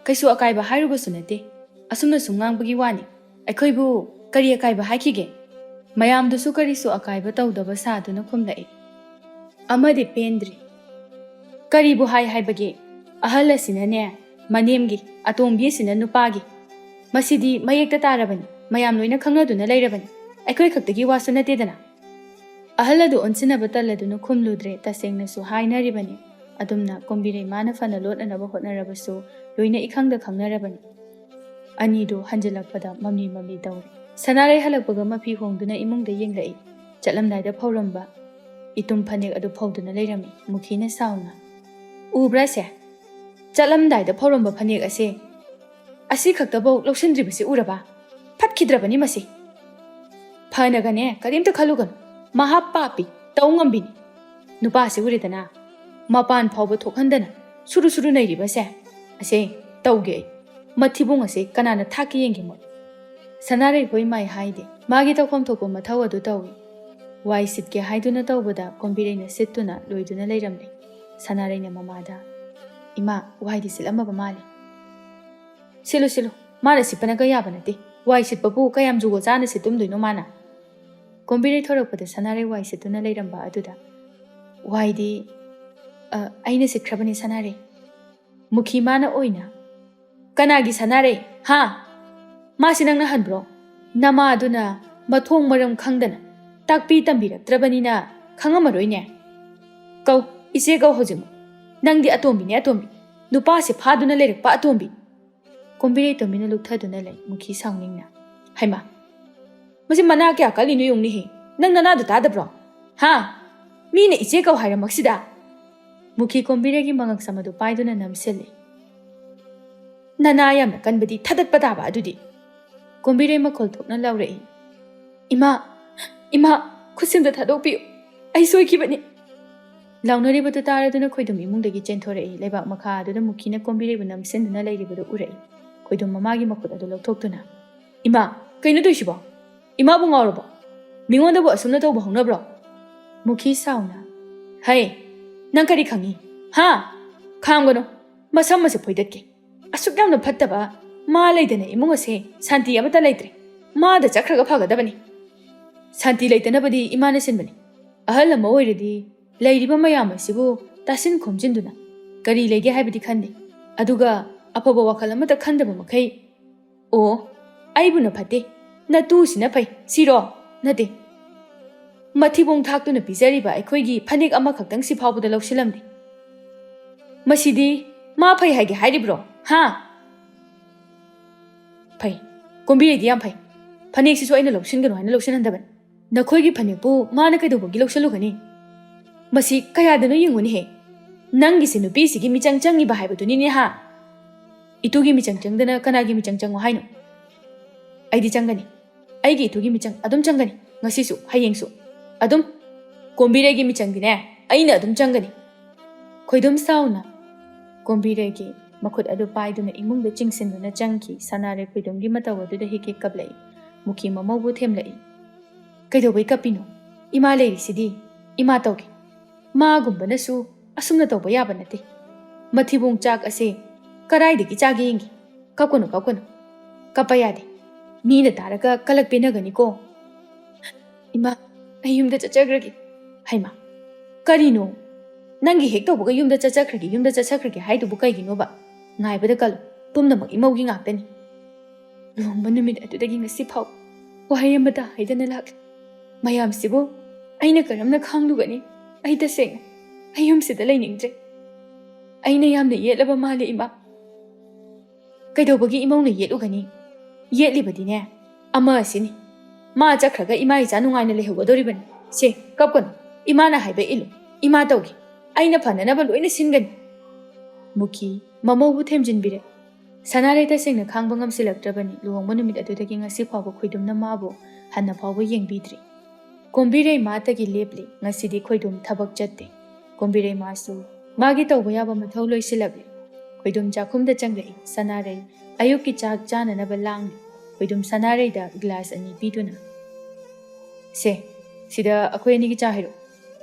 ꯀꯩꯁꯨ ꯑꯀꯥꯏꯕ ꯍꯥꯏꯔꯨꯕꯁꯨ ꯅꯠꯇꯦ꯫ ꯑꯁꯨꯝꯅ ꯁꯨꯝ ꯉꯥꯡꯕꯒꯤ ꯋꯥꯅꯤ꯫ ꯑꯩꯈꯣꯏꯕꯨ ꯀꯔꯤ ꯑꯀꯥꯏꯕ ꯍꯥꯏꯈꯤꯒꯦ? ꯃꯌꯥꯝꯗꯨꯁꯨ ꯀꯔꯤꯁꯨ ꯑꯀꯥꯏꯕ ꯇꯧꯗꯕ ꯁꯥꯗꯨꯅ ꯈꯨꯝꯂꯛꯏ꯫ ꯑꯃꯗꯤ ꯄꯦꯟꯗ꯭ꯔꯤ꯫ ꯀꯔꯤꯕꯨ ꯍꯥꯏ ꯍꯥꯏꯕꯒꯦ? ꯑꯍꯜ ꯑꯁꯤꯅꯅꯦ ꯃꯅꯦꯝꯒꯤ, ꯑꯇꯣꯝꯕꯤ ꯑꯁꯤꯅ ꯅꯨꯄꯥꯒꯤ꯫ ꯃꯁꯤꯗꯤ ꯃꯌꯦꯛꯇ ꯇꯥꯔꯕꯅꯤ, ꯃꯌꯥꯝ ꯂꯣꯏꯅ ꯈꯪꯅꯗꯨꯅ ꯂꯩꯔꯕꯅꯤ꯫ ꯑꯩꯈꯣꯏ ꯈꯛꯇꯒꯤ ꯋꯥꯁꯨ ꯅꯠꯇꯦꯗꯅ꯫ ꯑꯍꯜ ꯑꯗꯨ ꯑꯣꯟꯁꯤꯟꯅꯕ ꯇꯜꯂꯗꯨꯅ ꯈꯨꯝꯂꯨꯗ꯭ꯔꯦ, ꯇꯁꯦꯡꯅꯁꯨ ꯍꯥꯏꯅꯔꯤꯕꯅꯤ꯫ ꯑꯗꯨꯝꯅ ꯀꯣꯝꯕꯤꯔꯩ ꯃꯥꯅ ꯐꯅ ꯂꯣꯠꯅꯅꯕ ꯍꯣꯠꯅꯔꯕꯁꯨ ꯂꯣꯏꯅ ꯏꯈꯪꯗ ꯈꯪꯅꯔꯕꯅꯤ꯫ ꯑꯅꯤꯗꯨ ꯍꯟꯖꯤꯜꯂꯛꯄꯗ ꯃꯝꯂꯤ ꯃꯝꯂꯤ ꯇꯧꯔꯦ꯫ ꯁꯅꯥꯔꯩ ꯍꯜꯂꯛꯄꯒ ꯃꯐꯤ ꯍꯣꯡꯗꯨꯅ ꯏꯃꯨꯡꯗ ꯌꯦꯡꯂꯛꯏ꯫ ꯆꯠꯂꯝꯗꯥꯏꯗ ꯐꯧꯔꯝꯕ ꯏꯇꯨꯝ ꯐꯅꯦꯛ ꯑꯗꯨ ꯐꯧꯗꯨꯅ ꯂꯩꯔꯝꯃꯤ꯫ ꯃꯨꯈꯤꯅ ꯁꯥꯎꯅ, "ꯎꯕ꯭ꯔꯥ ꯁꯦ? ꯆꯠꯂꯝꯗꯥꯏꯗ ꯐꯧꯔꯝꯕ ꯐꯅꯦꯛ ꯑꯁꯦ ꯑꯁꯤ ꯈꯛꯇꯐꯧ ꯂꯧꯁꯤꯟꯗ꯭ꯔꯤꯕꯁꯤ ꯎꯔꯕ? ꯐꯠꯈꯤꯗ꯭ꯔꯕꯅꯤ ꯃꯁꯤ꯫ ꯐꯅꯒꯅꯦ, ꯀꯔꯤꯝꯇ ꯈꯜꯂꯨꯒꯅꯨ꯫ ꯃꯍꯥ ꯄꯥꯄꯤ, ꯇꯧ ꯉꯝꯕꯤꯅꯤ꯫ ꯅꯨꯄꯥꯁꯤ ꯎꯔꯦꯗꯅ, ꯃꯄꯥꯟ ꯐꯥꯎꯕ ꯊꯣꯛꯍꯟꯗꯅ ꯁꯨꯔꯨ ꯁꯨꯔꯨ ꯅꯩꯔꯤꯕꯁꯦ꯫ ꯑꯁꯦ ꯇꯧꯒꯦ ꯑꯩ꯫ ꯃꯊꯤꯕꯣꯡ ꯑꯁꯦ ꯀꯅꯥꯅ ꯊꯥꯛꯀꯦ ꯌꯦꯡꯒꯦ ꯃꯣꯏ꯫" ꯁꯅꯥꯔꯩ ꯍꯣꯏ ꯃꯥꯏ ꯍꯥꯏꯗꯦ꯫ ꯃꯥꯒꯤ ꯇꯧꯐꯝ ꯊꯣꯛꯄ ꯃꯊꯧ ꯑꯗꯨ ꯇꯧꯏ꯫ ꯋꯥꯏ ꯁꯤꯠꯀꯦ ꯍꯥꯏꯗꯨꯅ ꯇꯧꯕꯗ ꯀꯣꯝꯕꯤꯔꯩꯅ ꯁꯤꯠꯇꯨꯅ ꯂꯣꯏꯗꯨꯅ ꯂꯩꯔꯝꯂꯦ꯫ ꯁꯅꯥꯔꯩꯅ ꯃꯃꯥꯗ, "ꯏꯃꯥ, ꯋꯥꯏꯗꯤ ꯁꯤꯠꯂꯝꯃꯕ ꯃꯥꯜꯂꯦ꯫" "ꯁꯤꯠꯂꯨ, ꯁꯤꯠꯂꯨ꯫ ꯃꯥꯅ ꯁꯤꯠꯄꯅꯒ ꯌꯥꯕ ꯅꯠꯇꯦ꯫ ꯋꯥꯏ ꯁꯤꯠꯄꯕꯨ ꯀꯌꯥꯝ ꯖꯨꯒꯣꯠ ꯆꯥꯅ ꯁꯤꯠꯇꯨꯝꯗꯣꯏꯅꯣ ꯃꯥꯅ?" ꯀꯣꯝꯕꯤꯔꯩ ꯊꯣꯔꯛꯄꯗ ꯁꯅꯥꯔꯩ ꯋꯥꯏ ꯁꯤꯠꯇꯨꯅ ꯂꯩꯔꯝꯕ ꯑꯗꯨꯗ, "ꯋꯥꯏꯗꯤ, ꯑ, ꯑꯩꯅ ꯁꯤꯠꯈ꯭ꯔꯕꯅꯤ ꯁꯅꯥꯔꯩ꯫" ꯃꯨꯈꯤ ꯃꯥꯅ ꯑꯣꯏꯅ, "ꯀꯅꯥꯒꯤ ꯁꯅꯥꯔꯩ? ꯍꯥ? ꯃꯥꯁꯤ ꯅꯪꯅ ꯍꯟꯕ꯭ꯔꯣ? ꯅꯃꯥꯗꯨꯅ ꯃꯊꯣꯡ ꯃꯔꯝ ꯈꯪꯗꯅ ꯇꯥꯛꯄꯤ ꯇꯝꯕꯤꯔꯛꯇ꯭ꯔꯕꯅꯤꯅ ꯈꯪꯉꯝꯃꯔꯣꯏꯅꯦ꯫ ꯀꯧ, ꯏꯆꯦ ꯀꯧ ꯍꯧꯖꯤꯛꯃꯛ꯫ ꯅꯪꯗꯤ ꯑꯇꯣꯝꯕꯤꯅꯦ, ꯑꯇꯣꯝꯕꯤ꯫ ꯅꯨꯄꯥꯁꯦ ꯐꯥꯗꯨꯅ ꯂꯩꯔꯛꯄ ꯑꯇꯣꯝꯕꯤ꯫" ꯀꯣꯝꯕꯤꯔꯩ ꯇꯣꯝꯕꯤꯅ ꯂꯨꯞꯊꯗꯨꯅ ꯂꯩ꯫ ꯃꯨꯈꯤ ꯁꯥꯎꯅꯤꯡꯅ, "ꯍꯩꯃꯥ, ꯃꯁꯤ ꯃꯅꯥ ꯀꯌꯥ ꯀꯜꯂꯤꯅꯣ ꯌꯦꯡꯅꯤꯍꯦ꯫ ꯅꯪ ꯅꯅꯥꯗꯨ ꯇꯥꯗꯕ꯭ꯔꯣ? ꯍꯥ? ꯃꯤꯅ ꯏꯆꯦ ꯀꯧ ꯍꯥꯏꯔꯃꯛꯁꯤꯗ?" ꯃꯨꯈꯤ ꯀꯣꯝꯕꯤꯔꯩꯒꯤ ꯃꯉꯛꯁꯝ ꯑꯗꯨ ꯄꯥꯏꯗꯨꯅ ꯅꯝꯁꯤꯜꯂꯤ꯫ "ꯅꯅꯥ ꯌꯥꯝꯅ ꯀꯟꯕꯗꯤ ꯊꯥꯗꯠꯄ ꯇꯥꯕ ꯑꯗꯨꯗꯤ꯫" ꯀꯣꯝꯕꯤꯔꯩ ꯃꯈꯣꯜ ꯊꯣꯛꯅ ꯂꯥꯎꯔꯛꯏ꯫ "ꯏꯃꯥ, ꯏꯃꯥ, ꯈꯨꯠꯁꯦꯝꯗ ꯊꯥꯗꯣꯛꯄꯤꯌꯨ꯫ ꯑꯩ ꯁꯣꯏꯈꯤꯕꯅꯤ꯫" ꯂꯥꯎꯅꯔꯤꯕꯗꯨ ꯇꯥꯔꯗꯨꯅ ꯈꯣꯏꯗꯨꯝ ꯏꯃꯨꯡꯗꯒꯤ ꯆꯦꯟꯊꯣꯔꯛꯏ꯫ ꯂꯩꯕꯥꯛ ꯃꯈꯥ ꯑꯗꯨꯗ ꯃꯨꯈꯤꯅ ꯀꯣꯝꯕꯤꯔꯩꯕꯨ ꯅꯝꯁꯤꯟꯗꯨꯅ ꯂꯩꯔꯤꯕꯗꯨ ꯎꯔꯛꯏ꯫ ꯈꯣꯏꯗꯨꯝ ꯃꯃꯥꯒꯤ ꯃꯈꯨꯠ ꯑꯗꯨ ꯂꯧꯊꯣꯛꯇꯨꯅ, "ꯏꯃꯥ, ꯀꯩꯅꯣ ꯇꯧꯏꯁꯤꯕꯣ? ꯏꯃꯥꯕꯨ ꯉꯥꯎꯔꯕꯣ? ꯃꯤꯉꯣꯟꯗꯕꯨ ꯑꯁꯨꯝꯅ ꯇꯧꯕ ꯍꯧꯅꯕ꯭ꯔꯣ?" ꯃꯨꯈꯤ ꯁꯥꯎꯅ, "ꯍꯩ, ꯅꯪ ꯀꯔꯤ ꯈꯪꯉꯤ? ꯍꯥ? ꯈꯥꯝꯒꯅꯨ, ꯃꯁꯝ ꯑꯁꯤ ꯐꯣꯏꯗꯠꯀꯦ꯫ ꯑꯁꯨꯛ ꯌꯥꯝꯅ ꯐꯠꯇꯕ ꯃꯥ ꯂꯩꯗꯅ ꯏꯃꯨꯡ ꯑꯁꯦ ꯁꯥꯟꯇꯤ ꯑꯃꯠꯇ ꯂꯩꯇ꯭ꯔꯦ꯫ ꯃꯥꯗ ꯆꯠꯈ꯭ꯔꯒ ꯐꯒꯗꯕꯅꯤ꯫ ꯁꯥꯟꯇꯤ ꯂꯩꯇꯅꯕꯗꯤ ꯏꯃꯥꯅ ꯁꯤꯟꯕꯅꯤ꯫ ꯑꯍꯜ ꯑꯃ ꯑꯣꯏꯔꯗꯤ ꯂꯩꯔꯤꯕ ꯃꯌꯥꯝ ꯑꯁꯤꯕꯨ ꯇꯥꯁꯤꯟ ꯈꯣꯝꯖꯤꯟꯗꯨꯅ ꯀꯔꯤ ꯂꯩꯒꯦ ꯍꯥꯏꯕꯗꯤ ꯈꯟꯗꯦ꯫ ꯑꯗꯨꯒ ꯑꯐꯕ ꯋꯥꯈꯜ ꯑꯃꯠꯇ ꯈꯟꯗꯕ ꯃꯈꯩ, ꯑꯣ, ꯑꯩꯕꯨꯅ ꯐꯠꯇꯦ, ꯅꯇꯨꯁꯤꯅ ꯐꯩ, ꯁꯤꯔꯣ? ꯅꯠꯇꯦ꯫ ꯃꯊꯤꯕꯣꯡ ꯊꯥꯛꯇꯨꯅ ꯄꯤꯖꯔꯤꯕ ꯑꯩꯈꯣꯏꯒꯤ ꯐꯅꯦꯛ ꯑꯃꯈꯛꯇꯪ ꯁꯤ ꯐꯥꯎꯕꯗ ꯂꯧꯁꯤꯜꯂꯝꯗꯦ꯫ ꯃꯁꯤꯗꯤ ꯃꯥ ꯐꯩ ꯍꯥꯏꯒꯦ ꯍꯥꯏꯔꯤꯕ꯭ꯔꯣ? ꯍꯥ?" "ꯐꯩ꯫ ꯀꯣꯝꯕꯤꯔꯩꯗꯤ ꯌꯥꯝ ꯐꯩ꯫ ꯐꯅꯦꯛꯁꯤꯁꯨ ꯑꯩꯅ ꯂꯧꯁꯤꯟꯒꯅꯨ ꯍꯥꯏꯅ ꯂꯧꯁꯤꯟꯍꯟꯗꯕꯅꯤ꯫ ꯅꯈꯣꯏꯒꯤ ꯐꯅꯦꯛꯄꯨ ꯃꯥꯅ ꯀꯩꯗꯧꯕꯒꯤ ꯂꯧꯁꯤꯜꯂꯨꯒꯅꯤ? ꯃꯁꯤ ꯀꯌꯥꯗꯅꯣ ꯌꯦꯡꯉꯨꯅꯦꯍꯦ꯫ ꯅꯪꯒꯤꯁꯦ ꯅꯨꯄꯤꯁꯤꯒꯤ ꯃꯤꯆꯪ ꯆꯪꯉꯤꯕ ꯍꯥꯏꯕꯗꯨꯅꯤꯅꯦ ꯍꯥ? ꯏꯇꯨꯒꯤ ꯃꯤꯆꯪ ꯆꯪꯗꯅ ꯀꯅꯥꯒꯤ ꯃꯤꯆꯪ ꯆꯪꯉꯣ ꯍꯥꯏꯅꯣ? ꯑꯩꯗꯤ ꯆꯪꯒꯅꯤ꯫ ꯑꯩꯒꯤ ꯏꯇꯨꯒꯤ ꯃꯤꯆꯪ ꯑꯗꯨꯝ ꯆꯪꯒꯅꯤ꯫ ꯉꯁꯤꯁꯨ, ꯍꯌꯦꯡꯁꯨ꯫ ꯑꯗꯨꯝ꯫ ꯀꯣꯝꯕꯤꯔꯩꯒꯤ ꯃꯤꯆꯪꯗꯤꯅꯦ, ꯑꯩꯅ ꯑꯗꯨꯝ ꯆꯪꯒꯅꯤ꯫" ꯈꯣꯏꯗꯨꯝ ꯁꯥꯎꯅ ꯀꯣꯝꯕꯤꯔꯩꯒꯤ ꯃꯈꯨꯠ ꯑꯗꯨ ꯄꯥꯏꯗꯨꯅ ꯏꯃꯨꯡꯗ ꯆꯤꯡꯁꯤꯟꯗꯨꯅ ꯆꯪꯈꯤ꯫ ꯁꯅꯥꯔꯩ ꯈꯣꯏꯗꯨꯝꯒꯤ ꯃꯇꯧ ꯑꯗꯨꯗ ꯍꯤꯛ ꯍꯤꯛ ꯀꯞꯂꯛꯏ꯫ ꯃꯨꯈꯤ ꯃꯃꯧꯕꯨ ꯊꯦꯝꯂꯛꯏ꯫ "ꯀꯩꯗꯧꯕꯩ ꯀꯞꯄꯤꯅꯣ? ꯏꯃꯥ ꯂꯩꯔꯤꯁꯤꯗꯤ꯫ ꯏꯃꯥ ꯇꯧꯒꯦ꯫ ꯃꯥꯒꯨꯝꯕꯅꯁꯨ ꯑꯁꯨꯝꯅ ꯇꯧꯕ ꯌꯥꯕ ꯅꯠꯇꯦ꯫ ꯃꯊꯤꯕꯣꯡ ꯆꯥꯛ ꯑꯁꯦ ꯀꯗꯥꯏꯗꯒꯤ ꯆꯥꯒꯦ ꯌꯦꯡꯒꯦ꯫ ꯀꯞꯀꯅꯨ, ꯀꯞꯀꯅꯨ꯫ ꯀꯞꯄ ꯌꯥꯗꯦ꯫ ꯃꯤꯅ ꯇꯥꯔꯒ ꯀꯂꯛ ꯄꯦꯟꯅꯒꯅꯤꯀꯣ꯫ ꯏꯃꯥ, ꯑꯩ ꯌꯨꯝꯗ ꯆꯠꯆꯈ꯭ꯔꯒꯦ꯫" "ꯍꯩꯃꯥ, ꯀꯔꯤꯅꯣ? ꯅꯪꯒꯤ ꯍꯦꯛ ꯇꯧꯕꯒ ꯌꯨꯝꯗ ꯆꯠꯆꯈ꯭ꯔꯒꯦ, ꯌꯨꯝꯗ ꯆꯠꯆꯈ꯭ꯔꯒꯦ ꯍꯥꯏꯗꯨꯕꯨ ꯀꯩꯒꯤꯅꯣꯕ? ꯉꯥꯏꯕꯗ ꯀꯜꯂꯨ꯫ ꯄꯨꯝꯅꯃꯛ ꯏꯃꯧꯒꯤ ꯉꯥꯛꯇꯅꯤ꯫" ꯂꯨꯍꯣꯡꯕ ꯅꯨꯃꯤꯠ ꯑꯗꯨꯗꯒꯤ ꯉꯁꯤ ꯐꯥꯎ ꯋꯥꯍꯩ ꯑꯃꯇ ꯍꯥꯏꯗꯅ ꯂꯥꯛꯂꯤ꯫ ꯃꯌꯥꯝꯁꯤꯕꯨ ꯑꯩꯅ ꯀꯔꯝꯅ ꯈꯥꯡꯂꯨꯒꯅꯤ? ꯑꯩ ꯇꯁꯦꯡꯅ ꯑꯩ ꯌꯨꯝꯁꯤꯗ ꯂꯩꯅꯤꯡꯗ꯭ꯔꯦ꯫ ꯑꯩꯅ ꯌꯥꯝꯅ ꯌꯦꯠꯂꯕ ꯃꯥꯜꯂꯦ, ꯏꯃꯥ꯫ ꯀꯩꯗꯧꯕꯒꯤ ꯏꯃꯧꯅ ꯌꯦꯠꯂꯨꯒꯅꯤ? ꯌꯦꯠꯂꯤꯕꯗꯤꯅꯦ, ꯑꯃ ꯑꯁꯤꯅꯤ꯫ ꯃꯥ ꯆꯠꯈ꯭ꯔꯒ ꯏꯃꯥ ꯏꯆꯥ ꯅꯨꯡꯉꯥꯏꯅ ꯂꯩꯍꯧꯒꯗꯧꯔꯤꯕꯅꯤ꯫ ꯁꯦ, ꯀꯞꯀꯅꯨ꯫ ꯏꯃꯥꯅ ꯍꯥꯏꯕ ꯏꯜꯂꯨ꯫ ꯏꯃꯥ ꯇꯧꯒꯦ꯫ ꯑꯩꯅ ꯐꯅꯅꯕ ꯂꯣꯏꯅ ꯁꯤꯟꯒꯅꯤ꯫ ꯃꯨꯈꯤ ꯃꯃꯧꯕꯨ ꯊꯦꯝꯖꯤꯟꯕꯤꯔꯦ꯫ ꯁꯅꯥꯔꯩ ꯇꯁꯦꯡꯅ ꯈꯥꯡꯕ ꯉꯝꯁꯤꯜꯂꯛꯇ꯭ꯔꯕꯅꯤ꯫ ꯂꯨꯍꯣꯡꯕ ꯅꯨꯃꯤꯠ ꯑꯗꯨꯗꯒꯤ ꯉꯁꯤ ꯐꯥꯎꯕ ꯈꯣꯏꯗꯨꯝꯅ ꯃꯥꯕꯨ ꯍꯟꯅ ꯐꯥꯎꯕ ꯌꯦꯡꯕꯤꯗ꯭ꯔꯤ꯫ ꯀꯣꯝꯕꯤꯔꯩ ꯃꯥꯇꯒꯤ ꯂꯦꯞꯂꯤ꯫ ꯉꯁꯤꯗꯤ ꯈꯣꯏꯗꯨꯝ ꯊꯕꯛ ꯆꯠꯇꯦ꯫ ꯀꯣꯝꯕꯤꯔꯩ ꯃꯥꯁꯨ ꯃꯥꯒꯤ ꯇꯧꯕ ꯌꯥꯕ ꯃꯊꯧ ꯂꯣꯏꯁꯤꯜꯂꯛꯂꯦ꯫ ꯈꯣꯏꯗꯨꯝ ꯆꯥꯛꯈꯨꯝꯗ ꯆꯪꯂꯛꯏ꯫ ꯁꯅꯥꯔꯩ ꯑꯌꯨꯛꯀꯤ ꯆꯥꯛ ꯆꯥꯅꯅꯕ ꯂꯥꯡꯂꯤ꯫ ꯈꯣꯏꯗꯨꯝ ꯁꯅꯥꯔꯩꯗ ꯒ꯭ꯂꯥꯁ ꯑꯅꯤ ꯄꯤꯗꯨꯅ, "ꯁꯦ, ꯁꯤꯗ ꯑꯩꯈꯣꯏ ꯑꯅꯤꯒꯤ ꯆꯥ ꯍꯩꯔꯛꯑꯣ꯫"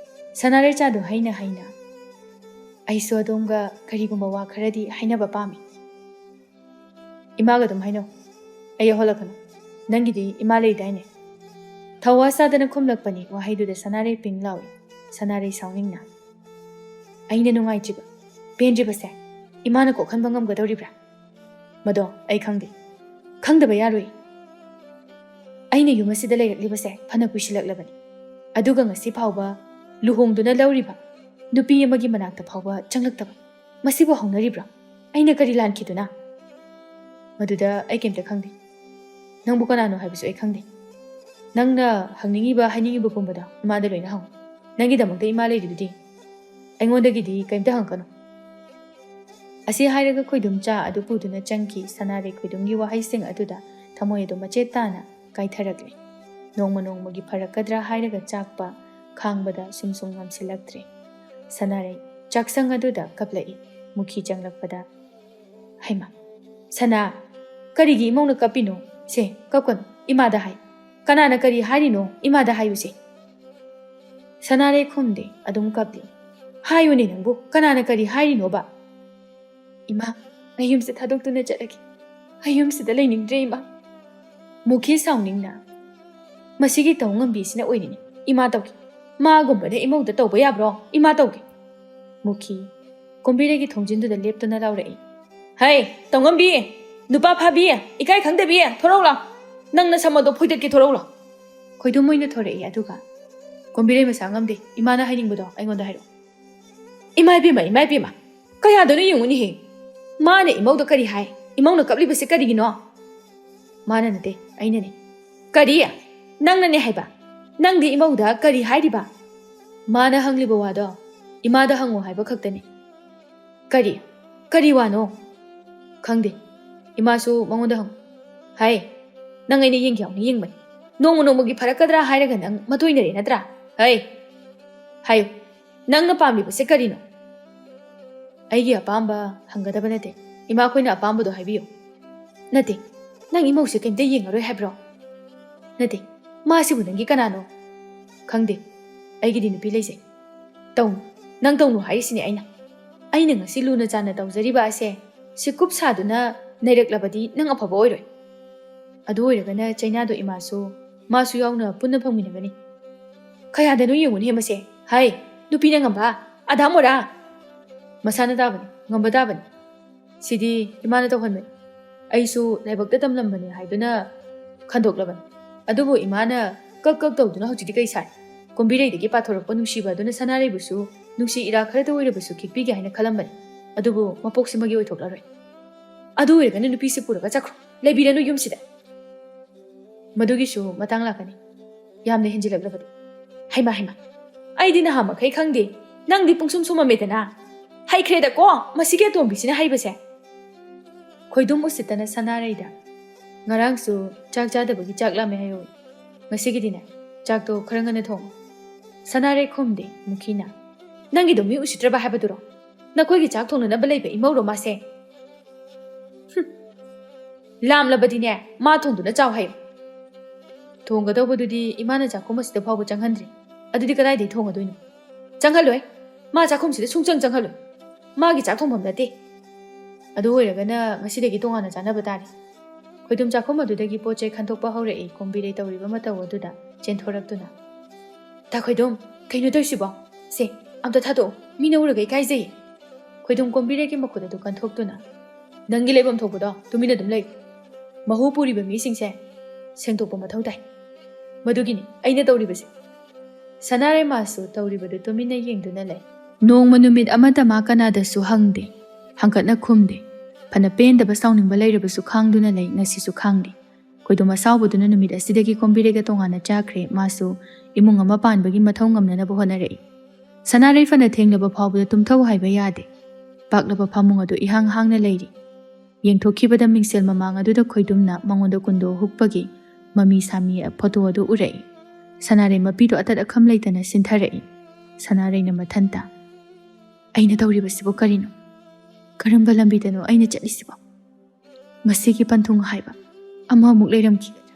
ꯁꯅꯥꯔꯩ ꯆꯥꯗꯣ ꯍꯩꯅ ꯍꯩꯅ, "ꯑꯩꯁꯨ ꯑꯗꯣꯝꯒ ꯀꯔꯤꯒꯨꯝꯕ ꯋꯥ ꯈꯔꯗꯤ ꯍꯥꯏꯅꯕ ꯄꯥꯝꯃꯤ꯫" "ꯏꯃꯥꯒ ꯑꯗꯨꯝ ꯍꯥꯏꯅꯧ, ꯑꯩ ꯌꯥꯎꯍꯜꯂꯛꯀꯅꯨ꯫ ꯅꯪꯒꯤꯗꯤ ꯏꯃꯥ ꯂꯩꯗꯥꯏꯅꯦ?" ꯊꯧꯋꯥ ꯁꯥꯗꯅ ꯈꯨꯝꯂꯛꯄꯅꯤ ꯋꯥꯍꯩꯗꯨꯗ ꯁꯅꯥꯔꯩ ꯄꯤꯡ ꯂꯥꯎꯏ꯫ ꯁꯅꯥꯔꯩ ꯁꯥꯎꯅꯤꯡꯅ, "ꯑꯩꯅ ꯅꯨꯡꯉꯥꯏꯇ꯭ꯔꯤꯕ, ꯄꯦꯟꯗ꯭ꯔꯤꯕꯁꯦ ꯏꯃꯥꯅ ꯀꯣꯛꯍꯟꯕ ꯉꯝꯒꯗꯧꯔꯤꯕ꯭ꯔꯥ? ꯃꯗꯣ ꯑꯩ ꯈꯪꯗꯦ꯫ ꯈꯪꯗꯕ ꯌꯥꯔꯣꯏ꯫ ꯑꯩꯅ ꯌꯨꯝ ꯑꯁꯤꯗ ꯂꯩꯔꯛꯂꯤꯕꯁꯦ ꯐꯅ ꯀꯨꯏꯁꯤꯜꯂꯛꯂꯕꯅꯤ꯫ ꯑꯗꯨꯒ ꯉꯁꯤ ꯐꯥꯎꯕ ꯂꯨꯍꯣꯡꯗꯨꯅ ꯂꯧꯔꯤꯕ ꯅꯨꯄꯤ ꯑꯃꯒꯤ ꯃꯅꯥꯛꯇ ꯐꯥꯎꯕ ꯆꯪꯂꯛꯇꯕ꯫ ꯃꯁꯤꯕꯨ ꯍꯧꯅꯔꯤꯕ꯭ꯔꯣ? ꯑꯩꯅ ꯀꯔꯤ ꯂꯥꯟꯈꯤꯗꯨꯅ?" "ꯃꯗꯨꯗ ꯑꯩ ꯀꯩꯝꯇ ꯈꯪꯗꯦ꯫ ꯅꯪꯕꯨ ꯀꯅꯥꯅꯣ ꯍꯥꯏꯕꯁꯨ ꯑꯩ ꯈꯪꯗꯦ꯫ ꯅꯪꯅ ꯍꯪꯅꯤꯡꯉꯤꯕ ꯍꯥꯏꯅꯤꯡꯉꯤꯕ ꯄꯨꯝꯕꯗꯣ ꯏꯃꯥꯗ ꯂꯣꯏꯅ ꯍꯪꯉꯨ꯫ ꯅꯪꯒꯤꯗꯃꯛꯇ ꯏꯃꯥ ꯂꯩꯔꯤꯗꯨꯗꯤ꯫ ꯑꯩꯉꯣꯟꯗꯒꯤꯗꯤ ꯀꯩꯝꯇ ꯍꯪꯉꯛꯀꯅꯨ꯫" ꯑꯁꯤ ꯍꯥꯏꯔꯒ ꯈꯣꯏꯗꯨꯝ ꯆꯥ ꯑꯗꯨ ꯄꯨꯗꯨꯅ ꯆꯪꯈꯤ꯫ ꯁꯅꯥꯔꯩ ꯈꯣꯏꯗꯨꯝꯒꯤ ꯋꯥꯍꯩꯁꯤꯡ ꯑꯗꯨꯗ ꯊꯃꯣꯏ ꯑꯗꯨ ꯃꯆꯦꯠ ꯇꯥꯅ ꯀꯥꯏꯊꯔꯛꯂꯤ꯫ ꯅꯣꯡꯃ ꯅꯣꯡꯃꯒꯤ ꯐꯔꯛꯀꯗ꯭ꯔꯥ ꯍꯥꯏꯔꯒ ꯆꯥꯛꯄ ꯈꯥꯡꯕꯗ ꯁꯨꯝ ꯁꯨꯝ ꯉꯝꯁꯤꯜꯂꯛꯇ꯭ꯔꯦ꯫ ꯁꯅꯥꯔꯩ ꯆꯥꯛꯁꯪ ꯑꯗꯨꯗ ꯀꯞꯂꯛꯏ꯫ ꯃꯨꯈꯤ ꯆꯪꯂꯛꯄꯗ, "ꯍꯩꯃꯥ, ꯁꯅꯥ, ꯀꯔꯤꯒꯤ ꯏꯃꯧꯅ ꯀꯞꯄꯤꯅꯣ? ꯁꯦ, ꯀꯞꯀꯅꯨ, ꯏꯃꯥꯗ ꯍꯥꯏ꯫ ꯀꯅꯥꯅ ꯀꯔꯤ ꯍꯥꯏꯔꯤꯅꯣ, ꯏꯃꯥꯗ ꯍꯥꯏꯌꯨꯁꯦ꯫" ꯁꯅꯥꯔꯩ ꯈꯨꯝꯗꯦ, ꯑꯗꯨꯝ ꯀꯞꯂꯤ꯫ "ꯍꯥꯏꯌꯨꯅꯦ ꯅꯪꯕꯨ, ꯀꯅꯥꯅ ꯀꯔꯤ ꯍꯥꯏꯔꯤꯅꯣꯕ?" "ꯏꯃꯥ, ꯑꯩ ꯌꯨꯝꯁꯦ ꯊꯥꯗꯣꯛꯇꯨꯅ ꯆꯠꯂꯒꯦ꯫ ꯑꯩ ꯌꯨꯝꯁꯤꯗ ꯂꯩꯅꯤꯡꯗ꯭ꯔꯦ, ꯏꯃꯥ꯫" ꯃꯨꯈꯤ ꯁꯥꯎꯅꯤꯡꯅ, "ꯃꯁꯤꯒꯤ ꯇꯧꯉꯝꯕꯤꯁꯤꯅ ꯑꯣꯏꯔꯤꯅꯤ꯫ ꯏꯃꯥ ꯇꯧꯒꯦ꯫ ꯃꯥꯒꯨꯝꯕꯅ ꯏꯃꯧꯗ ꯇꯧꯕ ꯌꯥꯕ꯭ꯔꯣ? ꯏꯃꯥ ꯇꯧꯒꯦ꯫" ꯃꯨꯈꯤ ꯀꯣꯝꯕꯤꯔꯩꯒꯤ ꯊꯣꯡꯖꯤꯟꯗꯨꯗ ꯂꯦꯞꯇꯨꯅ ꯂꯥꯎꯔꯛꯏ꯫ "ꯍꯩ, ꯇꯧꯉꯝꯕꯤ! ꯅꯨꯄꯥ ꯐꯥꯕꯤ! ꯏꯀꯥꯏ ꯈꯪꯗꯕꯤ! ꯊꯣꯔꯛꯎ ꯂꯥꯎ꯫ ꯅꯪ ꯅꯁꯝ ꯑꯗꯣ ꯐꯣꯏꯗꯠꯀꯦ, ꯊꯣꯔꯛꯎ ꯂꯥꯎ꯫" ꯈꯣꯏꯗꯨꯝ ꯑꯣꯏꯅ ꯊꯣꯔꯛꯏ, ꯑꯗꯨꯒ, "ꯀꯣꯝꯕꯤꯔꯩ ꯃꯁꯥ ꯉꯝꯗꯦ꯫ ꯏꯃꯥꯅ ꯍꯥꯏꯅꯤꯡꯕꯗꯣ ꯑꯩꯉꯣꯟꯗ ꯍꯥꯏꯔꯛꯑꯣ꯫" "ꯏꯃꯥ ꯏꯕꯦꯝꯃ, ꯏꯃꯥ ꯏꯕꯦꯝꯃ, ꯀꯌꯥꯗꯅꯣ ꯌꯦꯡꯉꯨꯅꯦꯍꯦ꯫ ꯃꯥꯅ ꯏꯃꯧꯗ ꯀꯔꯤ ꯍꯥꯏ? ꯏꯃꯧꯅ ꯀꯞꯂꯤꯕꯁꯦ ꯀꯔꯤꯒꯤꯅꯣ?" "ꯃꯥꯅ ꯅꯠꯇꯦ, ꯑꯩꯅꯅꯦ꯫" "ꯀꯔꯤ? ꯅꯪꯅꯅꯦ ꯍꯥꯏꯕ? ꯅꯪꯗꯤ ꯏꯃꯧꯗ ꯀꯔꯤ ꯍꯥꯏꯔꯤꯕ?" "ꯃꯥꯅ ꯍꯪꯂꯤꯕ ꯋꯥꯗꯣ ꯏꯃꯥꯗ ꯍꯪꯉꯣ ꯍꯥꯏꯕ ꯈꯛꯇꯅꯤ꯫" "ꯀꯔꯤ? ꯀꯔꯤ ꯋꯥꯅꯣ?" "ꯈꯪꯗꯦ꯫ ꯏꯃꯥꯁꯨ ꯃꯉꯣꯟꯗ ꯍꯪꯉꯨ꯫" "ꯍꯥꯏ, ꯅꯪ ꯑꯩꯅ ꯌꯦꯡꯒꯦ ꯌꯥꯎꯅ ꯌꯦꯡꯕꯅꯤ꯫ ꯅꯣꯡꯃ ꯅꯣꯡꯃꯒꯤ ꯐꯔꯛꯀꯗ꯭ꯔꯥ ꯍꯥꯏꯔꯒ ꯅꯪ ꯃꯇꯣꯏꯅꯔꯦ ꯅꯠꯇ꯭ꯔꯥ? ꯍꯥꯏ, ꯍꯥꯏꯌꯨ꯫" "ꯅꯪꯅ ꯄꯥꯝꯂꯤꯕꯁꯦ ꯀꯔꯤꯅꯣ?" "ꯑꯩꯒꯤ ꯑꯄꯥꯝꯕ ꯍꯪꯒꯗꯕ ꯅꯠꯇꯦ꯫ ꯏꯃꯥꯈꯣꯏꯅ ꯑꯄꯥꯝꯕꯗꯣ ꯍꯥꯏꯕꯤꯌꯨ꯫" "ꯅꯠꯇꯦ, ꯅꯪ ꯏꯃꯧꯁꯦ ꯀꯩꯝꯇ ꯌꯦꯡꯉꯔꯣꯏ ꯍꯥꯏꯕ꯭ꯔꯣ?" "ꯅꯠꯇꯦ, ꯃꯥꯁꯤꯕꯨ ꯅꯪꯒꯤ ꯀꯅꯥꯅꯣ?" "ꯈꯪꯗꯦ, ꯑꯩꯒꯤꯗꯤ ꯅꯨꯄꯤ ꯂꯩꯖꯩ꯫" "ꯇꯧꯅꯨ, ꯅꯪ ꯇꯧꯅꯨ ꯍꯥꯏꯔꯤꯁꯤꯅꯦ ꯑꯩꯅ꯫ ꯑꯩꯅ ꯉꯁꯤ ꯂꯨꯅ ꯆꯥꯟꯅ ꯇꯧꯖꯔꯤꯕ ꯑꯁꯦ ꯁꯤꯀꯨꯞ ꯁꯥꯗꯨꯅ ꯅꯩꯔꯛꯂꯕꯗꯤ ꯅꯪ ꯑꯐꯕ ꯑꯣꯏꯔꯣꯏ꯫ ꯑꯗꯨ ꯑꯣꯏꯔꯒꯅ ꯆꯩꯅꯥꯗꯣ ꯏꯃꯥꯁꯨ ꯃꯥꯁꯨ ꯌꯥꯎꯅ ꯄꯨꯟꯅ ꯐꯪꯃꯤꯟꯅꯒꯅꯤ꯫" "ꯀꯌꯥꯗꯅꯣ ꯌꯦꯡꯉꯨꯅꯦ ꯃꯁꯦ꯫ ꯍꯥꯏ, ꯅꯨꯄꯤꯅ ꯉꯝꯕ, ꯑꯗꯥ ꯃꯣꯔꯥ!" "ꯃꯁꯥꯅ ꯇꯥꯕꯅꯤ, ꯉꯝꯕ ꯇꯥꯕꯅꯤ꯫ ꯁꯤꯗꯤ ꯏꯃꯥꯅ ꯇꯧꯍꯟꯕꯅꯤ꯫ ꯑꯩꯁꯨ ꯂꯥꯏꯕꯛꯇ ꯇꯝꯂꯝꯕꯅꯤ ꯍꯥꯏꯗꯨꯅ ꯈꯟꯗꯣꯛꯂꯕꯅꯤ꯫ ꯑꯗꯨꯕꯨ ꯏꯃꯥꯅ ꯀꯛ ꯀꯛ ꯇꯧꯗꯨꯅ ꯍꯧꯖꯤꯛꯇꯤ ꯀꯩ ꯁꯥꯏ? ꯀꯣꯝꯕꯤꯔꯩꯗꯒꯤ ꯄꯥꯊꯣꯔꯛꯄ ꯅꯨꯡꯁꯤꯕ ꯑꯗꯨꯅ ꯁꯅꯥꯔꯩꯕꯨꯁꯨ ꯅꯨꯡꯁꯤ ꯏꯔꯥ ꯈꯔꯇ ꯑꯣꯏꯔꯕꯁꯨ ꯈꯤꯛꯄꯤꯒꯦ ꯍꯥꯏꯅ ꯈꯜꯂꯝꯕꯅꯤ꯫ ꯑꯗꯨꯕꯨ ꯃꯄꯣꯛꯁꯤꯃꯒꯤ ꯑꯣꯏꯊꯣꯛꯂꯔꯣꯏ꯫ ꯑꯗꯨ ꯑꯣꯏꯔꯒꯅ ꯅꯨꯄꯤꯁꯦ ꯄꯨꯔꯒ ꯆꯠꯈ꯭ꯔꯣ꯫ ꯂꯩꯕꯤꯔꯅꯨ ꯌꯨꯝꯁꯤꯗ꯫ ꯃꯗꯨꯒꯤꯁꯨ ꯃꯇꯥꯡ ꯂꯥꯛꯀꯅꯤ꯫ ꯌꯥꯝꯅ ꯍꯦꯟꯖꯤꯜꯂꯛꯂꯕꯗꯤ꯫" "ꯍꯩꯃꯥ, ꯍꯩꯃꯥ, ꯑꯩꯗꯤ ꯅꯍꯥꯃꯈꯩ ꯈꯪꯗꯦ꯫ ꯅꯪꯗꯤ ꯄꯨꯡꯁꯨꯝ ꯁꯨꯝꯃꯝꯃꯦꯗꯅ꯫ ꯍꯩꯈ꯭ꯔꯦꯗꯀꯣ ꯃꯁꯤꯒꯤ ꯑꯇꯣꯝꯕꯤꯁꯤꯅ ꯍꯩꯕꯁꯦ꯫" ꯈꯣꯏꯗꯨꯝ ꯎꯁꯤꯠꯇꯅ ꯁꯅꯥꯔꯩꯗ, "ꯉꯔꯥꯡꯁꯨ ꯆꯥꯛ ꯆꯥꯗꯕꯒꯤ ꯆꯥꯛ ꯂꯥꯝꯃꯦ ꯍꯥꯏꯌꯣ꯫ ꯉꯁꯤꯒꯤꯗꯤꯅꯦ, ꯆꯥꯛꯇꯣ ꯈꯔ ꯉꯟꯅ ꯊꯣꯡꯉꯨ꯫" ꯁꯅꯥꯔꯩ ꯈꯨꯝꯗꯦ ꯃꯨꯈꯤꯅ꯫ "ꯅꯪꯒꯤꯗꯣ ꯃꯤ ꯎꯁꯤꯠꯇ꯭ꯔꯕ ꯍꯥꯏꯕꯗꯨꯔꯣ? ꯅꯈꯣꯏꯒꯤ ꯆꯥꯛ ꯊꯣꯡꯅꯅꯕ ꯂꯩꯕ ꯏꯃꯧꯔꯣ ꯃꯥꯁꯦ?" "ꯍꯨꯝ꯫ ꯂꯥꯝꯂꯕꯗꯤꯅꯦ, ꯃꯥ ꯊꯣꯡꯗꯨꯅ ꯆꯥꯎ ꯍꯥꯏꯌꯨ꯫" "ꯊꯣꯡꯒꯗꯧꯕꯗꯨꯗꯤ ꯏꯃꯥꯅ ꯆꯥꯛꯈꯨꯝ ꯑꯁꯤꯗ ꯐꯥꯎꯕ ꯆꯪꯍꯟꯗ꯭ꯔꯤ꯫ ꯑꯗꯨꯗꯤ ꯀꯗꯥꯏꯗꯒꯤ ꯊꯣꯡꯒꯗꯣꯏꯅꯣ? ꯆꯪꯍꯜꯂꯣꯏ꯫ ꯃꯥ ꯆꯥꯛꯈꯨꯝꯁꯤꯗ ꯁꯨꯡꯆꯪ ꯆꯪꯍꯜꯂꯣꯏ꯫ ꯃꯥꯒꯤ ꯆꯥꯛ ꯊꯣꯡꯐꯝ ꯅꯠꯇꯦ꯫ ꯑꯗꯨ ꯑꯣꯏꯔꯒꯅ ꯉꯁꯤꯗꯒꯤ ꯇꯣꯉꯥꯟꯅ ꯆꯥꯅꯕ ꯇꯥꯔꯦ꯫" ꯈꯣꯏꯗꯨꯝ ꯆꯥꯛꯈꯨꯝ ꯑꯗꯨꯗꯒꯤ ꯄꯣꯠ ꯆꯩ ꯈꯟꯗꯣꯛꯄ ꯍꯧꯔꯛꯏ꯫ ꯀꯣꯝꯕꯤꯔꯩ ꯇꯧꯔꯤꯕ ꯃꯇꯧ ꯑꯗꯨꯗ ꯆꯦꯟꯊꯣꯔꯛꯇꯨꯅ, "ꯇꯥ ꯈꯣꯏꯗꯨꯝ, ꯀꯩꯅꯣ ꯇꯧꯔꯤꯁꯤꯕꯣ? ꯁꯦ, ꯑꯝꯇ ꯊꯥꯗꯣꯛꯑꯣ, ꯃꯤꯅ ꯎꯔꯒ ꯏꯀꯥꯏꯖꯩꯌꯦ꯫" ꯈꯣꯏꯗꯨꯝ ꯀꯣꯝꯕꯤꯔꯩꯒꯤ ꯃꯈꯨꯠ ꯑꯗꯨ ꯀꯟꯊꯣꯛꯇꯨꯅ, "ꯅꯪꯒꯤ ꯂꯩꯐꯝ ꯊꯣꯛꯄꯗꯣ ꯇꯨꯃꯤꯟꯅ ꯑꯗꯨꯝ ꯂꯩ꯫ ꯃꯍꯨ ꯄꯨꯔꯤꯕ ꯃꯤꯁꯤꯡꯁꯦ ꯁꯦꯡꯗꯣꯛꯄ ꯃꯊꯧ ꯇꯥꯏ꯫ ꯃꯗꯨꯒꯤꯅꯤ ꯑꯩꯅ ꯇꯧꯔꯤꯕꯁꯦ꯫" ꯁꯅꯥꯔꯩꯃꯥꯁꯨ ꯇꯧꯔꯤꯕꯗꯨ ꯇꯨꯃꯤꯟꯅ ꯌꯦꯡꯗꯨꯅ ꯂꯩ꯫ ꯅꯣꯡꯃ ꯅꯨꯃꯤꯠ ꯑꯃꯠꯇ ꯃꯥ ꯀꯅꯥꯗꯁꯨ ꯍꯪꯗꯦ, ꯍꯪꯀꯠꯅ ꯈꯨꯝꯗꯦ꯫ ꯐꯅ ꯄꯦꯟꯗꯕ ꯁꯥꯎꯅꯤꯡꯕ ꯂꯩꯔꯕꯁꯨ ꯈꯥꯡꯗꯨꯅ ꯂꯩ, ꯉꯁꯤꯁꯨ ꯈꯥꯡꯂꯤ꯫ ꯈꯣꯏꯗꯨꯝ ꯑꯁꯥꯎꯕꯗꯨꯅ ꯅꯨꯃꯤꯠ ꯑꯁꯤꯗꯒꯤ ꯀꯣꯝꯕꯤꯔꯩꯒ ꯇꯣꯉꯥꯟꯅ ꯆꯥꯈ꯭ꯔꯦ꯫ ꯃꯥꯁꯨ ꯏꯃꯨꯡ ꯑꯃ ꯄꯥꯟꯕꯒꯤ ꯃꯊꯧ ꯉꯝꯅꯅꯕ ꯍꯣꯠꯅꯔꯛꯏ꯫ ꯁꯅꯥꯔꯩ ꯐꯅ ꯊꯦꯡꯂꯕ ꯐꯥꯎꯕꯗ ꯇꯨꯝꯊꯧ ꯍꯥꯏꯕ ꯌꯥꯗꯦ꯫ ꯄꯥꯛꯂꯕ ꯐꯃꯨꯡ ꯑꯗꯨ ꯏꯍꯥꯡ ꯍꯥꯡꯅ ꯂꯩꯔꯤ꯫ ꯌꯦꯡꯊꯣꯛꯈꯤꯕꯗ ꯃꯤꯡꯁꯦꯜ ꯃꯃꯥꯡ ꯑꯗꯨꯗ ꯈꯣꯏꯗꯨꯝꯅ ꯃꯉꯣꯟꯗ ꯀꯨꯟꯗꯣ ꯍꯨꯛꯄꯒꯤ ꯃꯃꯤ ꯁꯥꯃꯤ ꯐꯣꯇꯣ ꯑꯗꯨ ꯎꯔꯛꯏ꯫ ꯁꯅꯥꯔꯩ ꯃꯄꯤꯗꯨ ꯑꯇꯠ ꯑꯈꯝ ꯂꯩꯇꯅ ꯁꯤꯟꯊꯔꯛꯏ꯫ ꯁꯅꯥꯔꯩꯅ ꯃꯊꯟꯇ, "ꯑꯩꯅ ꯇꯧꯔꯤꯕꯁꯤꯕꯨ ꯀꯔꯤꯅꯣ? ꯀꯔꯝꯕ ꯂꯝꯕꯤꯗꯅꯣ ꯑꯩꯅ ꯆꯠꯂꯤꯁꯤꯕꯣ? ꯃꯁꯤꯒꯤ ꯄꯟꯊꯨꯡ ꯍꯥꯏꯕ ꯑꯃꯃꯨꯛ ꯂꯩꯔꯝꯈꯤꯒꯗ꯭ꯔꯥ?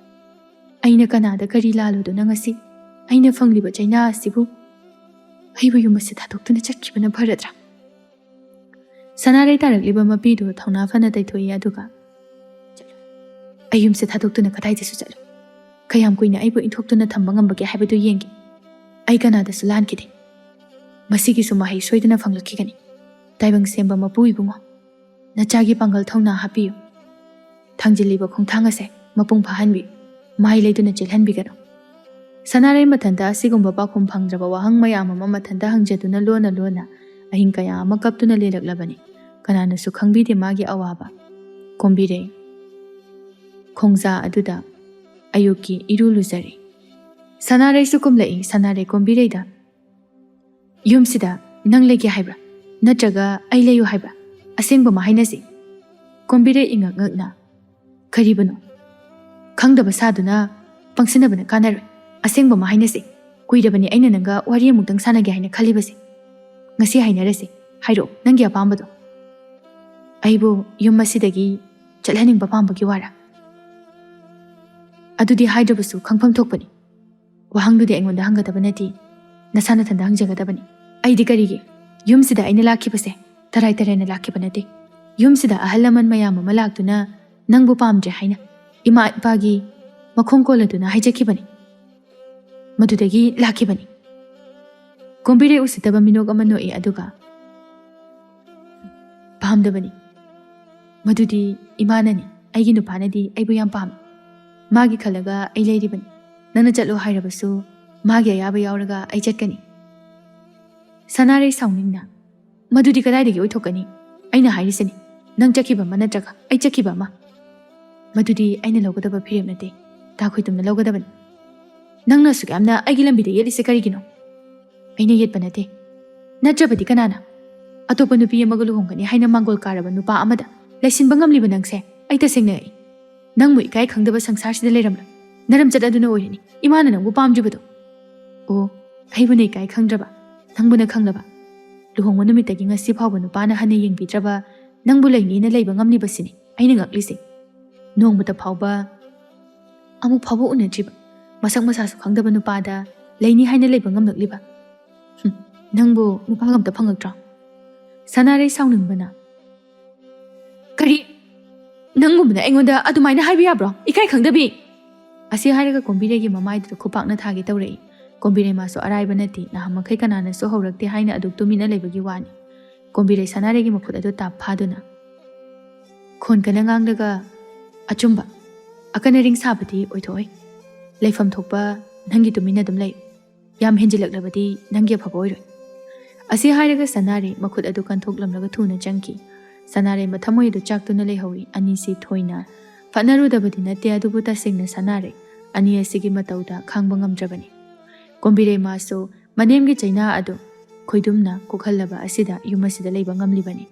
ꯑꯩꯅ ꯀꯅꯥꯗ ꯀꯔꯤ ꯂꯥꯜꯂꯨꯗꯨꯅ ꯉꯁꯤ ꯑꯩꯅ ꯐꯪꯂꯤꯕ ꯆꯩꯅꯥ ꯑꯁꯤꯕꯨ? ꯑꯩꯕꯨ ꯌꯨꯝ ꯑꯁꯤ ꯊꯥꯗꯣꯛꯇꯨꯅ ꯆꯠꯈꯤꯕꯅ ꯐꯔꯗ꯭ꯔꯥ?" ꯁꯅꯥꯔꯩ ꯇꯥꯔꯛꯂꯤꯕ ꯃꯄꯤꯗꯨ ꯊꯧꯅꯥ ꯐꯅ ꯇꯩꯊꯣꯛꯏ, ꯑꯗꯨꯒ, "ꯆꯠꯂꯣ꯫ ꯑꯩ ꯌꯨꯝꯁꯦ ꯊꯥꯗꯣꯛꯇꯨꯅ ꯀꯗꯥꯏꯗꯁꯨ ꯆꯠꯂꯣꯏ꯫ ꯀꯌꯥꯝ ꯀꯨꯏꯅ ꯑꯩꯕꯨ ꯏꯟꯊꯣꯛꯇꯨꯅ ꯊꯝꯕ ꯉꯝꯕꯒꯦ ꯍꯥꯏꯕꯗꯨ ꯌꯦꯡꯒꯦ꯫ ꯑꯩ ꯀꯅꯥꯗꯁꯨ ꯂꯥꯟꯈꯤꯗꯦ꯫ ꯃꯁꯤꯒꯤꯁꯨ ꯃꯍꯩ ꯁꯣꯏꯗꯅ ꯐꯪꯂꯛꯈꯤꯒꯅꯤ꯫ ꯇꯥꯏꯕꯪ ꯁꯦꯝꯕ ꯃꯄꯨ ꯏꯕꯨꯡꯉꯣ, ꯅꯆꯥꯒꯤ ꯄꯥꯡꯒꯜ ꯊꯧꯅꯥ ꯍꯥꯞꯄꯤꯌꯨ꯫ ꯊꯥꯡꯖꯤꯜꯂꯤꯕ ꯈꯣꯡꯊꯥꯡ ꯑꯁꯦ ꯃꯄꯨꯡ ꯐꯥꯍꯟꯕꯤꯌꯨ꯫ ꯃꯥꯏ ꯂꯩꯗꯨꯅ ꯆꯦꯜꯍꯟꯕꯤꯒꯅꯨ꯫" ꯁꯅꯥꯔꯩ ꯃꯊꯟꯇ ꯑꯁꯤꯒꯨꯝꯕ ꯄꯥꯎꯈꯨꯝ ꯐꯪꯗ꯭ꯔꯕ ꯋꯥꯍꯪ ꯃꯌꯥꯝ ꯑꯃ ꯃꯊꯟꯇ ꯍꯪꯖꯗꯨꯅ ꯂꯣꯟꯅ ꯂꯣꯟꯅ ꯑꯍꯤꯡ ꯀꯌꯥ ꯑꯃ ꯀꯞꯇꯨꯅ ꯂꯦꯜꯂꯛꯂꯕꯅꯤ꯫ ꯀꯅꯥꯅꯁꯨ ꯈꯪꯕꯤꯗꯦ ꯃꯥꯒꯤ ꯑꯋꯥꯕ꯫ ꯀꯣꯝꯕꯤꯔꯩ꯫ ꯈꯣꯡꯖꯥ ꯑꯗꯨꯗ ꯑꯌꯨꯛꯀꯤ ꯏꯔꯨ ꯂꯨꯖꯔꯤ꯫ ꯁꯅꯥꯔꯩꯁꯨ ꯀꯨꯝꯂꯛꯏ꯫ ꯁꯅꯥꯔꯩ ꯀꯣꯝꯕꯤꯔꯩꯗ, "ꯌꯨꯝꯁꯤꯗ ꯅꯪ ꯂꯩꯒꯦ ꯍꯥꯏꯕ꯭ꯔꯥ? ꯅꯠꯇ꯭ꯔꯒ ꯑꯩ ꯂꯩꯌꯨ ꯍꯥꯏꯕ꯭ꯔꯥ? ꯑꯁꯦꯡꯕ ꯑꯃ ꯍꯥꯏꯅꯁꯤ꯫" ꯀꯣꯝꯕꯤꯔꯩ ꯏꯉꯛ ꯉꯛꯅ, "ꯀꯔꯤꯕꯅꯣ? ꯈꯪꯗꯕ ꯁꯥꯗꯨꯅ ꯄꯪꯁꯤꯟꯅꯕꯅ ꯀꯥꯟꯅꯔꯣꯏ꯫ ꯑꯁꯦꯡꯕ ꯑꯃ ꯍꯥꯏꯅꯁꯤ꯫ ꯀꯨꯏꯔꯕꯅꯤ ꯑꯩꯅ ꯅꯪꯒ ꯋꯥꯔꯤ ꯑꯃꯨꯛꯇꯪ ꯁꯥꯟꯅꯒꯦ ꯍꯥꯏꯅ ꯈꯜꯂꯤꯕꯁꯦ꯫ ꯉꯁꯤ ꯍꯥꯏꯅꯔꯁꯤ꯫ ꯍꯥꯏꯔꯛꯑꯣ, ꯅꯪꯒꯤ ꯑꯄꯥꯝꯕꯗꯣ꯫" "ꯑꯩꯕꯨ ꯌꯨꯝ ꯑꯁꯤꯗꯒꯤ ꯆꯠꯍꯟꯅꯤꯡꯕ ꯄꯥꯝꯕꯒꯤ ꯋꯥꯔꯥ?" "ꯑꯗꯨꯗꯤ ꯍꯥꯏꯗ꯭ꯔꯕꯁꯨ ꯈꯪꯐꯝ ꯊꯣꯛꯄꯅꯤ꯫ ꯋꯥꯍꯪꯗꯨꯗꯤ ꯑꯩꯉꯣꯟꯗ ꯍꯪꯒꯗꯕ ꯅꯠꯇꯦ, ꯅꯁꯥ ꯅꯊꯟꯗ ꯍꯪꯖꯒꯗꯕꯅꯤ꯫" "ꯑꯩꯗꯤ ꯀꯔꯤꯒꯤ? ꯌꯨꯝꯁꯤꯗ ꯑꯩꯅ ꯂꯥꯛꯈꯤꯕꯁꯦ ꯇꯔꯥꯏ ꯇꯔꯥꯏꯅ ꯂꯥꯛꯈꯤꯕ ꯅꯠꯇꯦ꯫ ꯌꯨꯝꯁꯤꯗ ꯑꯍꯜ ꯂꯃꯟ ꯃꯌꯥꯝ ꯑꯃ ꯂꯥꯛꯇꯨꯅ ꯅꯪꯕꯨ ꯄꯥꯝꯗ꯭ꯔꯦ ꯍꯥꯏꯅ ꯏꯃꯥ ꯏꯄꯥꯒꯤ ꯃꯈꯣꯡ ꯀꯣꯜꯂꯗꯨꯅ ꯍꯥꯏꯖꯈꯤꯕꯅꯤ꯫ ꯃꯗꯨꯗꯒꯤ ꯂꯥꯛꯈꯤꯕꯅꯤ꯫" ꯀꯣꯝꯕꯤꯔꯩ ꯎꯁꯤꯠꯇꯕ ꯃꯤꯅꯣꯛ ꯑꯃ ꯅꯣꯛꯏ, ꯑꯗꯨꯒ, "ꯄꯥꯝꯗꯕꯅꯤ꯫ ꯃꯗꯨꯗꯤ ꯏꯃꯥꯅꯅꯤ꯫ ꯑꯩꯒꯤ ꯅꯨꯄꯥꯅꯗꯤ ꯑꯩꯕꯨ ꯌꯥꯝ ꯄꯥꯝꯃꯤ꯫ ꯃꯥꯒꯤ ꯈꯜꯂꯒ ꯑꯩ ꯂꯩꯔꯤꯕꯅꯤ꯫ ꯅꯪꯅ ꯆꯠꯂꯣ ꯍꯥꯏꯔꯕꯁꯨ ꯃꯥꯒꯤ ꯑꯌꯥꯕ ꯌꯥꯎꯔꯒ ꯑꯩ ꯆꯠꯀꯅꯤ꯫" ꯁꯅꯥꯔꯩ ꯁꯥꯎꯅꯤꯡꯅ, "ꯃꯗꯨꯗꯤ ꯀꯗꯥꯏꯗꯒꯤ ꯑꯣꯏꯊꯣꯛꯀꯅꯤ? ꯑꯩꯅ ꯍꯥꯏꯔꯤꯁꯤꯅꯤ, ꯅꯪ ꯆꯠꯈꯤꯕ ꯑꯃ ꯅꯠꯇ꯭ꯔꯒ ꯑꯩ ꯆꯠꯈꯤꯕ ꯑꯃ꯫ ꯃꯗꯨꯗꯤ ꯑꯩꯅ ꯂꯧꯒꯗꯕ ꯐꯤꯔꯦꯞ ꯅꯠꯇꯦ꯫" "ꯇꯥꯈꯣꯏꯇꯨꯝꯅ ꯂꯧꯒꯗꯕꯅꯤ꯫" "ꯅꯪꯅ ꯑꯁꯨꯛ ꯌꯥꯝꯅ ꯑꯩꯒꯤ ꯂꯝꯕꯤꯗ ꯌꯦꯠꯂꯤꯁꯦ ꯀꯔꯤꯒꯤꯅꯣ?" "ꯑꯩꯅ ꯌꯦꯠꯄ ꯅꯠꯇꯦ꯫ ꯅꯠꯇ꯭ꯔꯕꯗꯤ ꯀꯅꯥꯅ? ꯑꯇꯣꯞꯄ ꯅꯨꯄꯤ ꯑꯃꯒ ꯂꯨꯍꯣꯡꯒꯅꯤ ꯍꯥꯏꯅ ꯃꯥꯡꯒꯣꯜ ꯀꯥꯔꯕ ꯅꯨꯄꯥ ꯑꯃꯗ ꯂꯩꯁꯤꯟꯕ ꯉꯝꯂꯤꯕ ꯅꯪꯁꯦ ꯑꯩ ꯇꯁꯦꯡꯅ ꯉꯛꯏ꯫ ꯅꯪꯕꯨ ꯏꯀꯥꯏ ꯈꯪꯗꯕ ꯁꯪꯁꯥꯔꯁꯤꯗ ꯂꯩꯔꯝꯂꯣꯏ꯫ ꯅꯔꯝꯆꯠ ꯑꯗꯨꯅ ꯑꯣꯏꯔꯅꯤ ꯏꯃꯥꯅ ꯅꯪꯕꯨ ꯄꯥꯝꯗ꯭ꯔꯤꯕꯗꯣ꯫" "ꯑꯣ, ꯑꯩꯕꯨꯅ ꯏꯀꯥꯏ ꯈꯪꯗ꯭ꯔꯕ? ꯅꯪꯕꯨꯅ ꯈꯪꯂꯕ? ꯂꯨꯍꯣꯡꯕ ꯅꯨꯃꯤꯠꯇꯒꯤ ꯉꯁꯤ ꯐꯥꯎꯕ ꯅꯨꯄꯥꯅ ꯍꯟꯅ ꯌꯦꯡꯕꯤꯗ꯭ꯔꯕ ꯅꯪꯕꯨ ꯂꯩꯅꯤꯅ ꯂꯩꯕ ꯉꯝꯂꯤꯕꯁꯤꯅꯤ ꯑꯩꯅ ꯉꯛꯂꯤꯁꯦ꯫ ꯅꯣꯡꯃꯇ ꯐꯥꯎꯕ, ꯑꯃꯨꯛ ꯐꯥꯎꯕ ꯎꯅꯗ꯭ꯔꯤꯕ, ꯃꯁꯛ ꯃꯁꯥꯁꯨ ꯈꯪꯗꯕ ꯅꯨꯄꯥꯗ ꯂꯩꯅꯤ ꯍꯥꯏꯅ ꯂꯩꯕ ꯉꯝꯂꯛꯂꯤꯕ? ꯍꯨꯝ, ꯅꯪꯕꯨ ꯅꯨꯄꯥꯒ ꯑꯝꯇ ꯐꯪꯉꯛꯇ꯭ꯔꯣ? ꯁꯅꯥꯔꯩ ꯁꯥꯎꯅꯤꯡꯕꯅ, "ꯀꯔꯤ? ꯅꯪꯒꯨꯝꯕꯅ ꯑꯩꯉꯣꯟꯗ ꯑꯗꯨꯃꯥꯏꯅ ꯍꯥꯏꯕ ꯌꯥꯕ꯭ꯔꯣ? ꯏꯀꯥꯏ ꯈꯪꯗꯕꯤ!" ꯑꯁꯤ ꯍꯥꯏꯔꯒ ꯀꯣꯝꯕꯤꯔꯩꯒꯤ ꯃꯃꯥꯏꯗꯨꯗ ꯈꯨꯄꯥꯛꯅ ꯊꯥꯒꯦ ꯇꯧꯔꯛꯏ꯫ ꯀꯣꯝꯕꯤꯔꯩ ꯃꯥꯁꯨ ꯑꯔꯥꯏꯕ ꯅꯠꯇꯦ, ꯅꯍꯥꯟꯃꯈꯩ ꯀꯅꯥꯅꯁꯨ ꯍꯧꯔꯛꯇꯦ ꯍꯥꯏꯅ ꯑꯗꯨꯛ ꯇꯨꯃꯤꯟꯅ ꯂꯩꯕꯒꯤ ꯋꯥꯅꯤ꯫ ꯀꯣꯝꯕꯤꯔꯩ ꯁꯅꯥꯔꯩꯒꯤ ꯃꯈꯨꯠ ꯑꯗꯨ ꯇꯥꯞ ꯐꯥꯗꯨꯅ, "ꯈꯣꯟ ꯀꯟꯅ ꯉꯥꯡꯂꯒ ꯑꯆꯨꯝꯕ, ꯑꯀꯟ ꯑꯔꯤꯡ ꯁꯥꯕꯗꯤ ꯑꯣꯏꯊꯣꯛꯑꯣꯏ꯫ ꯂꯩꯐꯝ ꯊꯣꯛꯄ ꯅꯪꯒꯤ ꯇꯨꯃꯤꯟꯅ ꯑꯗꯨꯝ ꯂꯩ꯫ ꯌꯥꯝ ꯍꯦꯟꯖꯤꯜꯂꯛꯂꯕꯗꯤ ꯅꯪꯒꯤ ꯑꯐꯕ ꯑꯣꯏꯔꯣꯏ꯫" ꯑꯁꯤ ꯍꯥꯏꯔꯒ ꯁꯅꯥꯔꯩ ꯃꯈꯨꯠ ꯑꯗꯨ ꯀꯟꯊꯣꯛꯂꯝꯂꯒ ꯊꯨꯅ ꯆꯪꯈꯤ꯫ ꯁꯅꯥꯔꯩ ꯃꯊꯃꯣꯏꯗꯨ ꯆꯥꯛꯇꯨꯅ ꯂꯩꯍꯧꯔꯤ꯫ ꯑꯅꯤꯁꯤ ꯊꯣꯏꯅ ꯐꯠꯅꯔꯨꯗꯕꯗꯤ ꯅꯠꯇꯦ, ꯑꯗꯨꯕꯨ ꯇꯁꯦꯡꯅ ꯁꯅꯥꯔꯩ ꯑꯅꯤ ꯑꯁꯤꯒꯤ ꯃꯇꯧꯗ ꯈꯥꯡꯕ ꯉꯝꯗ꯭ꯔꯕꯅꯤ꯫ ꯀꯣꯝꯕꯤꯔꯩ ꯃꯥꯁꯨ ꯃꯅꯦꯝꯒꯤ ꯆꯩꯅꯥ ꯑꯗꯨ ꯈꯣꯏꯗꯨꯝꯅ ꯀꯣꯛꯍꯜꯂꯕ ꯑꯁꯤꯗ ꯌꯨꯝ ꯑꯁꯤꯗ ꯂꯩꯕ ꯉꯝꯂꯤꯕꯅꯤ꯫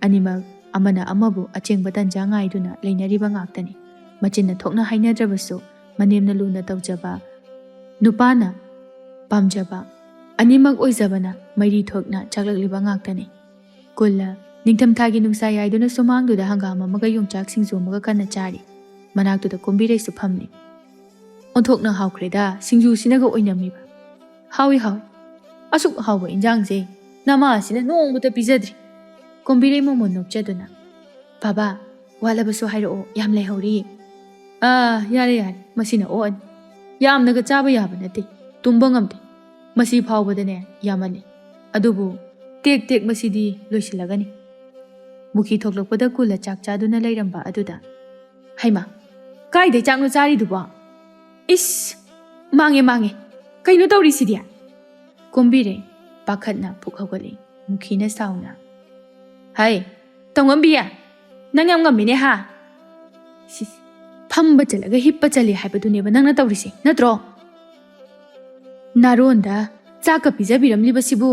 ꯑꯅꯤꯃꯛ ꯑꯃꯅ ꯑꯃꯕꯨ ꯑꯆꯦꯡꯕ ꯇꯟꯖꯥ ꯉꯥꯏꯗꯨꯅ ꯂꯩꯅꯔꯤꯕ ꯉꯥꯛꯇꯅꯤ꯫ ꯃꯆꯤꯟꯅ ꯊꯣꯛꯅ ꯍꯥꯏꯅꯗ꯭ꯔꯕꯁꯨ ꯃꯅꯦꯝꯅ ꯂꯨꯅ ꯇꯧꯖꯕ, ꯅꯨꯄꯥꯅ ꯄꯥꯝꯖꯕ, ꯑꯅꯤꯃꯛ ꯑꯣꯏꯖꯕꯅ ꯃꯩꯔꯤ ꯊꯣꯛꯅ ꯆꯥꯛꯂꯛꯂꯤꯕ ꯉꯥꯛꯇꯅꯤ꯫ ꯀꯨꯜꯂ ꯅꯤꯡꯊꯝꯊꯥꯒꯤ ꯅꯨꯡꯁꯥ ꯌꯥꯏꯗꯨꯅ ꯁꯨꯃꯥꯡꯗꯨꯗ ꯍꯪꯒꯥꯝ ꯑꯃꯒ ꯌꯣꯡꯆꯥꯛ ꯁꯤꯡꯖꯨ ꯑꯃꯒ ꯀꯟꯅ ꯆꯥꯔꯤ꯫ ꯃꯅꯥꯛꯇꯨꯗ ꯀꯣꯝꯕꯤꯔꯩꯁꯨ ꯐꯝꯂꯤ꯫ "ꯑꯣꯟꯊꯣꯛꯅ ꯍꯥꯎꯈ꯭ꯔꯦꯗ, ꯁꯤꯡꯖꯨꯁꯤꯅꯒ ꯑꯣꯏꯅꯝꯃꯤꯕ꯫ ꯍꯥꯎꯏ, ꯍꯥꯎꯏ꯫ ꯑꯁꯨꯛ ꯍꯥꯎꯕ ꯏꯟꯖꯥꯡꯁꯦ ꯅꯃꯥ ꯑꯁꯤꯅ ꯅꯣꯡꯃꯇ ꯄꯤꯖꯗ꯭ꯔꯤ꯫" ꯀꯣꯝꯕꯤꯔꯩ ꯃꯃꯣꯟ ꯅꯣꯛꯆꯗꯨꯅ, "ꯕꯥꯕꯥ, ꯋꯥꯠꯂꯕꯁꯨ ꯍꯥꯏꯔꯛꯑꯣ, ꯌꯥꯝ ꯂꯩꯍꯧꯔꯤ꯫" "ꯑꯥ, ꯌꯥꯔꯦ, ꯌꯥꯔꯦ, ꯃꯁꯤꯅ ꯑꯣꯛꯑꯅꯤ꯫ ꯌꯥꯝꯅꯒ ꯆꯥꯕ ꯌꯥꯕ ꯅꯠꯇꯦ, ꯇꯨꯝꯕ ꯉꯝꯗꯦ꯫ ꯃꯁꯤ ꯐꯥꯎꯕꯗꯅꯦ ꯌꯥꯝꯃꯜꯂꯤ꯫ ꯑꯗꯨꯕꯨ ꯇꯦꯛ ꯇꯦꯛ ꯃꯁꯤꯗꯤ ꯂꯣꯏꯁꯤꯜꯂꯒꯅꯤ꯫" ꯃꯨꯈꯤ ꯊꯣꯛꯂꯛꯄꯗ ꯀꯨꯜꯂ ꯆꯥꯛ ꯆꯥꯗꯨꯅ ꯂꯩꯔꯝꯕ ꯑꯗꯨꯗ, "ꯍꯩꯃꯥ, ꯀꯥꯏꯗꯩ ꯆꯥꯛꯅꯣ ꯆꯥꯔꯤꯗꯨꯕꯣ? ꯏꯁ! ꯃꯥꯡꯉꯦ, ꯃꯥꯡꯉꯦ꯫ ꯀꯩꯅꯣ ꯇꯧꯔꯤꯁꯤꯗꯤ?" ꯀꯣꯝꯕꯤꯔꯩ ꯄꯥꯈꯠꯅ ꯄꯨꯛ ꯍꯧꯒꯠꯂꯤ꯫ ꯃꯨꯈꯤꯅ ꯁꯥꯎꯅ, "ꯍꯩ, ꯇꯧꯉꯝꯕꯤ, ꯅꯪ ꯌꯥꯝ ꯉꯝꯃꯤꯅꯦ ꯍꯥ? ꯁꯤꯁ, ꯐꯝꯕ ꯆꯠꯂꯒ ꯍꯤꯞꯄ ꯆꯠꯂꯤ ꯍꯥꯏꯕꯗꯨꯅꯦꯕ ꯅꯪꯅ ꯇꯧꯔꯤꯁꯦ, ꯅꯠꯇ꯭ꯔꯣ? ꯅꯥꯔꯣꯟꯗ ꯆꯥꯛꯀ ꯄꯤꯖꯕꯤꯔꯝꯂꯤꯕꯁꯤꯕꯨ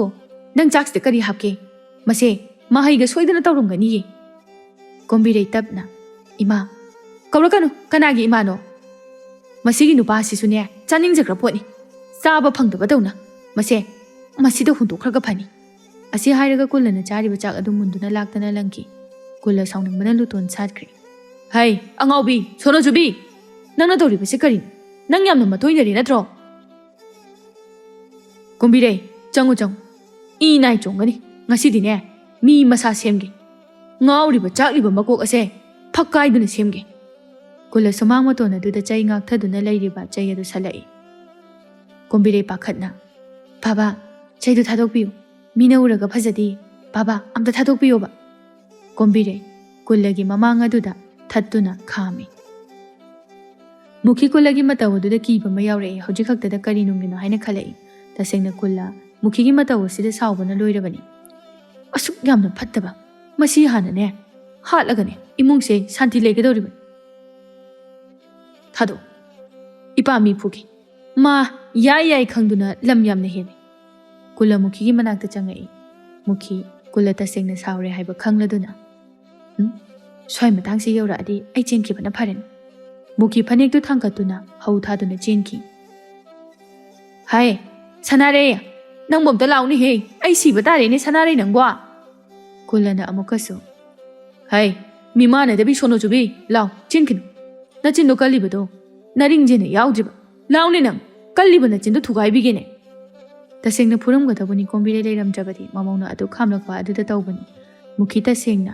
ꯅꯪ ꯆꯥꯛꯁꯤꯗ ꯀꯔꯤ ꯍꯥꯞꯀꯦ? ꯃꯁꯦ ꯃꯍꯩꯒ ꯁꯣꯏꯗꯅ ꯇꯧꯔꯝꯒꯅꯤꯌꯦ꯫" ꯀꯣꯝꯕꯤꯔꯩ ꯇꯞꯅ, "ꯏꯃꯥ, ꯀꯧꯔꯛꯀꯅꯨ, ꯀꯅꯥꯒꯤ ꯏꯃꯥꯅꯣ? ꯃꯁꯤꯒꯤ ꯅꯨꯄꯥꯁꯤꯁꯨꯅꯦ ꯆꯥꯅꯤꯡꯖꯈ꯭ꯔ ꯄꯣꯠꯅꯤ, ꯆꯥꯕ ꯐꯪꯗꯕꯗꯧꯅ꯫ ꯃꯁꯦ ꯃꯁꯤꯗ ꯍꯨꯟꯗꯣꯛꯈ꯭ꯔꯒ ꯐꯅꯤ꯫ ꯑꯁꯤ ꯍꯥꯏꯔꯒ ꯀꯨꯜꯂꯅ ꯆꯥꯔꯤꯕ ꯆꯥꯛ ꯑꯗꯨ ꯃꯨꯟꯗꯨꯅ ꯂꯥꯛꯇꯅ ꯂꯪꯈꯤ꯫ ꯀꯨꯜꯂ ꯁꯥꯎꯅꯤꯡꯕꯅ ꯂꯨꯇꯣꯟ ꯁꯥꯠꯈ꯭ꯔꯦ꯫ "ꯍꯩ, ꯑꯉꯥꯎꯕꯤ, ꯁꯣꯅꯣꯆꯨꯕꯤ! ꯅꯪꯅ ꯇꯧꯔꯤꯕꯁꯤ ꯀꯔꯤꯅꯣ? ꯅꯪ ꯌꯥꯝꯅ ꯃꯊꯣꯏꯅꯔꯦ ꯅꯠꯇ꯭ꯔꯣ?" "ꯀꯨꯝꯕꯤꯔꯩ, ꯆꯪꯉꯨ, ꯆꯪꯉꯨ꯫ ꯏ ꯅꯥꯏ ꯆꯣꯡꯒꯅꯤ꯫ ꯉꯁꯤꯗꯤꯅꯦ, ꯃꯤ ꯃꯁꯥ ꯁꯦꯝꯒꯦ꯫ ꯉꯥꯎꯔꯤꯕ ꯆꯥꯛꯂꯤꯕ ꯃꯀꯣꯛ ꯑꯁꯦ ꯐꯛ ꯀꯥꯏꯗꯨꯅ ꯁꯦꯝꯒꯦ꯫" ꯀꯨꯜꯂ ꯁꯨꯃꯥꯡ ꯃꯇꯣꯟ ꯑꯗꯨꯗ ꯆꯩ ꯉꯥꯛꯊꯗꯨꯅ ꯂꯩꯔꯤꯕ ꯆꯩ ꯑꯗꯨ ꯁꯜꯂꯛꯏ꯫ ꯀꯨꯝꯕꯤꯔꯩ ꯄꯥꯈꯠꯅ, "ꯕꯥꯕꯥ, ꯆꯩꯗꯨ ꯊꯥꯗꯣꯛꯄꯤꯌꯨ꯫ ꯃꯤꯅ ꯎꯔꯒ ꯐꯖꯗꯦ꯫ ꯕꯥꯕꯥ, ꯑꯝꯇ ꯊꯥꯗꯣꯛꯄꯤꯌꯣꯕ꯫" ꯀꯨꯝꯕꯤꯔꯩ ꯀꯨꯜꯂꯒꯤ ꯃꯃꯥꯡ ꯑꯗꯨꯗ ꯊꯠꯇꯨꯅ ꯈꯥꯝꯃꯤ꯫ ꯃꯨꯈꯤ ꯀꯨꯜꯂꯒꯤ ꯃꯇꯧ ꯑꯗꯨꯗ ꯀꯤꯕ ꯑꯃ ꯌꯥꯎꯔꯛꯏ꯫ ꯍꯧꯖꯤꯛ ꯈꯛꯇꯗ ꯀꯔꯤ ꯅꯨꯡꯒꯤꯅꯣ ꯍꯥꯏꯅ ꯈꯜꯂꯛꯏ꯫ ꯇꯁꯦꯡꯅ ꯀꯨꯜꯂ ꯃꯨꯈꯤꯒꯤ ꯃꯇꯧ ꯑꯁꯤꯗ ꯁꯥꯎꯕꯅ ꯂꯣꯏꯔꯕꯅꯤ꯫ "ꯑꯁꯨꯛ ꯌꯥꯝꯅ ꯐꯠꯇꯕ, ꯃꯁꯤ ꯍꯥꯟꯅꯅꯦ ꯍꯥꯠꯂꯒꯅꯦ ꯏꯃꯨꯡꯁꯦ ꯁꯥꯟꯇꯤ ꯂꯩꯒꯗꯧꯔꯤꯕꯅꯤ꯫" "ꯊꯥꯗꯣꯛ, ꯏꯄꯥ ꯃꯤ ꯐꯨꯒꯦ꯫ ꯃꯥ ꯌꯥꯏ ꯌꯥꯏ ꯈꯪꯗꯨꯅ ꯂꯝ ꯌꯥꯝꯅ ꯍꯦꯜꯂꯤ꯫" ꯀꯨꯜꯂ ꯃꯨꯈꯤꯒꯤ ꯃꯅꯥꯛꯇ ꯆꯪꯉꯛꯏ꯫ ꯃꯨꯈꯤ ꯀꯨꯜꯂ ꯇꯁꯦꯡꯅ ꯁꯥꯎꯔꯦ ꯍꯥꯏꯕ ꯈꯪꯂꯗꯨꯅ, "ꯎꯝ, ꯁ꯭ꯋꯥꯏ ꯃꯇꯥꯡꯁꯤ ꯌꯧꯔꯛꯑꯗꯤ ꯑꯩ ꯆꯦꯟꯈꯤꯕꯅ ꯐꯔꯅꯤ꯫" ꯃꯨꯈꯤ ꯐꯅꯦꯛꯇꯨ ꯊꯥꯡꯒꯠꯇꯨꯅ ꯍꯧ ꯊꯥꯗꯨꯅ ꯆꯦꯟꯈꯤ꯫ "ꯍꯥꯏ, ꯁꯅꯥꯔꯩ, ꯅꯪꯕꯨ ꯑꯝꯇ ꯂꯥꯎꯅꯦꯍꯦ꯫ ꯑꯩ ꯁꯤꯕ ꯇꯥꯔꯦꯅꯦ, ꯁꯅꯥꯔꯩ ꯅꯪꯕꯣ!" ꯀꯨꯜꯂꯅ ꯑꯃꯨꯛꯀꯁꯨ, "ꯍꯥꯏ, ꯃꯤꯃꯥꯟꯅꯗꯕꯤ ꯁꯣꯅꯣꯆꯨꯕꯤ, ꯂꯥꯎ, ꯆꯦꯟꯈꯤꯅꯨ꯫ ꯅꯆꯤꯟꯗꯣ ꯀꯜꯂꯤꯕꯗꯣ, ꯅꯔꯤꯡꯁꯤꯅ ꯌꯥꯎꯗ꯭ꯔꯤꯕ꯫ ꯂꯥꯎꯅꯦ ꯅꯪ, ꯀꯜꯂꯤꯕ ꯅꯆꯤꯟꯗꯣ ꯊꯨꯒꯥꯏꯕꯤꯒꯦꯅꯦ꯫" ꯇꯁꯦꯡꯅ ꯐꯨꯔꯝꯒꯗꯧꯕꯅꯤ, ꯀꯣꯝꯕꯤꯔꯩ ꯂꯩꯔꯝꯗ꯭ꯔꯕꯗꯤ꯫ ꯃꯃꯧꯅ ꯑꯗꯨ ꯈꯥꯝꯂꯛꯄ ꯑꯗꯨꯗ ꯇꯧꯕꯅꯤ꯫ ꯃꯨꯈꯤ ꯇꯁꯦꯡꯅ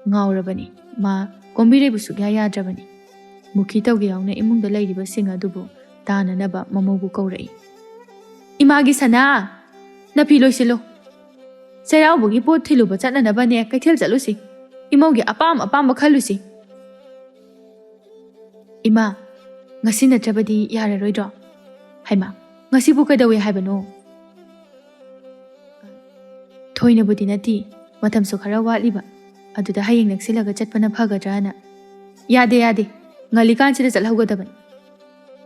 ꯉꯥꯎꯔꯕꯅꯤ꯫ ꯃꯥ ꯀꯣꯝꯕꯤꯔꯩꯕꯨ ꯁꯨꯛꯌꯥ ꯌꯥꯗ꯭ꯔꯕꯅꯤ꯫ ꯃꯨꯈꯤ ꯇꯧꯒꯦ ꯌꯥꯎꯅ ꯏꯃꯨꯡꯗ ꯂꯩꯔꯤꯕꯁꯤꯡ ꯑꯗꯨꯕꯨ ꯇꯥꯅꯅꯕ ꯃꯃꯧꯕꯨ ꯀꯧꯔꯛꯏ꯫ "ꯏꯃꯥꯒꯤ ꯁꯅꯥ, ꯅꯥꯄꯤ ꯂꯣꯏꯁꯤꯜꯂꯣ꯫ ꯆꯩꯔꯥꯎꯕꯒꯤ ꯄꯣꯠ ꯊꯤꯜꯂꯨꯕ ꯆꯠꯅꯅꯕꯅꯦ ꯀꯩꯊꯦꯜ ꯆꯠꯂꯨꯁꯤ꯫ ꯏꯃꯧꯒꯤ ꯑꯄꯥꯝ ꯑꯄꯥꯝꯕ ꯈꯜꯂꯨꯁꯤ꯫" "ꯏꯃꯥ, ꯉꯁꯤ ꯅꯠꯇ꯭ꯔꯕꯗꯤ ꯌꯥꯔꯔꯣꯏꯗ꯭ꯔꯣ?" "ꯍꯩꯃꯥ, ꯉꯁꯤꯕꯨ ꯀꯩꯗꯧꯋꯦ ꯍꯥꯏꯕꯅꯣ?" "ꯊꯣꯏꯅꯕꯨꯗꯤ ꯅꯠꯇꯦ, ꯃꯇꯝꯁꯨ ꯈꯔ ꯋꯥꯠꯂꯤꯕ, ꯑꯗꯨꯗ ꯍꯌꯦꯡ ꯅꯛꯁꯤꯜꯂꯒ ꯆꯠꯄꯅ ꯐꯒꯗ꯭ꯔꯥꯅ꯫" "ꯌꯥꯗꯦ, ꯌꯥꯗꯦ, ꯉꯜꯂꯤꯀꯥꯟꯁꯤꯗ ꯆꯠꯍꯧꯒꯗꯕꯅꯤ꯫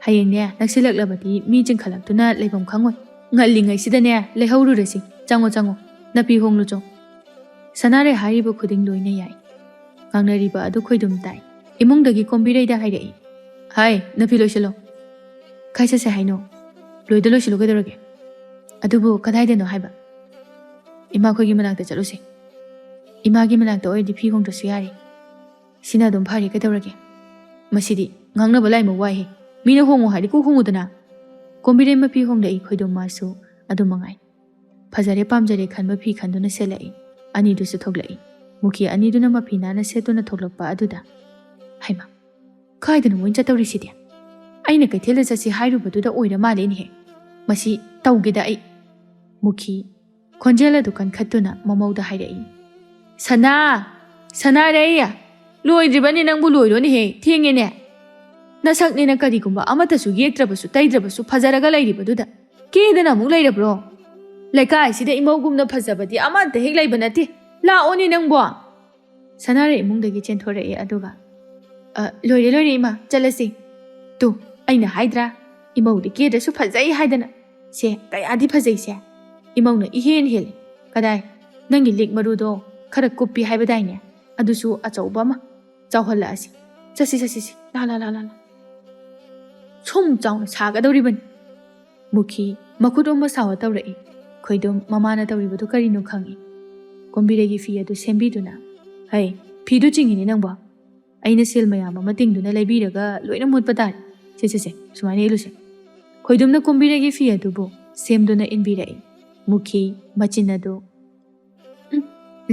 ꯍꯌꯦꯡꯅꯦ ꯅꯛꯁꯤꯜꯂꯛꯂꯕꯗꯤ ꯃꯤ ꯆꯤꯟꯈꯠꯂꯛꯇꯨꯅ ꯂꯩꯐꯝ ꯈꯪꯉꯣꯏ꯫ ꯉꯜꯂꯤꯉꯩꯁꯤꯗꯅꯦ ꯂꯩꯍꯧꯔꯨꯔꯁꯤ꯫ ꯆꯪꯉꯣ, ꯆꯪꯉꯣ, ꯅꯥꯄꯤ ꯍꯣꯡꯂꯨ ꯆꯣ꯫" ꯁꯅꯥꯔꯩ ꯍꯥꯏꯔꯤꯕ ꯈꯨꯗꯤꯡ ꯂꯣꯏꯅ ꯌꯥꯏ꯫ ꯉꯥꯡꯅꯔꯤꯕ ꯑꯗꯨ ꯈꯣꯏꯗꯨꯝ ꯇꯥꯏ꯫ ꯏꯃꯨꯡꯗꯒꯤ ꯀꯣꯝꯕꯤꯔꯩꯗ ꯍꯥꯏꯔꯛꯏ, "ꯍꯥꯏ, ꯅꯥꯄꯤ ꯂꯣꯏꯁꯤꯜꯂꯣ꯫" "ꯀꯥꯏ ꯆꯠꯁꯦ ꯍꯥꯏꯅꯣ?" "ꯂꯣꯏꯗ ꯂꯣꯏꯁꯤꯜꯂꯨ ꯀꯩꯗꯧꯔꯒꯦ?" "ꯑꯗꯨꯕꯨ ꯀꯗꯥꯏꯗꯅꯣ ꯍꯥꯏꯕ?" "ꯏꯃꯥꯈꯣꯏꯒꯤ ꯃꯅꯥꯛꯇ ꯆꯠꯂꯨꯁꯦ꯫ ꯏꯃꯥꯒꯤ ꯃꯅꯥꯛꯇ ꯑꯣꯏꯔꯗꯤ ꯐꯤ ꯍꯣꯡꯗ꯭ꯔꯁꯨ ꯌꯥꯔꯦ꯫ ꯁꯤꯅ ꯑꯗꯨꯝ ꯐꯔꯦ, ꯀꯩꯗꯧꯔꯒꯦ? ꯃꯁꯤꯗꯤ ꯉꯥꯡꯅꯕ ꯂꯥꯏꯃꯛ ꯋꯥꯏꯍꯦ꯫ ꯃꯤꯅ ꯍꯣꯡꯉꯨ ꯍꯥꯏꯗꯤ ꯀꯣꯛ ꯍꯣꯡꯉꯨꯗꯅ꯫" ꯀꯣꯝꯕꯤꯔꯩ ꯃꯄꯤ ꯍꯣꯡꯂꯛꯏ, ꯈꯣꯏꯗꯣꯝ ꯃꯥꯁꯨ ꯑꯗꯨ ꯃꯉꯥꯏ꯫ ꯐꯖꯔꯦ ꯄꯥꯝꯖꯔꯦ ꯈꯟꯕ ꯐꯤ ꯈꯟꯗꯨꯅ ꯁꯦꯠꯂꯛꯏ꯫ ꯑꯅꯤꯗꯨꯁꯨ ꯊꯣꯛꯂꯛꯏ꯫ ꯃꯨꯈꯤ ꯑꯅꯤꯗꯨꯅ ꯃꯐꯤ ꯅꯥꯟꯅ ꯁꯦꯠꯇꯨꯅ ꯊꯣꯛꯂꯛꯄ ꯑꯗꯨꯗ, "ꯍꯩꯃꯥ, ꯀꯥꯏꯗꯅꯣ ꯃꯣꯏꯅ ꯆꯠꯇꯧꯔꯤꯁꯤꯗꯤ? ꯑꯩꯅ ꯀꯩꯊꯦꯜꯗ ꯆꯠꯁꯤ ꯍꯥꯏꯔꯨꯕꯗꯨꯗ ꯑꯣꯏꯔ ꯃꯥꯜꯂꯦꯅꯦꯍꯦ꯫ ꯃꯁꯤ ꯇꯧꯒꯦꯗ ꯑꯩ꯫" ꯃꯨꯈꯤ ꯈꯣꯟꯖꯦꯜ ꯑꯗꯨ ꯀꯟꯈꯠꯇꯨꯅ ꯃꯃꯧꯗ ꯍꯥꯏꯔꯛꯏ꯫ "ꯁꯅꯥ! ꯁꯅꯥꯔꯩ! ꯂꯣꯏꯗ꯭ꯔꯤꯕꯅꯤ ꯅꯪꯕꯨ, ꯂꯣꯏꯔꯣꯅꯦꯍꯦ, ꯊꯦꯡꯉꯦꯅꯦ꯫ ꯅꯁꯛꯅꯦꯅ ꯀꯔꯤꯒꯨꯝꯕ ꯑꯃꯠꯇꯁꯨ ꯌꯦꯛꯇ꯭ꯔꯕꯁꯨ ꯇꯩꯗ꯭ꯔꯕꯁꯨ ꯐꯖꯔꯒ ꯂꯩꯔꯤꯕꯗꯨꯗ ꯀꯦꯗꯅ ꯑꯃꯨꯛ ꯂꯩꯔꯕ꯭ꯔꯣ? ꯂꯩꯀꯥꯏꯁꯤꯗ ꯏꯃꯧꯒꯨꯝꯅ ꯐꯖꯕꯗꯤ ꯑꯃꯠꯇ ꯍꯦꯛ ꯂꯩꯕ ꯅꯠꯇꯦ꯫ ꯂꯥꯛꯑꯣꯅꯦ ꯅꯪꯕꯣ!" ꯁꯅꯥꯔꯩ ꯏꯃꯨꯡꯗꯒꯤ ꯆꯦꯟꯊꯣꯔꯛꯑꯦ ꯑꯗꯨꯒ, "ꯑ, ꯂꯣꯏꯔꯦ, ꯂꯣꯏꯔꯦ ꯏꯃꯥ, ꯆꯠꯂꯁꯤ꯫ ꯇꯨ, ꯑꯩꯅ ꯍꯥꯏꯗ꯭ꯔꯥ? ꯏꯃꯧꯗꯤ ꯀꯦꯗ꯭ꯔꯁꯨ ꯐꯖꯩ ꯍꯥꯏꯗꯅ꯫ ꯁꯦ, ꯀꯌꯥꯗꯤ ꯐꯖꯩꯁꯦ꯫ ꯏꯃꯧꯅ ꯏꯍꯦꯟ ꯍꯦꯜꯂꯤ꯫ ꯀꯗꯥꯏ, ꯅꯪꯒꯤ ꯂꯤꯛ ꯃꯔꯨꯗꯣ ꯈꯔ ꯀꯨꯞꯄꯤ ꯍꯥꯏꯕꯗꯥꯏꯅꯦ? ꯑꯗꯨꯁꯨ ꯑꯆꯧꯕ ꯑꯃ ꯆꯥꯎꯍꯜꯂꯛꯑꯁꯤ꯫ ꯆꯠꯁꯤ, ꯆꯠꯁꯤ, ꯁꯤ꯫ ꯂꯥ, ꯂꯥ, ꯂꯥ, ꯂꯥ, ꯂꯥ꯫ ꯁꯨꯝ ꯆꯥꯎꯅ ꯁꯥꯒꯗꯧꯔꯤꯕꯅꯤ꯫" ꯃꯨꯈꯤ ꯃꯈꯨꯠ ꯑꯣꯝꯕ ꯁꯥꯎꯔ ꯇꯧꯔꯛꯏ꯫ ꯈꯣꯏꯗꯣꯝ ꯃꯃꯥꯅ ꯇꯧꯔꯤꯕꯗꯨ ꯀꯔꯤꯅꯣ ꯈꯪꯏ꯫ ꯀꯣꯝꯕꯤꯔꯩꯒꯤ ꯐꯤ ꯑꯗꯨ ꯁꯦꯝꯕꯤꯗꯨꯅ, "ꯍꯩ, ꯐꯤꯗꯨ ꯆꯤꯡꯉꯤꯅꯦ ꯅꯪꯕꯣ꯫ ꯑꯩꯅ ꯁꯦꯜ ꯃꯌꯥꯝ ꯑꯃ ꯇꯤꯡꯗꯨꯅ ꯂꯩꯕꯤꯔꯒ ꯂꯣꯏꯅ ꯃꯣꯠꯄ ꯇꯥꯔꯦ꯫ ꯁꯦ, ꯁꯦ, ꯁꯦ, ꯁꯨꯃꯥꯏꯅ ꯏꯜꯂꯨꯁꯦ꯫" ꯈꯣꯏꯗꯣꯝꯅ ꯀꯣꯝꯕꯤꯔꯩꯒꯤ ꯐꯤ ꯑꯗꯨꯕꯨ ꯁꯦꯝꯗꯨꯅ ꯏꯟꯕꯤꯔꯛꯏ꯫ ꯃꯨꯈꯤ ꯃꯆꯤꯟ ꯑꯗꯨ, "ꯎꯝ,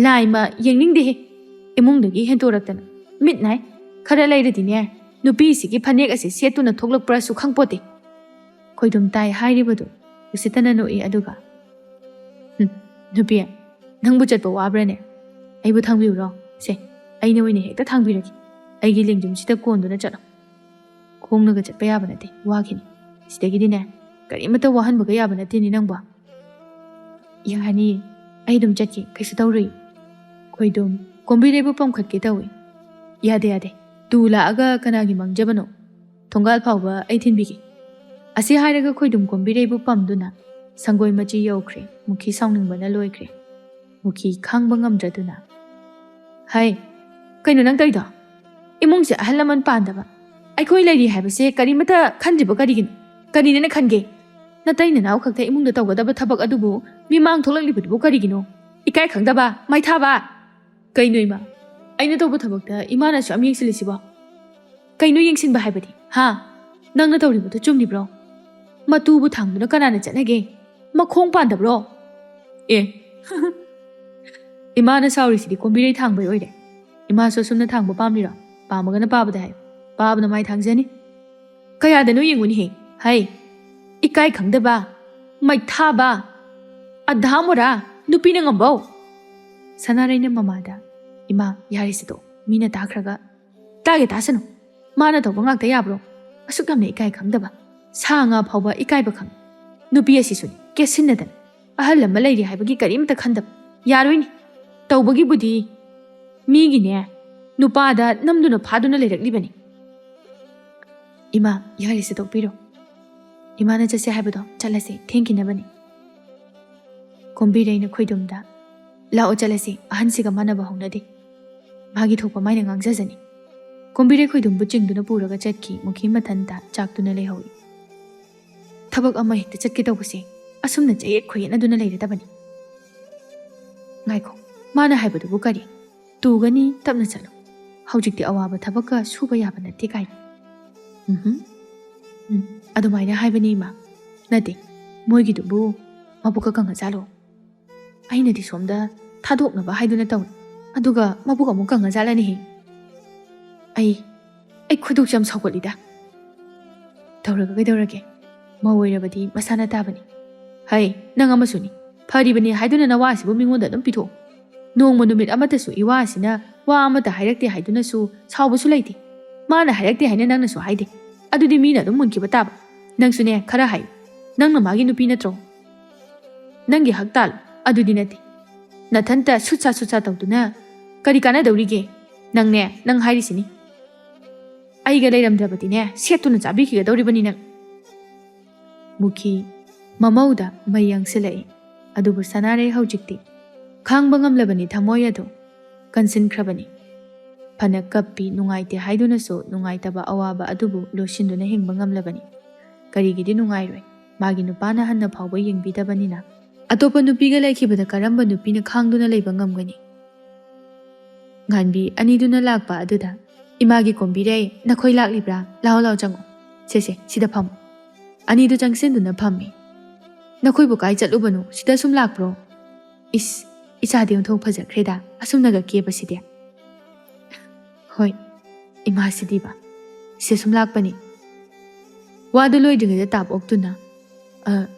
ꯂꯥꯏꯃ ꯌꯦꯡꯅꯤꯡꯗꯦꯍꯦ꯫ ꯏꯃꯨꯡꯗꯒꯤ ꯍꯦꯟꯇꯣꯔꯛꯇꯅ꯫ ꯃꯤꯠ ꯅꯥꯏ꯫ ꯈꯔ ꯂꯩꯔꯗꯤꯅꯦ, ꯅꯨꯄꯤꯁꯤꯒꯤ ꯐꯅꯦꯛ ꯑꯁꯤ ꯁꯦꯠꯇꯨꯅ ꯊꯣꯛꯂꯛꯄ꯭ꯔꯥꯁꯨ ꯈꯪꯄꯣꯠꯇꯦ꯫" ꯈꯣꯏꯗꯣꯝ ꯇꯥꯏ ꯍꯥꯏꯔꯤꯕꯗꯨ ꯎꯁꯤꯠꯇꯅ ꯅꯣꯛꯏ ꯑꯗꯨꯒ, "ꯍꯨꯝ, ꯅꯨꯄꯤ, ꯅꯪꯕꯨ ꯆꯠꯄ ꯋꯥꯕ꯭ꯔꯥꯅꯦ? ꯑꯩꯕꯨ ꯊꯥꯡꯕꯤꯌꯨꯔꯣ? ꯁꯦ, ꯑꯩꯅ ꯑꯣꯏꯅ ꯍꯦꯛꯇ ꯊꯥꯡꯕꯤꯔꯒꯦ꯫ ꯑꯩꯒꯤ ꯂꯦꯡꯖꯨꯝꯁꯤꯗ ꯀꯣꯟꯗꯨꯅ ꯆꯠꯂꯣ꯫ ꯈꯣꯡꯅꯒ ꯆꯠꯄ ꯌꯥꯕ ꯅꯠꯇꯦ, ꯋꯥꯈꯤꯅꯤ꯫ ꯁꯤꯗꯒꯤꯗꯤꯅꯦ, ꯀꯔꯤꯃꯠꯇ ꯋꯥꯍꯟꯕꯒ ꯌꯥꯕ ꯅꯠꯇꯦꯅꯦ ꯅꯪꯕꯣ꯫" "ꯌꯥꯔꯅꯤ, ꯑꯩ ꯑꯗꯨꯝ ꯆꯠꯀꯦ, ꯀꯩꯁꯨ ꯇꯧꯔꯣꯏ꯫" ꯈꯣꯏꯗꯣꯝ ꯀꯣꯝꯕꯤꯔꯩꯕꯨ ꯄꯝꯈꯠꯀꯦ ꯇꯧꯏ꯫ "ꯌꯥꯗꯦ, ꯌꯥꯗꯦ꯫ ꯇꯨ ꯂꯥꯛꯑꯒ ꯀꯅꯥꯒꯤ ꯃꯥꯡꯖꯕꯅꯣ? ꯊꯣꯡꯒꯥꯜ ꯐꯥꯎꯕ ꯑꯩ ꯊꯤꯟꯕꯤꯒꯦ꯫" ꯑꯁꯤ ꯍꯥꯏꯔꯒ ꯈꯣꯏꯗꯣꯝ ꯀꯣꯝꯕꯤꯔꯩꯕꯨ ꯄꯝꯗꯨꯅ ꯁꯪꯒꯣꯏ ꯃꯆꯤ ꯌꯧꯈ꯭ꯔꯦ꯫ ꯃꯨꯈꯤ ꯁꯥꯎꯅꯤꯡꯕꯅ ꯂꯣꯏꯈ꯭ꯔꯦ꯫ ꯃꯨꯈꯤ ꯈꯥꯡꯕ ꯉꯝꯗ꯭ꯔꯗꯨꯅ, "ꯍꯩ, ꯀꯩꯅꯣ ꯅꯪ ꯇꯧꯔꯤꯗꯣ? ꯏꯃꯨꯡꯁꯦ ꯑꯍꯜ ꯂꯃꯟ ꯄꯥꯟꯗꯕ ꯑꯩꯈꯣꯏ ꯂꯩꯔꯤ ꯍꯥꯏꯕꯁꯦ ꯀꯔꯤꯃꯠꯇ ꯈꯟꯗ꯭ꯔꯤꯕ ꯀꯔꯤꯒꯤꯅꯣ? ꯀꯔꯤꯅꯦꯅ ꯈꯟꯒꯦ?" ꯅꯇꯩ ꯅꯅꯥꯎ ꯈꯛꯇ ꯏꯃꯨꯡꯗ ꯇꯧꯒꯗꯕ ꯊꯕꯛ ꯑꯗꯨꯕꯨ ꯃꯤꯃꯥꯡ ꯊꯣꯛꯂꯛꯂꯤꯕꯗꯨꯕꯨ ꯀꯔꯤꯒꯤꯅꯣ? ꯏꯀꯥꯏ ꯈꯪꯗꯕ, ꯃꯥꯏꯊꯥꯕ! ꯀꯩꯅꯣ ꯏꯃꯥ? ꯑꯩꯅ ꯇꯧꯕ ꯊꯕꯛꯇ ꯏꯃꯥꯅꯁꯨ ꯌꯥꯝ ꯌꯦꯡꯁꯤꯜꯂꯤꯁꯤꯕꯣ? ꯀꯩꯅꯣ ꯌꯦꯡꯁꯤꯟꯕ ꯍꯥꯏꯕꯗꯤ? ꯍꯥ? ꯅꯪꯅ ꯇꯧꯔꯤꯕꯗꯨ ꯆꯨꯝꯂꯤꯕ꯭ꯔꯣ? ꯃꯇꯨꯕꯨ ꯊꯥꯡꯗꯨꯅ ꯀꯅꯥꯅ ꯆꯠꯅꯒꯦ? ꯃꯈꯣꯡ ꯄꯥꯟꯗꯕ꯭ꯔꯣ? ꯑꯦ꯫ ꯏꯃꯥꯅ ꯁꯥꯎꯔꯤꯁꯤꯗꯤ ꯀꯣꯝꯕꯤꯔꯩ ꯊꯥꯡꯕꯩ ꯑꯣꯏꯔꯦ꯫ ꯏꯃꯥꯁꯨ ꯑꯁꯨꯝꯅ ꯊꯥꯡꯕ ꯄꯥꯝꯂꯤꯔꯣ? ꯄꯥꯝꯃꯒꯅ ꯄꯥꯕꯗ ꯍꯥꯏꯌꯨ꯫ ꯄꯥꯕꯅ ꯃꯥꯏ ꯊꯥꯡꯖꯅꯤ꯫ ꯀꯌꯥꯗꯅꯣ ꯌꯦꯡꯉꯨꯅꯦꯍꯦ꯫ ꯍꯩ! ꯏꯀꯥꯏ ꯈꯪꯗꯕ, ꯃꯩꯊꯥꯕ, ꯑꯙꯥ ꯃꯣꯔꯥ, ꯅꯨꯄꯤꯅ ꯉꯝꯕꯧ! ꯁꯅꯥꯔꯩꯅ ꯃꯃꯥꯗ, "ꯏꯃꯥ, ꯌꯥꯔꯦꯁꯦ ꯇꯣꯛ, ꯃꯤꯅ ꯇꯥꯈ꯭ꯔꯒ꯫" "ꯇꯥꯒꯦ ꯇꯥꯁꯅꯨ꯫ ꯃꯥꯅ ꯇꯧꯕ ꯉꯥꯛꯇ ꯌꯥꯕ꯭ꯔꯣ? ꯑꯁꯨꯛ ꯌꯥꯝꯅ ꯏꯀꯥꯏ ꯈꯪꯗꯕ꯫ ꯁꯥ ꯉꯥ ꯐꯥꯎꯕ ꯏꯀꯥꯏꯕ ꯈꯪꯉꯤ꯫ ꯅꯨꯄꯤ ꯑꯁꯤꯁꯨꯅꯤ, ꯀꯦꯠꯁꯤꯟꯅꯗꯅ꯫ ꯑꯍꯜ ꯑꯃ ꯂꯩꯔꯤ ꯍꯥꯏꯕꯒꯤ ꯀꯔꯤꯝꯇ ꯈꯟꯗꯕ꯫ ꯌꯥꯔꯣꯏꯅꯦ꯫ ꯇꯧꯕꯒꯤꯕꯨꯗꯤ ꯃꯤꯒꯤꯅꯦ, ꯅꯨꯄꯥꯗ ꯅꯝꯗꯨꯅ ꯐꯥꯗꯨꯅ ꯂꯩꯔꯛꯂꯤꯕꯅꯤ꯫" "ꯏꯃꯥ, ꯌꯥꯔꯦꯁꯦ ꯇꯣꯛꯄꯤꯔꯣ꯫ ꯏꯃꯥꯅ ꯆꯠꯁꯦ ꯍꯥꯏꯕꯗꯣ ꯆꯠꯂꯁꯦ, ꯊꯦꯡꯈꯤꯅꯕꯅꯤ꯫" ꯀꯣꯝꯕꯤꯔꯩꯅ ꯈꯣꯏꯗꯨꯝꯗ, "ꯂꯥꯛꯑꯣ ꯆꯠꯂꯁꯤ, ꯑꯍꯟꯁꯤꯒ ꯃꯥꯟꯅꯕ ꯍꯧꯅꯗꯦ꯫ ꯃꯥꯒꯤ ꯊꯣꯛꯄ ꯃꯥꯏꯅ ꯉꯥꯡꯖꯖꯅꯤ꯫" ꯀꯣꯝꯕꯤꯔꯩ ꯈꯣꯏꯗꯨꯝꯕꯨ ꯆꯤꯡꯗꯨꯅ ꯄꯨꯔꯒ ꯆꯠꯈꯤ꯫ ꯃꯨꯈꯤ ꯃꯊꯟꯇ ꯆꯥꯛꯇꯨꯅ ꯂꯩꯍꯧꯏ꯫ ꯊꯕꯛ ꯑꯃ ꯍꯦꯛꯇ ꯆꯠꯀꯦ ꯇꯧꯕꯁꯦ ꯑꯁꯨꯝꯅ ꯆꯌꯦꯠ ꯈꯣꯏꯌꯦꯠꯅꯗꯨꯅ ꯂꯩꯔꯗꯕꯅꯤ꯫ ꯉꯥꯏꯈꯣ, ꯃꯥꯅ ꯍꯥꯏꯕꯗꯨꯕꯨ ꯀꯔꯤ? "ꯇꯨꯒꯅꯤ, ꯇꯞꯅ ꯆꯠꯂꯨ꯫ ꯍꯧꯖꯤꯛꯇꯤ ꯑꯋꯥꯕ ꯊꯕꯛꯀ ꯁꯨꯕ ꯌꯥꯕ ꯅꯠꯇꯦ" ꯀꯥꯏꯅ꯫ ꯎꯝꯍꯨꯝ꯫ ꯎꯝ, ꯑꯗꯨꯃꯥꯏꯅ ꯍꯥꯏꯕꯅꯤ ꯏꯃꯥ꯫ ꯅꯠꯇꯦ, ꯃꯣꯏꯒꯤꯗꯨꯕꯨ ꯃꯕꯨꯛꯀ ꯀꯪꯉꯖꯥꯠꯂꯣ? ꯑꯩꯅꯗꯤ ꯁꯣꯝꯗ ꯊꯥꯗꯣꯛꯅꯕ ꯍꯥꯏꯗꯨꯅ ꯇꯧꯔꯤ, ꯑꯗꯨꯒ ꯃꯕꯨꯛ ꯑꯃꯨꯛ ꯀꯪꯉꯖꯥꯠꯂꯅꯦꯍꯦ꯫ ꯑꯩ, ꯑꯩ ꯈꯣꯏꯗꯧꯁꯦ ꯌꯥꯝ ꯁꯥꯎꯒꯠꯂꯤꯗ꯫ ꯇꯧꯔꯒ ꯀꯩꯗꯧꯔꯒꯦ? ꯃꯧ ꯑꯣꯏꯔꯕꯗꯤ ꯃꯁꯥꯅ ꯇꯥꯕꯅꯤ꯫ ꯍꯩ, ꯅꯪ ꯑꯃꯁꯨꯅꯤ꯫ ꯐꯔꯤꯕꯅꯤ ꯍꯥꯏꯗꯨꯅ ꯅꯋꯥ ꯑꯁꯤꯕꯨ ꯃꯤꯉꯣꯟꯗ ꯑꯗꯨꯝ ꯄꯤꯊꯣꯛ꯫ ꯅꯣꯡꯃ ꯅꯨꯃꯤꯠ ꯑꯃꯠꯇꯁꯨ ꯏꯋꯥ ꯑꯁꯤꯅ ꯋꯥ ꯑꯃꯠꯇ ꯍꯥꯏꯔꯛꯇꯦ ꯍꯥꯏꯗꯨꯅꯁꯨ ꯁꯥꯎꯕꯁꯨ ꯂꯩꯇꯦ꯫ ꯃꯥꯅ ꯍꯥꯏꯔꯛꯇꯦ ꯍꯥꯏꯅ ꯅꯪꯅꯁꯨ ꯍꯥꯏꯗꯦ꯫ ꯑꯗꯨꯗꯤ ꯃꯤꯅ ꯑꯗꯨꯝ ꯃꯨꯟꯈꯤꯕ ꯇꯥꯕ꯫ ꯅꯪꯁꯨꯅꯦ, ꯈꯔ ꯍꯥꯏꯌꯨ꯫ ꯅꯪꯅ ꯃꯥꯒꯤ ꯅꯨꯄꯤ ꯅꯠꯇ꯭ꯔꯣ? ꯅꯪꯒꯤ ꯍꯛ ꯇꯥꯜꯂꯨ꯫ ꯑꯗꯨꯗꯤ ꯅꯠꯇꯦ꯫ ꯅꯊꯟꯇ ꯁꯨꯠꯁꯥ ꯁꯨꯠꯁꯥ ꯇꯧꯗꯨꯅ ꯀꯔꯤ ꯀꯥꯟꯅꯗꯧꯔꯤꯒꯦ? ꯅꯪꯅꯦ, ꯅꯪ ꯍꯥꯏꯔꯤꯁꯤꯅꯤ꯫ ꯑꯩꯒ ꯂꯩꯔꯝꯗ꯭ꯔꯕꯗꯤꯅꯦ, ꯁꯦꯠꯇꯨꯅ ꯆꯥꯕꯤꯈꯤꯒꯗꯧꯔꯤꯕꯅꯤ ꯅꯪ꯫ ꯃꯨꯈꯤ ꯃꯃꯧꯗ ꯃꯩ ꯌꯥꯡꯁꯤꯜꯂꯛꯏ꯫ ꯑꯗꯨꯕꯨ ꯁꯅꯥꯔꯩ ꯍꯧꯖꯤꯛꯇꯤ ꯈꯥꯡꯕ ꯉꯝꯂꯕꯅꯤ, ꯊꯃꯣꯏ ꯑꯗꯨ ꯀꯟꯁꯤꯟꯈ꯭ꯔꯕꯅꯤ꯫ ꯐꯅ ꯀꯞꯄꯤ, ꯅꯨꯡꯉꯥꯏꯇꯦ ꯍꯥꯏꯗꯨꯅꯁꯨ ꯅꯨꯡꯉꯥꯏꯇꯕ ꯑꯋꯥꯕ ꯑꯗꯨꯕꯨ ꯂꯣꯠꯁꯤꯟꯗꯨꯅ ꯍꯤꯡꯕ ꯉꯝꯂꯕꯅꯤ꯫ ꯀꯔꯤꯒꯤꯗꯤ ꯅꯨꯡꯉꯥꯏꯔꯣꯏ? ꯃꯥꯒꯤ ꯅꯨꯄꯥꯅ ꯍꯟꯅ ꯐꯥꯎꯕ ꯌꯦꯡꯕꯤꯗꯕꯅꯤꯅ ꯑꯇꯣꯞꯄ ꯅꯨꯄꯤꯒ ꯂꯩꯈꯤꯕꯗ ꯀꯔꯝꯕ ꯅꯨꯄꯤꯅ ꯈꯥꯡꯗꯨꯅ ꯂꯩꯕ ꯉꯝꯒꯅꯤ? ꯉꯥꯟꯕꯤ ꯑꯅꯤꯗꯨꯅ ꯂꯥꯛꯄ ꯑꯗꯨꯗ, "ꯏꯃꯥꯒꯤ ꯀꯣꯝꯕꯤꯔꯩ, ꯅꯈꯣꯏ ꯂꯥꯛꯂꯤꯕ꯭ꯔꯥ? ꯂꯥꯛꯑꯣ, ꯂꯥꯛꯑꯣ, ꯆꯪꯉꯣ꯫ ꯁꯦ, ꯁꯦ, ꯁꯤꯗ ꯐꯝꯃꯣ꯫" ꯑꯅꯤꯗꯨ ꯆꯪꯁꯤꯟꯗꯨꯅ ꯐꯝꯃꯤ꯫ "ꯅꯈꯣꯏꯕꯨ ꯀꯥꯏ ꯆꯠꯂꯨꯕꯅꯣ? ꯁꯤꯗ ꯁꯨꯝ ꯂꯥꯛꯄ꯭ꯔꯣ? ꯏꯁ, ꯏꯆꯥꯗꯤ ꯑꯣꯟꯊꯣꯛ ꯐꯖꯈ꯭ꯔꯦꯗ, ꯑꯁꯨꯝꯅꯒ ꯀꯦꯕꯁꯤꯗꯤ꯫" "ꯍꯣꯏ, ꯏꯃꯥꯁꯤꯗꯤꯕ, ꯁꯤꯗ ꯁꯨꯝ ꯂꯥꯛꯄꯅꯤ꯫" ꯋꯥꯗꯨ ꯂꯣꯏꯗ꯭ꯔꯤꯉꯩꯗ ꯇꯥꯞ ꯑꯣꯛꯇꯨꯅ, "ꯑ,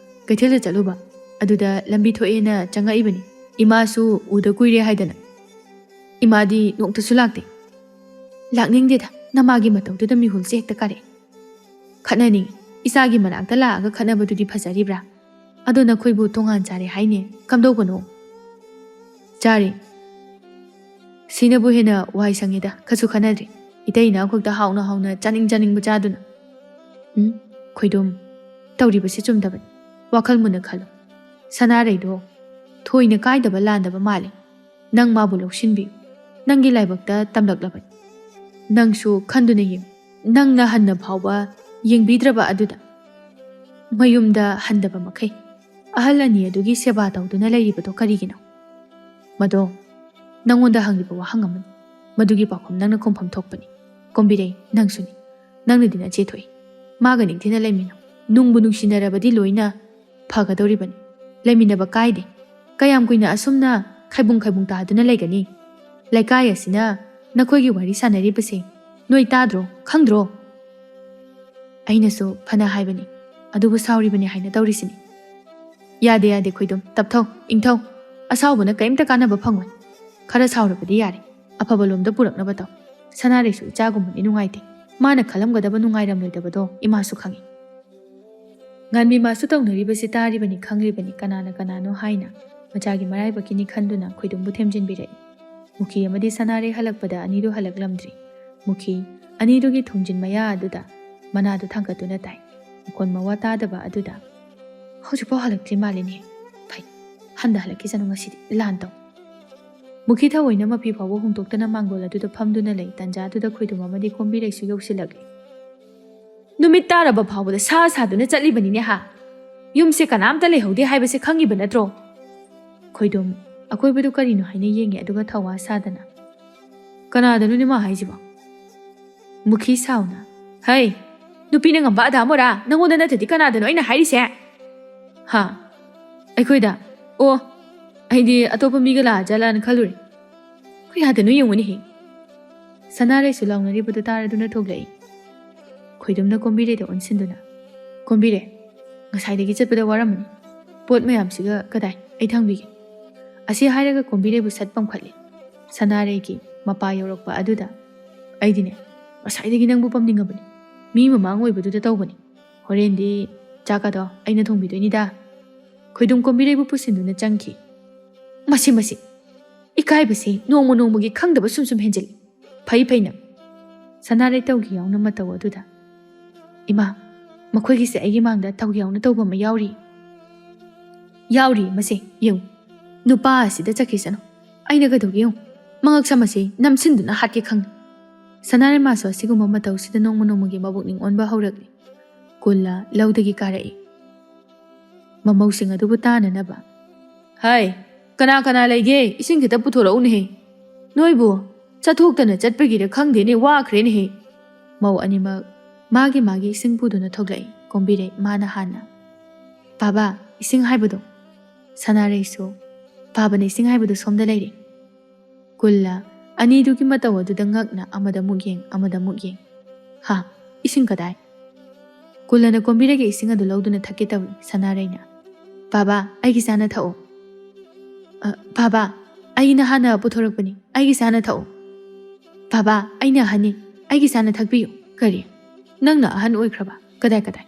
ꯀꯩꯊꯦꯜꯗ ꯆꯠꯂꯨꯕ, ꯑꯗꯨꯗ ꯂꯝꯕꯤ ꯊꯣꯛꯑꯦꯅ ꯆꯪꯉꯛꯏꯕꯅꯤ꯫ ꯏꯃꯥꯁꯨ ꯎꯗ ꯀꯨꯏꯔꯦ ꯍꯥꯏꯗꯅ꯫ ꯏꯃꯥꯗꯤ ꯅꯣꯡꯇꯁꯨ ꯂꯥꯛꯇꯦ꯫" "ꯂꯥꯛꯅꯤꯡꯗꯦꯗ, ꯅꯃꯥꯒꯤ ꯃꯇꯧꯗꯨꯗ ꯃꯤꯍꯨꯜꯁꯦ ꯍꯦꯛꯇ ꯀꯥꯔꯛꯑꯦ꯫ ꯈꯠꯅꯅꯤꯡꯉꯤ꯫ ꯏꯆꯥꯒꯤ ꯃꯅꯥꯛꯇ ꯂꯥꯛꯑꯒ ꯈꯠꯅꯕꯗꯨꯗꯤ ꯐꯖꯔꯤꯕ꯭ꯔꯥ? ꯑꯗꯣ ꯅꯈꯣꯏꯕꯨ ꯇꯣꯉꯥꯟ ꯆꯥꯔꯦ ꯍꯥꯏꯅꯦ, ꯀꯝꯗꯧꯕꯅꯣ?" "ꯆꯥꯔꯦ꯫ ꯁꯤꯅꯕꯨ ꯍꯦꯟꯅ ꯋꯥꯏ ꯁꯪꯉꯦꯗ, ꯈꯠꯁꯨ ꯈꯠꯅꯗ꯭ꯔꯦ꯫ ꯏꯇꯩ ꯏꯅꯥꯎ ꯈꯛꯇ ꯍꯥꯎꯅ ꯍꯥꯎꯅ ꯆꯥꯅꯤꯡ ꯆꯥꯅꯤꯡꯕ ꯆꯥꯗꯨꯅ꯫" "ꯎꯝ, ꯈꯣꯏꯗꯨꯝ, ꯇꯧꯔꯤꯕꯁꯤ ꯆꯨꯝꯗꯕꯅꯤ꯫ ꯋꯥꯈꯜ ꯃꯨꯟꯅ ꯈꯜꯂꯨ꯫ ꯁꯅꯥꯔꯩꯗꯣ ꯊꯣꯏꯅ ꯀꯥꯏꯗꯕ ꯂꯥꯟꯗꯕ ꯃꯥꯜꯂꯦ꯫ ꯅꯪ ꯃꯥꯕꯨ ꯂꯧꯁꯤꯟꯕꯤꯌꯨ꯫ ꯅꯪꯒꯤ ꯂꯥꯏꯕꯛꯇ ꯇꯝꯂꯛꯂꯕꯅꯤ꯫ ꯅꯪꯁꯨ ꯈꯟꯗꯨꯅ ꯌꯦꯡꯉꯨ꯫ ꯅꯪꯅ ꯍꯟꯅ ꯐꯥꯎꯕ ꯌꯦꯡꯕꯤꯗ꯭ꯔꯕ ꯑꯗꯨꯗ ꯃꯌꯨꯝꯗ ꯍꯟꯗꯕ ꯃꯈꯩ ꯑꯍꯜ ꯑꯅꯤ ꯑꯗꯨꯒꯤ ꯁꯦꯕꯥ ꯇꯧꯗꯨꯅ ꯂꯩꯔꯤꯕꯗꯣ ꯀꯔꯤꯒꯤꯅꯣ? ꯃꯗꯣ ꯅꯪꯉꯣꯟꯗ ꯍꯪꯂꯤꯕ ꯋꯥꯍꯪ ꯑꯃꯅꯤ꯫ ꯃꯗꯨꯒꯤ ꯄꯥꯎꯈꯨꯝ ꯅꯪꯅ ꯈꯨꯝꯐꯝ ꯊꯣꯛꯄꯅꯤ꯫ ꯀꯣꯝꯕꯤꯔꯩ, ꯅꯪꯁꯨꯅꯤ꯫ ꯅꯪꯅꯗꯤ ꯅꯆꯦ ꯊꯣꯛꯏ꯫ ꯃꯥꯒ ꯅꯤꯡꯊꯤꯅ ꯂꯩꯃꯤꯟꯅꯧ꯫ ꯅꯨꯡꯕꯨ ꯅꯨꯡꯁꯤꯅꯔꯕꯗꯤ ꯂꯣꯏꯅ ꯐꯒꯗꯧꯔꯤꯕꯅꯤ꯫ ꯂꯩꯃꯤꯟꯅꯕ ꯀꯥꯏꯗꯦ꯫ ꯀꯌꯥꯝ ꯀꯨꯏꯅ ꯑꯁꯨꯝꯅ ꯈꯥꯏꯕꯨꯡ ꯈꯥꯏꯕꯨꯡ ꯇꯥꯗꯨꯅ ꯂꯩꯒꯅꯤ? ꯂꯩꯀꯥꯏ ꯑꯁꯤꯅ ꯅꯈꯣꯏꯒꯤ ꯋꯥꯔꯤ ꯁꯥꯟꯅꯔꯤꯕꯁꯦ ꯅꯣꯏ ꯇꯥꯗ꯭ꯔꯣ? ꯈꯪꯗ꯭ꯔꯣ?" ꯑꯩꯅꯁꯨ ꯐꯅ ꯍꯥꯏꯕꯅꯤ, ꯑꯗꯨꯕꯨ ꯁꯥꯎꯔꯤꯕꯅꯤ ꯍꯥꯏꯅ ꯇꯧꯔꯤꯁꯤꯅꯤ꯫ "ꯌꯥꯗꯦ, ꯌꯥꯗꯦ, ꯈꯣꯏꯗꯨꯝ, ꯇꯞꯊꯧ, ꯏꯪꯊꯧ꯫ ꯑꯁꯥꯎꯕꯅ ꯀꯔꯤꯝꯇ ꯀꯥꯟꯅꯕ ꯐꯪꯉꯣꯏ꯫ ꯈꯔ ꯁꯥꯎꯔꯕꯗꯤ ꯌꯥꯔꯦ꯫ ꯑꯐꯕ ꯂꯣꯝꯗ ꯄꯨꯔꯛꯅꯕ ꯇꯧ꯫ ꯁꯅꯥꯔꯩꯁꯨ ꯏꯆꯥꯒꯨꯝꯕꯅꯤ, ꯅꯨꯡꯉꯥꯏꯇꯦ꯫ ꯃꯥꯅ ꯈꯜꯂꯝꯒꯗꯕ ꯅꯨꯡꯉꯥꯏꯔꯝꯂꯣꯏꯗꯕꯗꯣ ꯏꯃꯥꯁꯨ ꯈꯪꯏ꯫" ꯉꯥꯟꯕꯤ ꯃꯥꯁꯨ ꯇꯧꯅꯔꯤꯕꯁꯤ ꯇꯥꯔꯤꯕꯅꯤ, ꯈꯪꯂꯤꯕꯅꯤ, ꯀꯅꯥꯅ ꯀꯅꯥꯅꯣ ꯍꯥꯏꯅ꯫ ꯃꯆꯥꯒꯤ ꯃꯔꯥꯏꯕꯛꯀꯤꯅꯤ ꯈꯟꯗꯨꯅ ꯈꯣꯏꯗꯨꯝꯕꯨ ꯊꯦꯝꯖꯤꯟꯕꯤꯔꯛꯏ꯫ ꯃꯨꯈꯤ ꯑꯃꯗꯤ ꯁꯅꯥꯔꯩ ꯍꯜꯂꯛꯄꯗ ꯑꯅꯤꯗꯨ ꯍꯜꯂꯛꯂꯝꯗ꯭ꯔꯤ꯫ ꯃꯨꯈꯤ ꯑꯅꯤꯗꯨꯒꯤ ꯊꯣꯡꯖꯤꯟ ꯃꯌꯥ ꯑꯗꯨꯗ ꯃꯅꯥꯗꯨ ꯊꯥꯡꯒꯠꯇꯨꯅ ꯇꯥꯏ꯫ ꯃꯈꯣꯟ ꯃꯋꯥ ꯇꯥꯗꯕ ꯑꯗꯨꯗ, "ꯍꯧꯖꯤꯛꯐꯥꯎ ꯍꯜꯂꯛꯇ꯭ꯔꯤ ꯃꯥꯜꯂꯤꯅꯦ꯫ ꯐꯩ, ꯍꯟꯗ ꯍꯜꯂꯛꯈꯤꯁꯅꯨ ꯉꯁꯤꯗꯤ, ꯂꯥꯟ ꯇꯧ꯫" ꯃꯨꯈꯤ ꯊꯑꯣꯏꯅ ꯃꯐꯤ ꯐꯥꯎꯕ ꯍꯣꯡꯗꯣꯛꯇꯅ ꯃꯥꯡꯒꯣꯜ ꯑꯗꯨꯗ ꯐꯝꯗꯨꯅ ꯂꯩ꯫ ꯇꯟꯖꯥ ꯑꯗꯨꯗ ꯈꯣꯏꯗꯨꯝ ꯑꯃꯗꯤ ꯀꯣꯝꯕꯤꯔꯩꯁꯨ ꯌꯧꯁꯤꯜꯂꯛꯂꯦ꯫ "ꯅꯨꯃꯤꯠ ꯇꯥꯔꯕ ꯐꯥꯎꯕꯗ ꯁꯥ ꯁꯥꯗꯨꯅ ꯆꯠꯂꯤꯕꯅꯤꯅꯦ ꯍꯥ?" ꯌꯨꯝꯁꯦ ꯀꯅꯥꯝꯇ ꯂꯩꯍꯧꯗꯦ ꯍꯥꯏꯕꯁꯦ ꯈꯪꯉꯤꯕ ꯅꯠꯇ꯭ꯔꯣ? ꯈꯣꯏꯗꯨꯝ ꯑꯀꯣꯏꯕꯗꯨ ꯀꯔꯤꯅꯣ ꯍꯥꯏꯅ ꯌꯦꯡꯉꯦ, ꯑꯗꯨꯒ ꯊꯧꯋꯥ ꯁꯥꯗꯅ, "ꯀꯅꯥꯗꯅꯣꯅꯦ ꯃꯥ ꯍꯥꯏꯁꯤꯕꯣ?" ꯃꯨꯈꯤ ꯁꯥꯎꯅ, "ꯍꯩ, ꯅꯨꯄꯤꯅ ꯉꯝꯕ ꯑꯗꯥ ꯃꯣꯔꯥ, ꯅꯪꯉꯣꯟꯗ ꯅꯠꯇ꯭ꯔꯗꯤ ꯀꯅꯥꯗꯅꯣ ꯑꯩꯅ ꯍꯥꯏꯔꯤꯁꯦ?" "ꯍꯥ? ꯑꯩꯈꯣꯏꯗ? ꯑꯣ, ꯑꯩꯗꯤ ꯑꯇꯣꯞꯄ ꯃꯤꯒ ꯂꯥꯛꯑꯖꯥꯠꯂꯥꯅ ꯈꯜꯂꯨꯔꯦ꯫ ꯀꯌꯥꯗꯅꯣ ꯌꯦꯡꯉꯨꯅꯦꯍꯦ!" ꯁꯅꯥꯔꯩꯁꯨ ꯂꯥꯎꯅꯔꯤꯕꯗꯨ ꯇꯥꯔꯗꯨꯅ ꯊꯣꯛꯂꯛꯏ꯫ ꯈꯣꯏꯗꯨꯝꯅ ꯀꯣꯝꯕꯤꯔꯩꯗ ꯑꯣꯟꯁꯤꯟꯗꯨꯅ, "ꯀꯣꯝꯕꯤꯔꯩ, ꯉꯁꯥꯏꯗꯒꯤ ꯆꯠꯄꯗ ꯋꯥꯔꯝꯃꯅꯤ꯫ ꯄꯣꯠ ꯃꯌꯥꯝꯁꯤꯒ ꯀꯗꯥꯏ? ꯑꯩ ꯊꯥꯡꯕꯤꯒꯦ꯫" ꯑꯁꯤ ꯍꯥꯏꯔꯒ ꯀꯣꯝꯕꯤꯔꯩꯕꯨ ꯁꯠ ꯄꯝꯈꯠꯂꯦ꯫ ꯁꯅꯥꯔꯩꯒꯤ ꯃꯄꯥ ꯌꯧꯔꯛꯄ ꯑꯗꯨꯗ, "ꯑꯩꯗꯤꯅꯦ, ꯉꯁꯥꯏꯗꯒꯤ ꯅꯪꯕꯨ ꯄꯝꯅꯤꯡꯉꯕꯅꯤ꯫ ꯃꯤ ꯃꯃꯥꯡ ꯑꯣꯏꯕꯗꯨꯗ ꯇꯧꯕꯅꯤ꯫ ꯍꯣꯔꯦꯟꯗꯤ ꯆꯥꯛꯀꯗꯣ ꯑꯩꯅ ꯊꯣꯡꯕꯤꯗꯣꯏꯅꯤꯗ꯫" ꯈꯣꯏꯗꯨꯝ ꯀꯣꯝꯕꯤꯔꯩꯕꯨ ꯄꯨꯁꯤꯟꯗꯨꯅ ꯆꯪꯈꯤ꯫ "ꯃꯁꯤ, ꯃꯁꯤ, ꯏꯀꯥꯏꯕꯁꯤ ꯅꯣꯡꯃ ꯅꯣꯡꯃꯒꯤ ꯈꯪꯗꯕ ꯁꯨꯝ ꯁꯨꯝ ꯍꯦꯟꯖꯤꯜꯂꯤ꯫ ꯐꯩ ꯐꯩ ꯅꯪ꯫" ꯁꯅꯥꯔꯩ ꯇꯧꯒꯦ ꯌꯥꯎꯅ ꯃꯇꯧ ꯑꯗꯨꯗ, "ꯏꯃꯥ, ꯃꯈꯣꯏꯒꯤꯁꯦ ꯑꯩꯒꯤ ꯃꯥꯡꯗ ꯇꯧꯒꯦ ꯌꯥꯎꯅ ꯇꯧꯕ ꯑꯃ ꯌꯥꯎꯔꯤ꯫ ꯌꯥꯎꯔꯤ, ꯃꯁꯦ ꯌꯦꯡꯉꯨ꯫ ꯅꯨꯄꯥ ꯑꯁꯤꯗ ꯆꯠꯈꯤꯁꯅꯨ꯫ ꯑꯩꯅ ꯀꯩꯗꯧꯒꯦ ꯌꯦꯡꯉꯨ꯫ ꯃꯉꯛ ꯁꯝ ꯑꯁꯤ ꯅꯝꯁꯤꯟꯗꯨꯅ ꯍꯥꯠꯀꯦ ꯈꯪꯉꯤ꯫" ꯁꯅꯥꯔꯩ ꯃꯥꯁꯨ ꯑꯁꯤꯒꯨꯝꯕ ꯃꯇꯧꯁꯤꯗ ꯅꯣꯡꯃ ꯅꯣꯡꯃꯒꯤ ꯃꯕꯨꯛꯅꯤꯡ ꯑꯣꯟꯕ ꯍꯧꯔꯛꯂꯤ꯫ ꯀꯨꯜꯂ ꯂꯧꯗꯒꯤ ꯀꯥꯔꯛꯏ꯫ ꯃꯃꯧꯁꯤꯡ ꯑꯗꯨꯕꯨ ꯇꯥꯅꯅꯕ, "ꯍꯥꯏ, ꯀꯅꯥ ꯀꯅꯥ ꯂꯩꯒꯦ? ꯏꯁꯤꯡ ꯈꯤꯇ ꯄꯨꯊꯣꯔꯛꯎꯅꯦꯍꯦ꯫ ꯅꯣꯏꯕꯨ ꯆꯠꯊꯣꯛꯇꯅ ꯆꯠꯄꯒꯤꯔ ꯈꯪꯗꯦꯅꯦ, ꯋꯥꯈ꯭ꯔꯦꯅꯦꯍꯦ꯫" ꯃꯧ ꯑꯅꯤꯃꯛ ꯃꯥꯒꯤ ꯃꯥꯒꯤ ꯏꯁꯤꯡ ꯄꯨꯗꯨꯅ ꯊꯣꯛꯂꯛꯏ꯫ ꯀꯣꯝꯕꯤꯔꯩ ꯃꯥꯅ ꯍꯥꯟꯅ, "ꯄꯥꯕ, ꯏꯁꯤꯡ ꯍꯥꯏꯕꯗꯣ꯫" ꯁꯅꯥꯔꯩꯁꯨ, "ꯄꯥꯕꯅ ꯏꯁꯤꯡ ꯍꯥꯏꯕꯗꯣ ꯁꯣꯝꯗ ꯂꯩꯔꯦ꯫" ꯀꯨꯜꯂ ꯑꯅꯤꯗꯨꯒꯤ ꯃꯇꯧ ꯑꯗꯨꯗ ꯉꯛꯅ ꯑꯃꯗ ꯑꯃꯨꯛ ꯌꯦꯡ, ꯑꯃꯗ ꯑꯃꯨꯛ ꯌꯦꯡ꯫ "ꯍꯥ? ꯏꯁꯤꯡ ꯀꯗꯥꯏ?" ꯀꯨꯜꯂꯅ ꯀꯣꯝꯕꯤꯔꯩꯒꯤ ꯏꯁꯤꯡ ꯑꯗꯨ ꯂꯧꯗꯨꯅ ꯊꯛꯀꯦ ꯇꯧꯏ꯫ ꯁꯅꯥꯔꯩꯅ, "ꯄꯥꯕ, ꯑꯩꯒꯤꯁꯦ ꯍꯥꯟꯅ ꯊꯛꯑꯣ꯫ ꯑ, ꯄꯥꯕ, ꯑꯩꯅ ꯍꯥꯟꯅ ꯄꯨꯊꯣꯔꯛꯄꯅꯤ, ꯑꯩꯒꯤꯁꯦ ꯍꯥꯟꯅ ꯊꯛꯑꯣ꯫ ꯄꯥꯕ, ꯑꯩꯅ ꯑꯍꯟꯅꯤ, ꯑꯩꯒꯤꯁꯦ ꯍꯥꯟꯅ ꯊꯛꯄꯤꯌꯨ꯫" "ꯀꯔꯤ? ꯅꯪꯅ ꯑꯍꯟ ꯑꯣꯏꯈ꯭ꯔꯕ? ꯀꯗꯥꯏ, ꯀꯗꯥꯏ?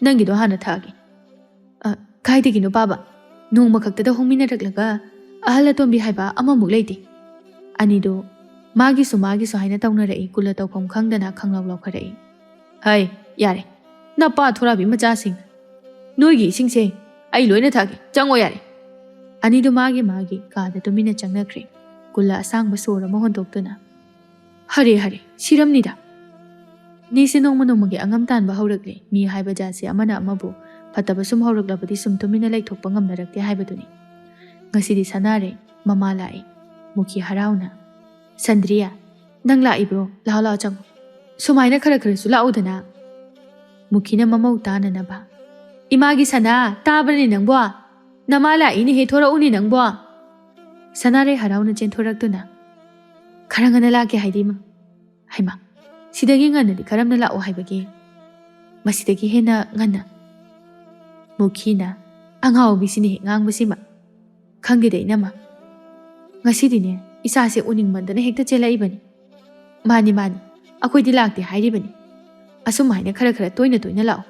ꯅꯪꯒꯤꯗꯣ ꯍꯥꯟꯅ ꯊꯛꯑꯒꯦ꯫" "ꯑ, ꯀꯥꯏꯗꯒꯤꯅꯣ ꯄꯥꯕ? ꯅꯣꯡꯃ ꯈꯛꯇꯗ ꯍꯣꯡꯃꯤꯟꯅꯔꯛꯂꯒ ꯑꯍꯜ ꯑꯇꯣꯝꯕꯤ ꯍꯥꯏꯕ ꯑꯃꯃꯨꯛ ꯂꯩꯇꯦ꯫" ꯑꯅꯤꯗꯨ ꯃꯥꯒꯤꯁꯨ ꯃꯥꯒꯤꯁꯨ ꯍꯥꯏꯅ ꯇꯧꯅꯔꯛꯏ꯫ ꯀꯨꯜꯂ ꯇꯧꯐꯝ ꯈꯪꯗꯅ ꯈꯪꯂꯥꯎ ꯂꯥꯎꯈꯠꯂꯛꯏ꯫ "ꯍꯩ, ꯌꯥꯔꯦ, ꯅꯄꯥ ꯊꯣꯔꯥꯕꯤ ꯃꯆꯥꯁꯤꯡ, ꯅꯣꯏꯒꯤ ꯏꯁꯤꯡꯁꯦ ꯑꯩ ꯂꯣꯏꯅ ꯊꯛꯑꯒꯦ, ꯆꯪꯉꯣ ꯌꯥꯔꯦ꯫" ꯑꯅꯤꯗꯨ ꯃꯥꯒꯤ ꯃꯥꯒꯤ ꯀꯥꯗ ꯇꯨꯃꯤꯟꯅ ꯆꯪꯅꯈ꯭ꯔꯦ꯫ ꯀꯨꯜꯂ ꯑꯁꯥꯡꯕ ꯁꯣꯔ ꯑꯃ ꯍꯣꯟꯗꯣꯛꯇꯨꯅ, "ꯍꯔꯦ, ꯍꯔꯦ, ꯁꯤꯔꯝꯅꯤꯗ꯫" ꯅꯤꯁꯦ ꯅꯣꯡꯃ ꯅꯣꯡꯃꯒꯤ ꯑꯉꯝ ꯇꯥꯟꯕ ꯍꯧꯔꯛꯂꯦ꯫ ꯃꯤ ꯍꯥꯏꯕ ꯖꯥꯠꯁꯦ ꯑꯃꯅ ꯑꯃꯕꯨ ꯐꯠꯇꯕ ꯁꯨꯝ ꯍꯧꯔꯛꯂꯕꯗꯤ ꯁꯨꯝ ꯇꯨꯃꯤꯟꯅ ꯂꯩꯊꯣꯛꯄ ꯉꯝꯅꯔꯛꯇꯦ ꯍꯥꯏꯕꯗꯨꯅꯤ꯫ ꯉꯁꯤꯗꯤ ꯁꯅꯥꯔꯩ ꯃꯃꯥ ꯂꯥꯛꯏ꯫ ꯃꯨꯈꯤ ꯍꯔꯥꯎꯅ, "ꯁꯟꯗ꯭ꯔꯤꯌꯥ, ꯅꯪ ꯂꯥꯛꯏꯕ꯭ꯔꯣ? ꯂꯥꯛꯑꯣ, ꯂꯥꯛꯑꯣ, ꯆꯪꯉꯣ꯫ ꯁꯨꯃꯥꯏꯅ ꯈꯔ ꯈꯔꯁꯨ ꯂꯥꯛꯎꯗꯅ꯫" ꯃꯨꯈꯤꯅ ꯃꯃꯧ ꯇꯥꯅꯅꯕ, "ꯏꯃꯥꯒꯤ ꯁꯅꯥ, ꯇꯥꯕ꯭ꯔꯅꯦ ꯅꯪꯕꯣ? ꯅꯃꯥ ꯂꯥꯛꯏꯅꯦꯍꯦ, ꯊꯣꯔꯛꯎꯅꯦ ꯅꯪꯕꯣ꯫" ꯁꯅꯥꯔꯩ ꯍꯔꯥꯎꯅ ꯆꯦꯟꯊꯣꯔꯛꯇꯨꯅ, "ꯈꯔ ꯉꯟꯅ ꯂꯥꯛꯀꯦ ꯍꯥꯏꯗꯤ, ꯏꯃꯥ꯫" "ꯍꯩꯃꯥ, ꯁꯤꯗꯒꯤ ꯉꯟꯅꯗꯤ ꯀꯔꯝꯅ ꯂꯥꯛꯑꯣ ꯍꯥꯏꯕꯒꯦ? ꯃꯁꯤꯗꯒꯤ ꯍꯦꯟꯅ ꯉꯟꯅ?" ꯃꯨꯈꯤꯅ, "ꯑꯉꯥꯎꯕꯤꯁꯤꯅꯦ ꯉꯥꯡꯕꯁꯤꯃ꯫ ꯈꯪꯗꯦꯗ, ꯏꯅꯝꯃ꯫ ꯉꯁꯤꯗꯤꯅꯦ, ꯏꯆꯥꯁꯦ ꯎꯅꯤꯡꯃꯟꯗꯅ ꯍꯦꯛꯇ ꯆꯦꯜꯂꯛꯏꯕꯅꯤ꯫" "ꯃꯥꯅꯤ, ꯃꯥꯅꯤ, ꯑꯩꯈꯣꯏꯗꯤ ꯂꯥꯛꯇꯦ ꯍꯥꯏꯔꯤꯕꯅꯤ꯫ ꯑꯁꯨꯝ ꯍꯥꯏꯅ ꯈꯔ ꯈꯔ ꯇꯣꯏꯅ ꯇꯣꯏꯅ ꯂꯥꯛꯑꯣ꯫"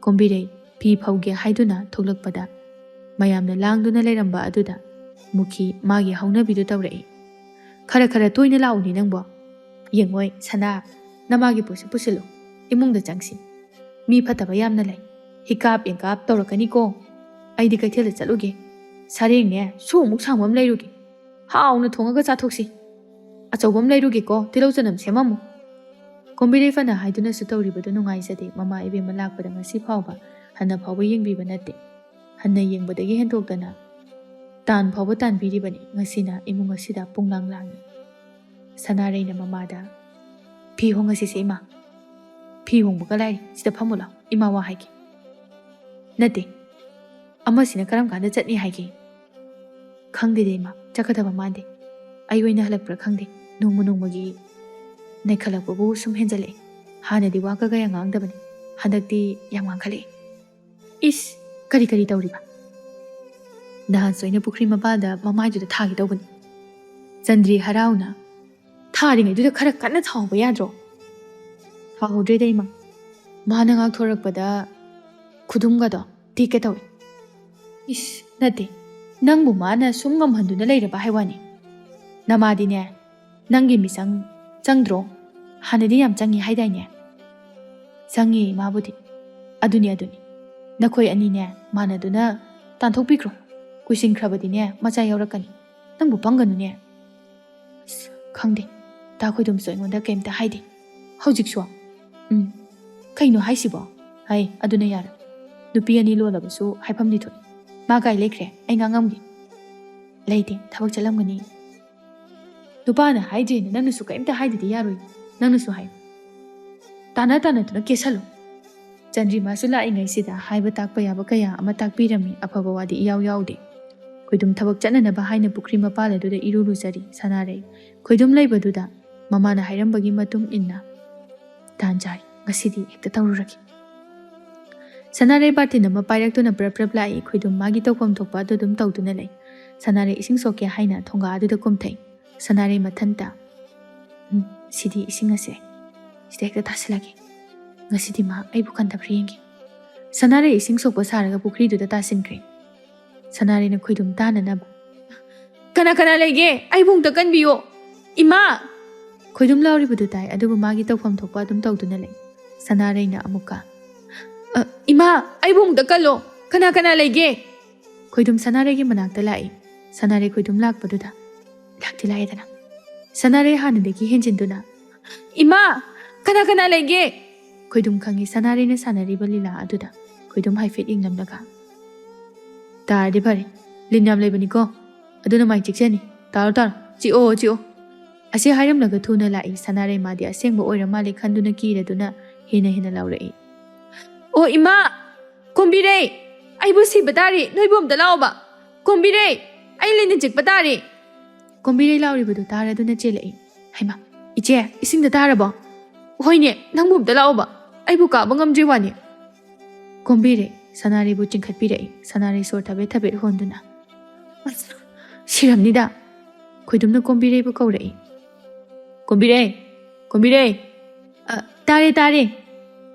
ꯀꯣꯝꯕꯤꯔꯩ ꯐꯤ ꯐꯧꯒꯦ ꯍꯥꯏꯗꯨꯅ ꯊꯣꯛꯂꯛꯄꯗ, ꯃꯌꯥꯝꯅ ꯂꯥꯡꯗꯨꯅ ꯂꯩꯔꯝꯕ ꯑꯗꯨꯗ ꯃꯨꯈꯤ ꯃꯥꯒꯤ ꯍꯧꯅꯕꯤꯗꯨ ꯇꯧꯔꯛꯏ꯫ "ꯈꯔ ꯈꯔ ꯇꯣꯏꯅ ꯂꯥꯛꯎꯅꯦ ꯅꯪꯕꯣ꯫ ꯌꯦꯡꯉꯣꯏ, ꯁꯅꯥ, ꯅꯃꯥꯒꯤ ꯄꯣꯠꯁꯦ ꯄꯨꯁꯤꯜꯂꯨ, ꯏꯃꯨꯡꯗ ꯆꯪꯁꯤ꯫ ꯃꯤ ꯐꯠꯇꯕ ꯌꯥꯝꯅ ꯂꯩ꯫ ꯍꯤꯀꯥꯞ ꯌꯦꯡꯀꯥꯞ ꯇꯧꯔꯛꯀꯅꯤꯀꯣ꯫ ꯑꯩꯗꯤ ꯀꯩꯊꯦꯜꯗ ꯆꯠꯂꯨꯒꯦ꯫ ꯁꯔꯦꯡꯅꯦ, ꯁꯨꯃꯨꯛ ꯁꯥꯡꯕ ꯑꯃ ꯂꯩꯔꯨꯒꯦ꯫ ꯍꯥꯎꯅ ꯊꯣꯡꯉꯒ ꯆꯥꯊꯣꯛꯁꯤ꯫ ꯑꯆꯧꯕ ꯑꯃ ꯂꯩꯔꯨꯒꯦꯀꯣ, ꯇꯤꯜꯍꯧ ꯆꯅꯝ ꯁꯦꯝꯃꯝꯃꯨ꯫" ꯀꯣꯝꯕꯤꯔꯩ ꯐꯅ ꯍꯥꯏꯗꯨꯅꯁꯨ ꯇꯧꯔꯤꯕꯗꯨ ꯅꯨꯡꯉꯥꯏꯖꯗꯦ꯫ ꯃꯃꯥ ꯏꯕꯦꯝꯃ ꯂꯥꯛꯄꯗ ꯉꯁꯤ ꯐꯥꯎꯕ ꯍꯟꯅ ꯐꯥꯎꯕ ꯌꯦꯡꯕꯤꯕ ꯅꯠꯇꯦ꯫ ꯍꯟꯅ ꯌꯦꯡꯕꯗꯒꯤ ꯍꯦꯟꯗꯣꯛꯇꯅ ꯇꯥꯟ ꯐꯥꯎꯕ ꯇꯥꯟꯕꯤꯔꯤꯕꯅꯤ꯫ ꯉꯁꯤꯅ ꯏꯃꯨꯡ ꯑꯁꯤꯗ ꯄꯨꯡꯂꯥꯡ ꯂꯥꯡꯏ꯫ ꯁꯅꯥꯔꯩꯅ ꯃꯃꯥꯗ, "ꯐꯤ ꯍꯣꯡꯉꯁꯤꯁꯦ ꯏꯃꯥ꯫ ꯐꯤ ꯍꯣꯡꯕꯒ ꯂꯥꯏꯔꯤ, ꯁꯤꯗ ꯐꯝꯃꯨ ꯂꯥꯎ, ꯏꯃꯥ ꯋꯥ ꯍꯥꯏꯒꯦ꯫" "ꯅꯠꯇꯦ, ꯑꯃꯁꯤꯅ ꯀꯔꯝ ꯀꯥꯟꯗ ꯆꯠꯅꯤ ꯍꯥꯏꯒꯦ?" "ꯈꯪꯗꯦꯗ ꯏꯃꯥ, ꯆꯠꯀꯗꯕ ꯃꯥꯟꯗꯦ꯫ ꯑꯩ ꯑꯣꯏꯅ ꯍꯜꯂꯛꯄ꯭ꯔꯥ ꯈꯪꯗꯦ, ꯅꯣꯡꯃ ꯅꯣꯡꯃꯒꯤ ꯅꯩꯈꯠꯂꯛꯄꯕꯨ ꯁꯨꯝ ꯍꯦꯟꯖꯜꯂꯛꯑꯦ꯫ ꯍꯥꯟꯅꯗꯤ ꯋꯥ ꯀ ꯀꯌꯥ ꯉꯥꯡꯗꯕꯅꯤ, ꯍꯟꯗꯛꯇꯤ ꯌꯥꯝ ꯉꯥꯡꯈꯠꯂꯛꯑꯦ꯫ ꯏꯁ, ꯀꯔꯤ ꯀꯔꯤ ꯇꯧꯔꯤꯕ?" "ꯅꯍꯥꯟꯁꯨ ꯑꯩꯅ ꯄꯨꯈ꯭ꯔꯤ ꯃꯄꯥꯜꯗ ꯃꯃꯥꯏꯗꯨꯗ ꯊꯥꯒꯦ ꯇꯧꯕꯅꯤ꯫" ꯆꯟꯗ꯭ꯔꯤ ꯍꯔꯥꯎꯅ, "ꯊꯥꯔꯤꯉꯩꯗꯨꯗ ꯈꯔ ꯀꯟꯅ ꯊꯥꯍꯧꯕ ꯌꯥꯗ꯭ꯔꯣ?" "ꯊꯥꯍꯧꯗ꯭ꯔꯦꯗ ꯏꯃꯥ, ꯃꯥꯅ ꯉꯥꯛꯊꯣꯔꯛꯄꯗ ꯈꯨꯗꯨꯝꯒꯗꯣ ꯇꯦꯛꯀꯦ ꯇꯧꯏ꯫" "ꯏꯁ, ꯅꯠꯇꯦ, ꯅꯪꯕꯨ ꯃꯥꯅ ꯁꯨꯝ ꯉꯝꯍꯟꯗꯨꯅ ꯂꯩꯔꯕ ꯍꯥꯏ ꯋꯥꯅꯤ꯫ ꯅꯃꯥꯗꯤꯅꯦ, ꯅꯪꯒꯤ ꯃꯤꯆꯪ ꯆꯪꯗ꯭ꯔꯣ? ꯍꯥꯟꯅꯗꯤ ꯌꯥꯝ ꯆꯪꯉꯤ ꯍꯥꯏꯗꯥꯏꯅꯦ?" "ꯆꯪꯉꯤ ꯏꯃꯥꯕꯨꯗꯤ꯫ ꯑꯗꯨꯅꯤ, ꯑꯗꯨꯅꯤ꯫ ꯅꯈꯣꯏ ꯑꯅꯤꯅꯦ, ꯃꯥꯟꯅꯗꯨꯅ ꯇꯥꯟꯊꯣꯛꯄꯤꯈ꯭ꯔꯣ꯫ ꯀꯨꯏꯁꯤꯟꯈ꯭ꯔꯕꯗꯤꯅꯦ, ꯃꯆꯥ ꯌꯥꯎꯔꯛꯀꯅꯤ꯫ ꯅꯪꯕꯨ ꯄꯪꯒꯅꯨꯅꯦ꯫" "ꯑꯁ, ꯈꯪꯗꯦ꯫ ꯇꯥ ꯈꯣꯏꯗꯨꯝꯁꯨ ꯑꯩꯉꯣꯟꯗ ꯀꯩꯝꯇ ꯍꯥꯏꯗꯦ꯫ ꯍꯧꯖꯤꯛꯁꯨ?" "ꯎꯝ꯫ ꯀꯩꯅꯣ ꯍꯥꯏꯁꯤꯕꯣ?" "ꯍꯥꯏ, ꯑꯗꯨꯅ ꯌꯥꯔꯦ꯫" ꯅꯨꯄꯤ ꯑꯅꯤ ꯂꯣꯜꯂꯕꯁꯨ ꯍꯥꯏꯐꯝꯗꯤ ꯊꯣꯛꯏ꯫ ꯃꯥ ꯀꯥꯏ ꯂꯩꯈ꯭ꯔꯦ? ꯑꯩ ꯉꯥꯡꯉꯝꯒꯦ꯫ ꯂꯩꯇꯦ, ꯊꯕꯛ ꯆꯠꯂꯝꯒꯅꯤ꯫ ꯅꯨꯄꯥꯅ ꯍꯥꯏꯗ꯭ꯔꯦꯅ ꯅꯪꯅꯁꯨ ꯀꯔꯤꯝꯇ ꯍꯥꯏꯗꯗꯤ ꯌꯥꯔꯣꯏ꯫ ꯅꯪꯅꯁꯨ ꯍꯥꯏ꯫ ꯇꯥꯅ ꯇꯥꯅꯗꯨꯅ ꯀꯦꯁꯜꯂꯨ꯫ ꯆꯟꯗ꯭ꯔꯤꯃꯥꯁꯨ ꯂꯥꯛꯏꯉꯩꯁꯤꯗ ꯍꯥꯏꯕ ꯇꯥꯛꯄ ꯌꯥꯕ ꯀꯌꯥ ꯑꯃ ꯇꯥꯛꯄꯤꯔꯝꯃꯤ, ꯑꯐꯕ ꯋꯥꯗꯤ ꯏꯌꯥꯎ ꯌꯥꯎꯗꯦ꯫ ꯈꯣꯏꯗꯨꯝ ꯊꯕꯛ ꯆꯠꯅꯅꯕ ꯍꯥꯏꯅ ꯄꯨꯈ꯭ꯔꯤ ꯃꯄꯥꯜ ꯑꯗꯨꯗ ꯏꯔꯨ ꯂꯨꯖꯔꯤ ꯁꯅꯥꯔꯩ꯫ ꯈꯣꯏꯗꯨꯝ ꯂꯩꯕꯗꯨꯗ ꯃꯃꯥꯅ ꯍꯥꯏꯔꯝꯕꯒꯤ ꯃꯇꯨꯡ ꯏꯟꯅ ꯇꯥꯟ ꯆꯥꯔꯤ꯫ ꯉꯁꯤꯗꯤ ꯍꯦꯛꯇ ꯇꯧꯔꯨꯔꯒꯦ꯫ ꯁꯅꯥꯔꯩ ꯕꯥꯔꯇꯤꯟ ꯑꯃ ꯄꯥꯏꯔꯛꯇꯨꯅ ꯄ꯭ꯔꯞ ꯄ꯭ꯔꯞ ꯂꯥꯛꯏ꯫ ꯈꯣꯏꯗꯨꯝ ꯃꯥꯒꯤ ꯇꯧꯐꯝ ꯊꯣꯛꯄ ꯑꯗꯨ ꯑꯗꯨꯝ ꯇꯧꯗꯨꯅ ꯂꯩ꯫ ꯁꯅꯥꯔꯩ ꯏꯁꯤꯡ ꯁꯣꯛꯀꯦ ꯍꯥꯏꯅ ꯊꯣꯡꯒꯥ ꯑꯗꯨꯗ ꯀꯨꯝꯊꯩ꯫ ꯁꯅꯥꯔꯩ ꯃꯊꯟꯇ, "ꯎꯝ, ꯁꯤꯗꯤ ꯏꯁꯤꯡ ꯑꯁꯦ ꯁꯤꯗ ꯍꯦꯛꯇ ꯇꯥꯁꯤꯜꯂꯒꯦ꯫ ꯉꯁꯤꯗꯤ ꯃꯥ ꯑꯩꯕꯨ ꯀꯟꯗꯕ꯭ꯔꯥ ꯌꯦꯡꯒꯦ꯫" ꯁꯅꯥꯔꯩ ꯏꯁꯤꯡ ꯁꯣꯛꯄ ꯁꯥꯔꯒ ꯄꯨꯈ꯭ꯔꯤꯗꯨꯗ ꯇꯥꯁꯤꯟꯈ꯭ꯔꯦ꯫ ꯁꯅꯥꯔꯩꯅ ꯈꯣꯏꯗꯨꯝ ꯇꯥꯅꯅꯕ, "ꯀꯅꯥ ꯀꯅꯥ ꯂꯩꯒꯦ? ꯑꯩꯕꯨ ꯑꯃꯨꯛꯇ ꯀꯟꯕꯤꯌꯣ꯫ ꯏꯃꯥ!" ꯈꯣꯏꯗꯨꯝ ꯂꯥꯎꯔꯤꯕꯗꯨ ꯇꯥꯏ, ꯑꯗꯨꯕꯨ ꯃꯥꯒꯤ ꯇꯧꯐꯝ ꯊꯣꯛꯄ ꯑꯗꯨꯝ ꯇꯧꯗꯨꯅ ꯂꯩ꯫ ꯁꯅꯥꯔꯩꯅ ꯑꯃꯨꯛꯀ, "ꯑ, ꯏꯃꯥ, ꯑꯩꯕꯨ ꯑꯃꯨꯛꯇ ꯀꯜꯂꯣ꯫ ꯀꯅꯥ ꯀꯅꯥ ꯂꯩꯒꯦ?" ꯈꯣꯏꯗꯨꯝ ꯁꯅꯥꯔꯩꯒꯤ ꯃꯅꯥꯛꯇ ꯂꯥꯛꯏ꯫ ꯁꯅꯥꯔꯩ ꯈꯣꯏꯗꯨꯝ ꯂꯥꯛꯄꯗꯨꯗ ꯂꯥꯛꯇꯤ ꯂꯥꯛꯑꯦꯗꯅ꯫ ꯁꯅꯥꯔꯩ ꯍꯥꯟꯅꯗꯒꯤ ꯍꯦꯟꯖꯤꯟꯗꯨꯅ, "ꯏꯃꯥ, ꯀꯅꯥ ꯀꯅꯥ ꯂꯩꯒꯦ?" ꯈꯣꯏꯗꯨꯝ ꯈꯪꯉꯤ ꯁꯅꯥꯔꯩꯅ ꯁꯥꯟꯅꯔꯤꯕ ꯂꯤꯂꯥ ꯑꯗꯨꯗ꯫ ꯈꯣꯏꯗꯨꯝ ꯍꯥꯏꯐꯦꯠ ꯌꯦꯡꯂꯝꯂꯒ, "ꯇꯥꯔꯗꯤ ꯐꯔꯦ, ꯂꯤꯟ ꯌꯥꯝ ꯂꯩꯕꯅꯤꯀꯣ, ꯑꯗꯨꯅ ꯃꯥꯏ ꯆꯤꯛꯆꯅꯤ꯫ ꯇꯥꯔꯣ, ꯇꯥꯔꯣ, ꯆꯤꯛꯑꯣ, ꯆꯤꯛꯑꯣ꯫" ꯑꯁꯤ ꯍꯥꯏꯔꯝꯂꯒ ꯊꯨꯅ ꯂꯥꯛꯏ꯫ ꯁꯅꯥꯔꯩ ꯃꯥꯗꯤ ꯑꯁꯦꯡꯕ ꯑꯣꯏꯔ ꯃꯥꯜꯂꯦ ꯈꯟꯗꯨꯅ ꯀꯤꯔꯗꯨꯅ ꯍꯦꯟꯅ ꯍꯦꯟꯅ ꯂꯥꯎꯔꯛꯏ꯫ "ꯑꯣ ꯏꯃꯥ! ꯀꯣꯝꯕꯤꯔꯩ! ꯑꯩꯕꯨ ꯁꯤꯕ ꯇꯥꯔꯦ, ꯅꯣꯏꯕꯨ ꯑꯝꯇ ꯂꯥꯛꯑꯣꯕ! ꯀꯣꯝꯕꯤꯔꯩ! ꯑꯩ ꯂꯤꯟꯅ ꯆꯤꯛꯄ ꯇꯥꯔꯦ!" ꯀꯣꯝꯕꯤꯔꯩ ꯂꯥꯎꯔꯤꯕꯗꯨ ꯇꯥꯔꯗꯨꯅ ꯆꯦꯜꯂꯛꯏ꯫ "ꯍꯩꯃꯥ! ꯏꯆꯦ, ꯏꯁꯤꯡꯗ ꯇꯥꯔꯕꯣ?" "ꯍꯣꯏꯅꯦ, ꯅꯪꯕꯨ ꯑꯝꯇ ꯂꯥꯛꯑꯣꯕ! ꯑꯩꯕꯨ ꯀꯥꯕ ꯉꯝꯗ꯭ꯔꯤ ꯋꯥꯅꯦ!" ꯀꯣꯝꯕꯤꯔꯩ ꯁꯅꯥꯔꯩꯕꯨ ꯆꯤꯡꯈꯠꯄꯤꯔꯛꯏ꯫ ꯁꯅꯥꯔꯩ ꯁꯣꯔ ꯊꯕꯦꯠ ꯊꯕꯦꯠ ꯍꯣꯟꯗꯨꯅ, "ꯑꯁ, ꯁꯤꯔꯝꯅꯤꯗ!" ꯈꯣꯏꯗꯨꯝꯅ ꯀꯣꯝꯕꯤꯔꯩꯕꯨ ꯀꯧꯔꯛꯏ꯫ "ꯀꯣꯝꯕꯤꯔꯩ! ꯀꯣꯝꯕꯤꯔꯩ!" "ꯑ, ꯇꯥꯔꯦ, ꯇꯥꯔꯦ!"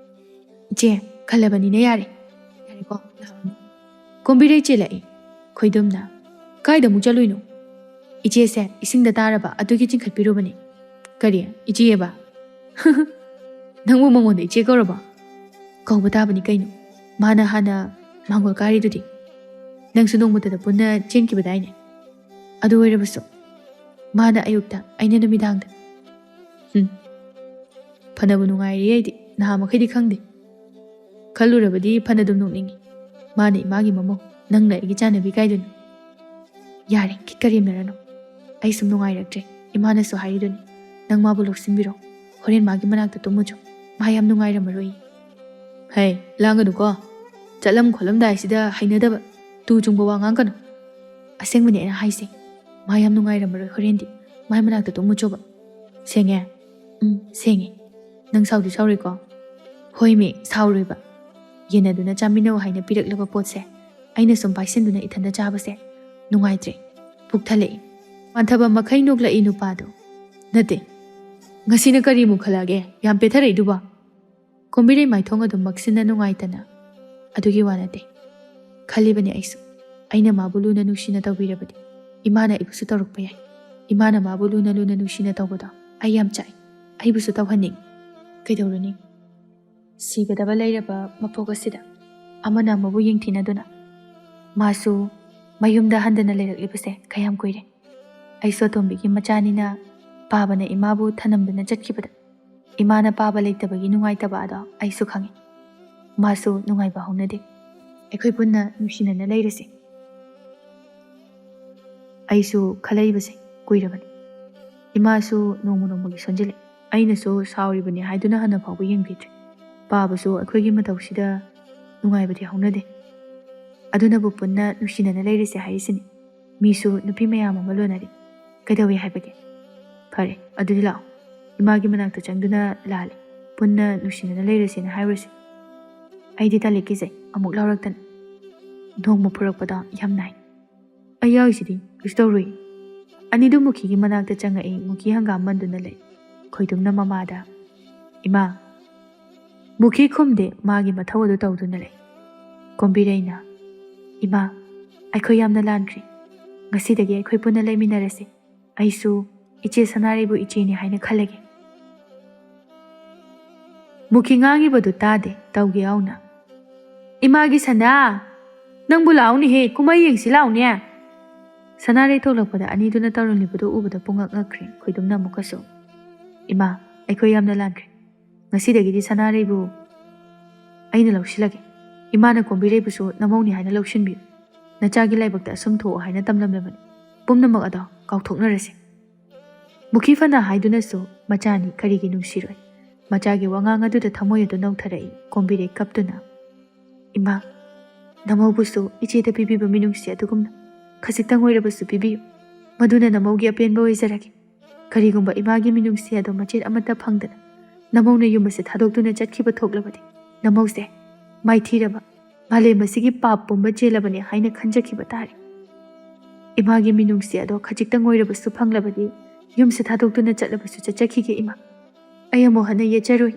"ꯏꯆꯦ, ꯈꯜꯂꯕꯅꯤꯅ ꯌꯥꯔꯦ꯫ ꯌꯥꯔꯦꯀꯣ, ꯂꯥꯛꯑꯣꯅꯦ꯫" ꯀꯣꯝꯕꯤꯔꯩ ꯆꯦꯜꯂꯛꯏ꯫ ꯈꯣꯏꯗꯨꯝꯅ, "ꯀꯥꯏꯗ ꯑꯃꯨꯛ ꯆꯠꯂꯨꯏꯅꯣ?" "ꯏꯆꯦꯁꯦ ꯏꯁꯤꯡꯗ ꯇꯥꯔꯕ, ꯑꯗꯨꯒꯤ ꯆꯤꯡꯈꯠꯄꯤꯔꯨꯕꯅꯦ꯫" "ꯀꯔꯤ? ꯏꯆꯦꯑꯕ? ꯅꯪꯕꯨ ꯃꯉꯣꯟꯗ ꯏꯆꯦ ꯀꯧꯔꯕꯣ?" "ꯀꯧꯕ ꯇꯥꯕꯅꯤ ꯀꯩꯅꯣ꯫ ꯃꯥꯅ ꯍꯥꯟꯅ ꯃꯥꯡꯒꯣꯜ ꯀꯥꯔꯤꯗꯨꯗꯤ꯫ ꯅꯪꯁꯨ ꯅꯣꯡꯃꯇꯗ ꯄꯨꯟꯅ ꯆꯦꯟꯈꯤꯕꯗꯥꯏꯅꯦ?" "ꯑꯗꯨ ꯑꯣꯏꯔꯕꯁꯨ ꯃꯥꯅ ꯑꯌꯨꯛꯇ, ꯑꯩꯅ ꯅꯨꯃꯤꯗꯥꯡꯗ꯫" "ꯍꯨꯝ, ꯐꯅꯕꯨ ꯅꯨꯡꯉꯥꯏꯔꯤ ꯑꯩꯗꯤ, ꯅꯍꯥ ꯃꯈꯩꯗꯤ ꯈꯪꯗꯦ꯫ ꯈꯜꯂꯨꯔꯕꯗꯤ ꯐꯅꯗꯨꯝ ꯅꯣꯛꯅꯤꯡꯉꯤ꯫ ꯃꯥꯅ ꯏꯃꯥꯒꯤ ꯃꯃꯧ, ꯅꯪꯅ ꯑꯩꯒꯤ ꯆꯥꯟꯅꯕꯤ ꯀꯥꯏꯗꯨꯅꯤ꯫ ꯌꯥꯔꯦ, ꯈꯤꯠ ꯀꯔꯦꯝꯅꯔꯅꯨ꯫ ꯑꯩ ꯁꯨꯝ ꯅꯨꯡꯉꯥꯏꯔꯛꯇ꯭ꯔꯦ꯫ ꯏꯃꯥꯅꯁꯨ ꯍꯥꯏꯔꯤꯗꯨꯅꯤ, "ꯅꯪ ꯃꯥꯕꯨ ꯂꯧꯁꯤꯟꯕꯤꯔꯣ, ꯍꯣꯔꯦꯟ ꯃꯥꯒꯤ ꯃꯅꯥꯛꯇ ꯇꯨꯝꯃꯨꯆꯣ, ꯃꯥ ꯌꯥꯝ ꯅꯨꯡꯉꯥꯏꯔꯝꯃꯔꯣꯏ꯫" ꯍꯩ, ꯂꯥꯡꯒꯅꯨꯀꯣ꯫ ꯆꯠꯂꯝ ꯈꯣꯠꯂꯝꯗꯥꯏꯁꯤꯗ ꯍꯩꯅꯗꯕ, ꯇꯨ ꯆꯨꯡꯕ ꯋꯥ ꯉꯥꯡꯒꯅꯨ꯫ ꯑꯁꯦꯡꯕꯅꯦ ꯑꯩꯅ ꯍꯥꯏꯁꯦ, ꯃꯥ ꯌꯥꯝ ꯅꯨꯡꯉꯥꯏꯔꯝꯃꯔꯣꯏ ꯍꯣꯔꯦꯟꯗꯤ꯫ ꯃꯥꯏ ꯃꯅꯥꯛꯇ ꯇꯨꯝꯃꯨꯆꯣꯕ꯫ ꯁꯦꯡꯉꯦ? ꯎꯝ, ꯁꯦꯡꯉꯦ꯫ ꯅꯪ ꯁꯥꯎꯗꯤ ꯁꯥꯎꯔꯣꯏꯀꯣ? ꯍꯣꯏꯃꯤ, ꯁꯥꯎꯔꯣꯏꯕ꯫ ꯌꯦꯟꯅꯗꯨꯅ ꯆꯥꯃꯤꯟꯅꯧ ꯍꯥꯏꯅ ꯄꯤꯔꯛꯂꯕ ꯄꯣꯠꯁꯦ ꯑꯩꯅ ꯁꯨꯝ ꯄꯥꯏꯁꯤꯟꯗꯨꯅ ꯏꯊꯟꯗ ꯆꯥꯕꯁꯦ ꯅꯨꯡꯉꯥꯏꯇ꯭ꯔꯦ꯫ ꯄꯨꯛ ꯊꯜꯂꯛꯏ꯫ ꯃꯥꯟꯊꯕ ꯃꯈꯩ ꯅꯣꯛꯂꯛꯏ ꯅꯨꯄꯥꯗꯣ꯫ ꯅꯠꯇꯦ, ꯉꯁꯤꯅ ꯀꯔꯤ ꯃꯨꯛꯈꯠꯂꯛꯑꯒꯦ? ꯌꯥꯝ ꯄꯦꯊꯔꯛꯏꯗꯨꯕꯣ? ꯀꯣꯝꯕꯤꯔꯩ ꯃꯥꯏꯊꯣꯡ ꯑꯗꯨꯝ ꯃꯛꯁꯤꯟꯅ ꯅꯨꯡꯉꯥꯏꯇꯅ꯫ ꯑꯗꯨꯒꯤ ꯋꯥ ꯅꯠꯇꯦ꯫ ꯈꯜꯂꯤꯕꯅꯤ ꯑꯩꯁꯨ꯫ ꯑꯩꯅ ꯃꯥꯕꯨ ꯂꯨꯅ ꯅꯨꯡꯁꯤꯅ ꯇꯧꯕꯤꯔꯕꯗꯤ ꯏꯃꯥꯅ ꯑꯩꯕꯨꯁꯨ ꯇꯧꯔꯛꯄ ꯌꯥꯏ꯫ ꯏꯃꯥꯅ ꯃꯥꯕꯨ ꯂꯨꯅ ꯂꯨꯅ ꯅꯨꯡꯁꯤꯅ ꯇꯧꯕꯗꯣ ꯑꯩ ꯌꯥꯝ ꯆꯥꯛꯏ꯫ ꯑꯩꯕꯨꯁꯨ ꯇꯧꯍꯟꯅꯤꯡꯏ꯫ ꯀꯩꯗꯧꯔꯨꯅꯤ? ꯁꯤꯒꯗꯕ ꯂꯩꯔꯕ ꯃꯄꯣꯛ ꯑꯁꯤꯗ ꯑꯃꯅ ꯑꯃꯕꯨ ꯌꯦꯡꯊꯤꯅꯗꯨꯅ ꯃꯥꯁꯨ ꯃꯌꯨꯝꯗ ꯍꯟꯗꯅ ꯂꯩꯔꯛꯂꯤꯕꯁꯦ ꯀꯌꯥꯝ ꯀꯨꯏꯔꯦ꯫ ꯑꯩꯁꯨ ꯑꯇꯣꯝꯕꯤꯒꯤ ꯃꯆꯥꯅꯤꯅ ꯄꯥꯕꯅ ꯏꯃꯥꯕꯨ ꯊꯅꯝꯗꯨꯅ ꯆꯠꯈꯤꯕꯗ ꯏꯃꯥꯅ ꯄꯥꯕ ꯂꯩꯇꯕꯒꯤ ꯅꯨꯡꯉꯥꯏꯇꯕ ꯑꯗꯣ ꯑꯩꯁꯨ ꯈꯪꯏ꯫ ꯃꯥꯁꯨ ꯅꯨꯡꯉꯥꯏꯕ ꯍꯧꯅꯗꯦ꯫ ꯑꯩꯈꯣꯏ ꯄꯨꯟꯅ ꯅꯨꯡꯁꯤꯅꯅ ꯂꯩꯔꯁꯤ꯫ ꯑꯩꯁꯨ ꯈꯜꯂꯛꯏꯕꯁꯦ ꯀꯨꯏꯔꯕꯅꯤ꯫ ꯏꯃꯥꯁꯨ ꯅꯣꯡꯃ ꯅꯣꯡꯃꯒꯤ ꯁꯣꯟꯖꯤꯜꯂꯦ꯫ ꯑꯩꯅꯁꯨ ꯁꯥꯎꯔꯤꯕꯅꯤ ꯍꯥꯏꯗꯨꯅ ꯍꯟꯅ ꯐꯥꯎꯕ ꯌꯦꯡꯕꯤꯗ꯭ꯔꯦ꯫ ꯄꯥꯕꯁꯨ ꯑꯩꯈꯣꯏꯒꯤ ꯃꯇꯧꯁꯤꯗ ꯅꯨꯡꯉꯥꯏꯕꯗꯤ ꯍꯧꯅꯗꯦ꯫ ꯑꯗꯨꯅꯕꯨ ꯄꯨꯟꯅ ꯅꯨꯡꯁꯤꯅꯅ ꯂꯩꯔꯁꯦ ꯍꯥꯏꯔꯤꯁꯤꯅꯤ꯫ ꯃꯤꯁꯨ ꯅꯨꯄꯤ ꯃꯌꯥꯝ ꯑꯃ ꯂꯣꯟꯅꯔꯤ꯫ ꯀꯩꯗꯧꯏ ꯍꯥꯏꯕꯒꯦ? ꯐꯔꯦ, ꯑꯗꯨꯗꯤ ꯂꯥꯛꯑꯣ꯫ ꯏꯃꯥꯒꯤ ꯃꯅꯥꯛꯇ ꯆꯪꯗꯨꯅ ꯂꯥꯜꯂꯦ꯫ ꯄꯨꯟꯅ ꯅꯨꯡꯁꯤꯅꯅ ꯂꯩꯔꯁꯦꯅ ꯍꯥꯏꯔꯨꯔꯁꯤ꯫ ꯑꯩꯗꯤ ꯇꯜꯂꯦ, ꯀꯤꯖꯩ꯫ ꯑꯃꯨꯛ ꯂꯥꯎꯔꯛꯇꯅ꯫ ꯅꯣꯡꯃ ꯐꯨꯔꯛꯄꯗꯣ ꯌꯥꯝ ꯅꯥꯏ꯫ ꯑꯩ ꯌꯥꯎꯔꯤꯁꯤꯗꯤ ꯀꯩꯁꯨ ꯇꯧꯔꯣꯏ꯫ ꯑꯅꯤꯗꯨ ꯃꯨꯈꯤꯒꯤ ꯃꯅꯥꯛꯇ ꯆꯪꯉꯛꯏ꯫ ꯃꯨꯈꯤ ꯍꯪꯒꯥꯝ ꯃꯟꯗꯨꯅ ꯂꯩ꯫ ꯈꯣꯏꯗꯨꯝꯅ ꯃꯃꯥꯗ, "ꯏꯃꯥ!" ꯃꯨꯈꯤ ꯈꯨꯝꯗꯦ, ꯃꯥꯒꯤ ꯃꯊꯧ ꯑꯗꯨ ꯇꯧꯗꯨꯅ ꯂꯩ꯫ ꯀꯣꯝꯕꯤꯔꯩꯅ, "ꯏꯃꯥ, ꯑꯩꯈꯣꯏ ꯌꯥꯝꯅ ꯂꯥꯟꯈ꯭ꯔꯦ꯫ ꯉꯁꯤꯗꯒꯤ ꯑꯩꯈꯣꯏ ꯄꯨꯟꯅ ꯂꯩꯃꯤꯟꯅꯔꯁꯤ꯫ ꯑꯩꯁꯨ ꯏꯆꯦ ꯁꯅꯥꯔꯩꯕꯨ ꯏꯆꯦꯅꯤ ꯍꯥꯏꯅ ꯈꯜꯂꯒꯦ꯫" ꯃꯨꯈꯤ ꯉꯥꯡꯉꯤꯕꯗꯨ ꯇꯥꯗꯦ, ꯇꯧꯒꯦ ꯌꯥꯎꯅ꯫ "ꯏꯃꯥꯒꯤ ꯁꯅꯥ, ꯅꯪꯕꯨ ꯂꯥꯛꯎꯅꯦꯍꯦ, ꯀꯨꯝꯍꯩ ꯌꯦꯡꯁꯤ ꯂꯥꯛꯎꯅꯦ꯫" ꯁꯅꯥꯔꯩ ꯊꯣꯛꯂꯛꯄꯗ ꯑꯅꯤꯗꯨꯅ ꯇꯧꯔꯝꯂꯤꯕꯗꯨ ꯎꯕꯗ ꯄꯨꯡꯉꯛ ꯉꯛꯈ꯭ꯔꯦ꯫ ꯈꯣꯏꯗꯨꯝꯅ ꯑꯃꯨꯛꯀꯁꯨ, "ꯏꯃꯥ, ꯑꯩꯈꯣꯏ ꯌꯥꯝꯅ ꯂꯥꯟꯈ꯭ꯔꯦ꯫ ꯉꯁꯤꯗꯒꯤꯗꯤ ꯁꯅꯥꯔꯩꯕꯨ" ꯑꯩꯅ ꯂꯧꯁꯤꯜꯂꯒꯦ꯫ ꯏꯃꯥꯅ ꯀꯣꯝꯕꯤꯔꯩꯕꯨꯁꯨ ꯅꯃꯧꯅꯤ ꯍꯥꯏꯅ ꯂꯧꯁꯤꯟꯕꯤꯌꯨ꯫ ꯅꯆꯥꯒꯤ ꯂꯥꯏꯕꯛꯇ ꯑꯁꯨꯝ ꯊꯣꯛꯑꯣ ꯍꯥꯏꯅ ꯇꯝꯂꯝꯂꯕꯅꯤ꯫ ꯄꯨꯝꯅꯃꯛ ꯑꯗꯣ ꯀꯥꯎꯊꯣꯛꯅꯔꯁꯤ꯫" ꯃꯨꯈꯤ ꯐꯅ ꯍꯥꯏꯗꯨꯅꯁꯨ ꯃꯆꯥꯅꯤ ꯀꯔꯤꯒꯤ ꯅꯨꯡꯁꯤꯔꯣꯏ? ꯃꯆꯥꯒꯤ ꯋꯥꯉꯥꯡ ꯑꯗꯨꯗ ꯊꯃꯣꯏ ꯑꯗꯨ ꯅꯧꯊꯔꯛꯏ꯫ ꯀꯣꯝꯕꯤꯔꯩ ꯀꯞꯇꯨꯅ, "ꯏꯃꯥ, ꯅꯃꯧꯕꯨꯁꯨ ꯏꯆꯦꯗ ꯄꯤꯕꯤꯕ ꯃꯤꯅꯨꯡꯁꯤ ꯑꯗꯨꯒꯨꯝꯅ ꯈꯖꯤꯛꯇꯪ ꯑꯣꯏꯔꯕꯁꯨ ꯄꯤꯕꯤꯌꯨ꯫ ꯃꯗꯨꯅ ꯅꯃꯧꯒꯤ ꯑꯄꯦꯟꯕ ꯑꯣꯏꯖꯔꯒꯦ꯫ ꯀꯔꯤꯒꯨꯝꯕ ꯏꯃꯥꯒꯤ ꯃꯤꯅꯨꯡꯁꯤ ꯑꯗꯣ ꯃꯆꯦꯠ ꯑꯃꯠꯇ ꯐꯪꯗꯅ ꯅꯃꯧꯅ ꯌꯨꯝ ꯑꯁꯤ ꯊꯥꯗꯣꯛꯇꯨꯅ ꯆꯠꯈꯤꯕ ꯊꯣꯛꯂꯕꯗꯤ, ꯅꯃꯧꯁꯦ ꯃꯥꯏꯊꯤꯔꯕ, ꯃꯥꯂꯦꯝ ꯑꯁꯤꯒꯤ ꯄꯥꯞ ꯄꯨꯝꯕ ꯆꯦꯜꯂꯕꯅꯤ ꯍꯥꯏꯅ ꯈꯟꯖꯈꯤꯕ ꯇꯥꯔꯦ꯫ ꯏꯃꯥꯒꯤ ꯃꯤꯅꯨꯡꯁꯤ ꯑꯗꯣ ꯈꯖꯤꯛꯇꯪ ꯑꯣꯏꯔꯕꯁꯨ ꯐꯪꯂꯕꯗꯤ, ꯌꯨꯝꯁꯦ ꯊꯥꯗꯣꯛꯇꯨꯅ ꯆꯠꯂꯕꯁꯨ ꯆꯠꯆꯈꯤꯒꯦ ꯏꯃꯥ꯫ ꯑꯩ ꯑꯃꯨꯛ ꯍꯟꯅ ꯌꯦꯠꯆꯔꯣꯏ꯫"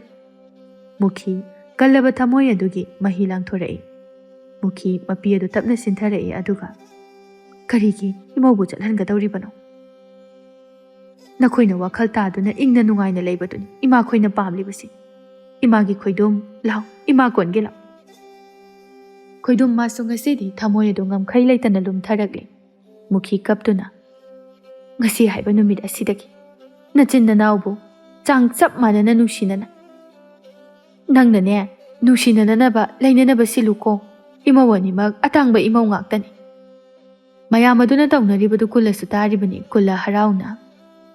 ꯃꯨꯈꯤ ꯀꯜꯂꯕ ꯊꯃꯣꯏ ꯑꯗꯨꯒꯤ ꯃꯍꯤ ꯂꯥꯡꯊꯣꯔꯛꯏ꯫ ꯃꯨꯈꯤ ꯃꯄꯤ ꯑꯗꯨ ꯇꯞꯅ ꯁꯤꯟꯊꯔꯛꯏ ꯑꯗꯨꯒ, "ꯀꯔꯤꯒꯤ ꯏꯃꯧꯕꯨ ꯆꯠꯍꯟꯒꯗꯧꯔꯤꯕꯅꯣ? ꯅꯈꯣꯏꯅ ꯋꯥꯈꯜ ꯇꯥꯗꯨꯅ ꯏꯪꯅ ꯅꯨꯡꯉꯥꯏꯅ ꯂꯩꯕꯗꯨꯅꯤ ꯏꯃꯥꯈꯣꯏꯅ ꯄꯥꯝꯂꯤꯕꯁꯤ꯫ ꯏꯃꯥꯒꯤ ꯈꯣꯏꯗꯨꯝ, ꯂꯥꯎ, ꯏꯃꯥ ꯀꯣꯟꯒꯦ ꯂꯥꯎ꯫" ꯈꯣꯏꯗꯨꯝ ꯃꯥꯁꯨ ꯉꯁꯤꯗꯤ ꯊꯃꯣꯏ ꯑꯗꯨ ꯉꯝꯈꯩ ꯂꯩꯇꯅ ꯂꯨꯝꯊꯔꯛꯂꯤ꯫ ꯃꯨꯈꯤ ꯀꯞꯇꯨꯅ, "ꯉꯁꯤ ꯍꯥꯏꯕ ꯅꯨꯃꯤꯠ ꯑꯁꯤꯗꯒꯤ ꯅꯆꯤꯟ ꯅꯅꯥꯎꯕꯨ ꯆꯥꯡ ꯆꯞ ꯃꯥꯟꯅꯅ ꯅꯨꯡꯁꯤꯅꯅ, ꯅꯪꯅꯅꯦ, ꯅꯨꯡꯁꯤꯅꯅꯅꯕ ꯂꯩꯅꯅꯕ ꯁꯤꯜꯂꯨꯀꯣ꯫ ꯏꯃꯧ ꯑꯅꯤꯃꯛ ꯑꯇꯥꯡꯕ ꯏꯃꯧ ꯉꯥꯛꯇꯅꯤ꯫ ꯃꯌꯥꯝ ꯑꯗꯨꯅ ꯇꯧꯅꯔꯤꯕꯗꯨ ꯀꯨꯜꯂꯁꯨ ꯇꯥꯔꯤꯕꯅꯤ꯫" ꯀꯨꯜꯂ ꯍꯔꯥꯎꯅ,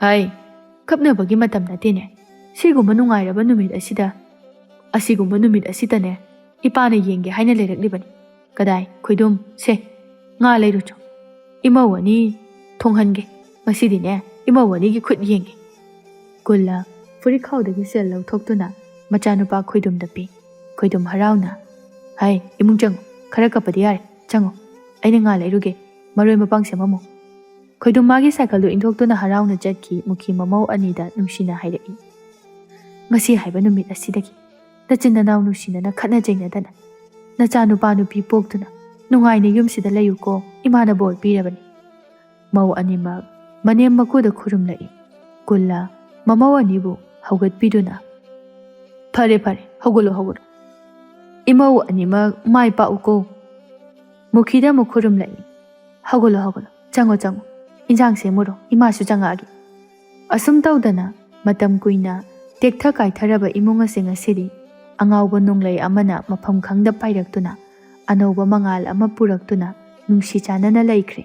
"ꯍꯩ, ꯀꯞꯅꯕꯒꯤ ꯃꯇꯝ ꯅꯠꯇꯦꯅꯦ꯫ ꯁꯤꯒꯨꯝꯕ ꯅꯨꯡꯉꯥꯏꯔꯕ ꯅꯨꯃꯤꯠ ꯑꯁꯤꯗ, ꯑꯁꯤꯒꯨꯝꯕ ꯅꯨꯃꯤꯠ ꯑꯁꯤꯗꯅꯦ ꯏꯄꯥꯅ ꯌꯦꯡꯒꯦ ꯍꯥꯏꯅ ꯂꯩꯔꯛꯂꯤꯕꯅꯤ꯫ ꯀꯗꯥꯏ, ꯈꯣꯏꯗꯨꯝ, ꯁꯦ, ꯉꯥ ꯂꯩꯔꯨꯆꯣ꯫ ꯏꯃꯧ ꯑꯅꯤ ꯊꯣꯡꯍꯟꯒꯦ꯫ ꯉꯁꯤꯗꯤꯅꯦ, ꯏꯃꯧ ꯑꯅꯤꯒꯤ ꯈꯨꯠ ꯌꯦꯡꯒꯦ꯫" ꯀꯨꯜꯂ ꯐꯨꯔꯤꯠꯈꯥꯎꯗꯒꯤ ꯁꯦꯜ ꯂꯧꯊꯣꯛꯇꯨꯅ ꯃꯆꯥꯅꯨꯄꯥ ꯈꯣꯏꯗꯨꯝꯗ ꯄꯤ꯫ ꯈꯣꯏꯗꯨꯝ ꯍꯔꯥꯎꯅ, "ꯍꯩ, ꯏꯃꯨꯡ ꯆꯪꯉꯨ, ꯈꯔ ꯀꯞꯄꯗꯤ ꯌꯥꯔꯦ, ꯆꯪꯉꯨ꯫ ꯑꯩꯅ ꯉꯥ ꯂꯩꯔꯨꯒꯦ, ꯃꯔꯣꯏ ꯃꯄꯥꯡ ꯁꯦꯝꯃꯝꯃꯨ꯫" ꯈꯣꯏꯗꯨꯝ ꯃꯥꯒꯤ ꯁꯥꯏꯀꯜꯗꯨ ꯏꯟꯊꯣꯛꯇꯨꯅ ꯍꯔꯥꯎꯅ ꯆꯠꯈꯤ꯫ ꯃꯨꯈꯤ ꯃꯃꯧ ꯑꯅꯤꯗ ꯅꯨꯡꯁꯤꯅ ꯍꯥꯏꯔꯛꯏ, "ꯉꯁꯤ ꯍꯥꯏꯕ ꯅꯨꯃꯤꯠ ꯑꯁꯤꯗꯒꯤ ꯅꯆꯤꯟ ꯅꯅꯥꯎ ꯅꯨꯡꯁꯤꯅꯅ ꯈꯠꯅ ꯆꯩꯅꯗꯅ ꯅꯆꯥ ꯅꯨꯄꯥ ꯅꯨꯄꯤ ꯄꯣꯛꯇꯨꯅ ꯅꯨꯡꯉꯥꯏꯅ ꯌꯨꯝꯁꯤꯗ ꯂꯩꯌꯨꯀꯣ, ꯏꯃꯥꯅ ꯕꯣꯔ ꯄꯤꯔꯕꯅꯤ꯫" ꯃꯧ ꯑꯅꯤꯃꯛ ꯃꯅꯦꯝ ꯃꯀꯨꯗ ꯈꯨꯔꯨꯝꯂꯛꯏ꯫ ꯀꯨꯜꯂ ꯃꯃꯧ ꯑꯅꯤꯕꯨ ꯍꯧꯒꯠꯄꯤꯗꯨꯅ, "ꯐꯔꯦ, ꯐꯔꯦ, ꯍꯧꯒꯠꯂꯣ, ꯍꯧꯒꯠꯂꯣ꯫ ꯏꯃꯧ ꯑꯅꯤꯃꯛ ꯃꯥꯏ ꯄꯥꯛꯎꯀꯣ꯫" ꯃꯨꯈꯤꯗ ꯑꯃꯨꯛ ꯈꯨꯔꯨꯝꯂꯛꯏ꯫ "ꯍꯧꯒꯠꯂꯣ, ꯍꯧꯒꯠꯂꯣ, ꯆꯪꯉꯣ, ꯆꯪꯉꯣ꯫ ꯏꯟꯖꯥꯡ ꯁꯦꯝꯃꯨꯔꯣ, ꯏꯃꯥꯁꯨ ꯆꯪꯉꯛꯑꯒꯦ꯫" ꯑꯁꯨꯝ ꯇꯧꯗꯅ ꯃꯇꯝ ꯀꯨꯏꯅ ꯇꯦꯛꯊ ꯀꯥꯏꯊꯔꯕ ꯏꯃꯨꯡ ꯑꯁꯤ ꯉꯁꯤꯗꯤ ꯑꯉꯥꯎꯕ ꯅꯣꯡꯂꯩ ꯑꯃꯅ ꯃꯐꯝ ꯈꯪꯗ ꯄꯥꯏꯔꯛꯇꯨꯅ ꯑꯅꯧꯕ ꯃꯉꯥꯜ ꯑꯃ ꯄꯨꯔꯛꯇꯨꯅ ꯅꯨꯡꯁꯤ ꯆꯥꯟꯅꯅ ꯂꯩꯈ꯭ꯔꯦ꯫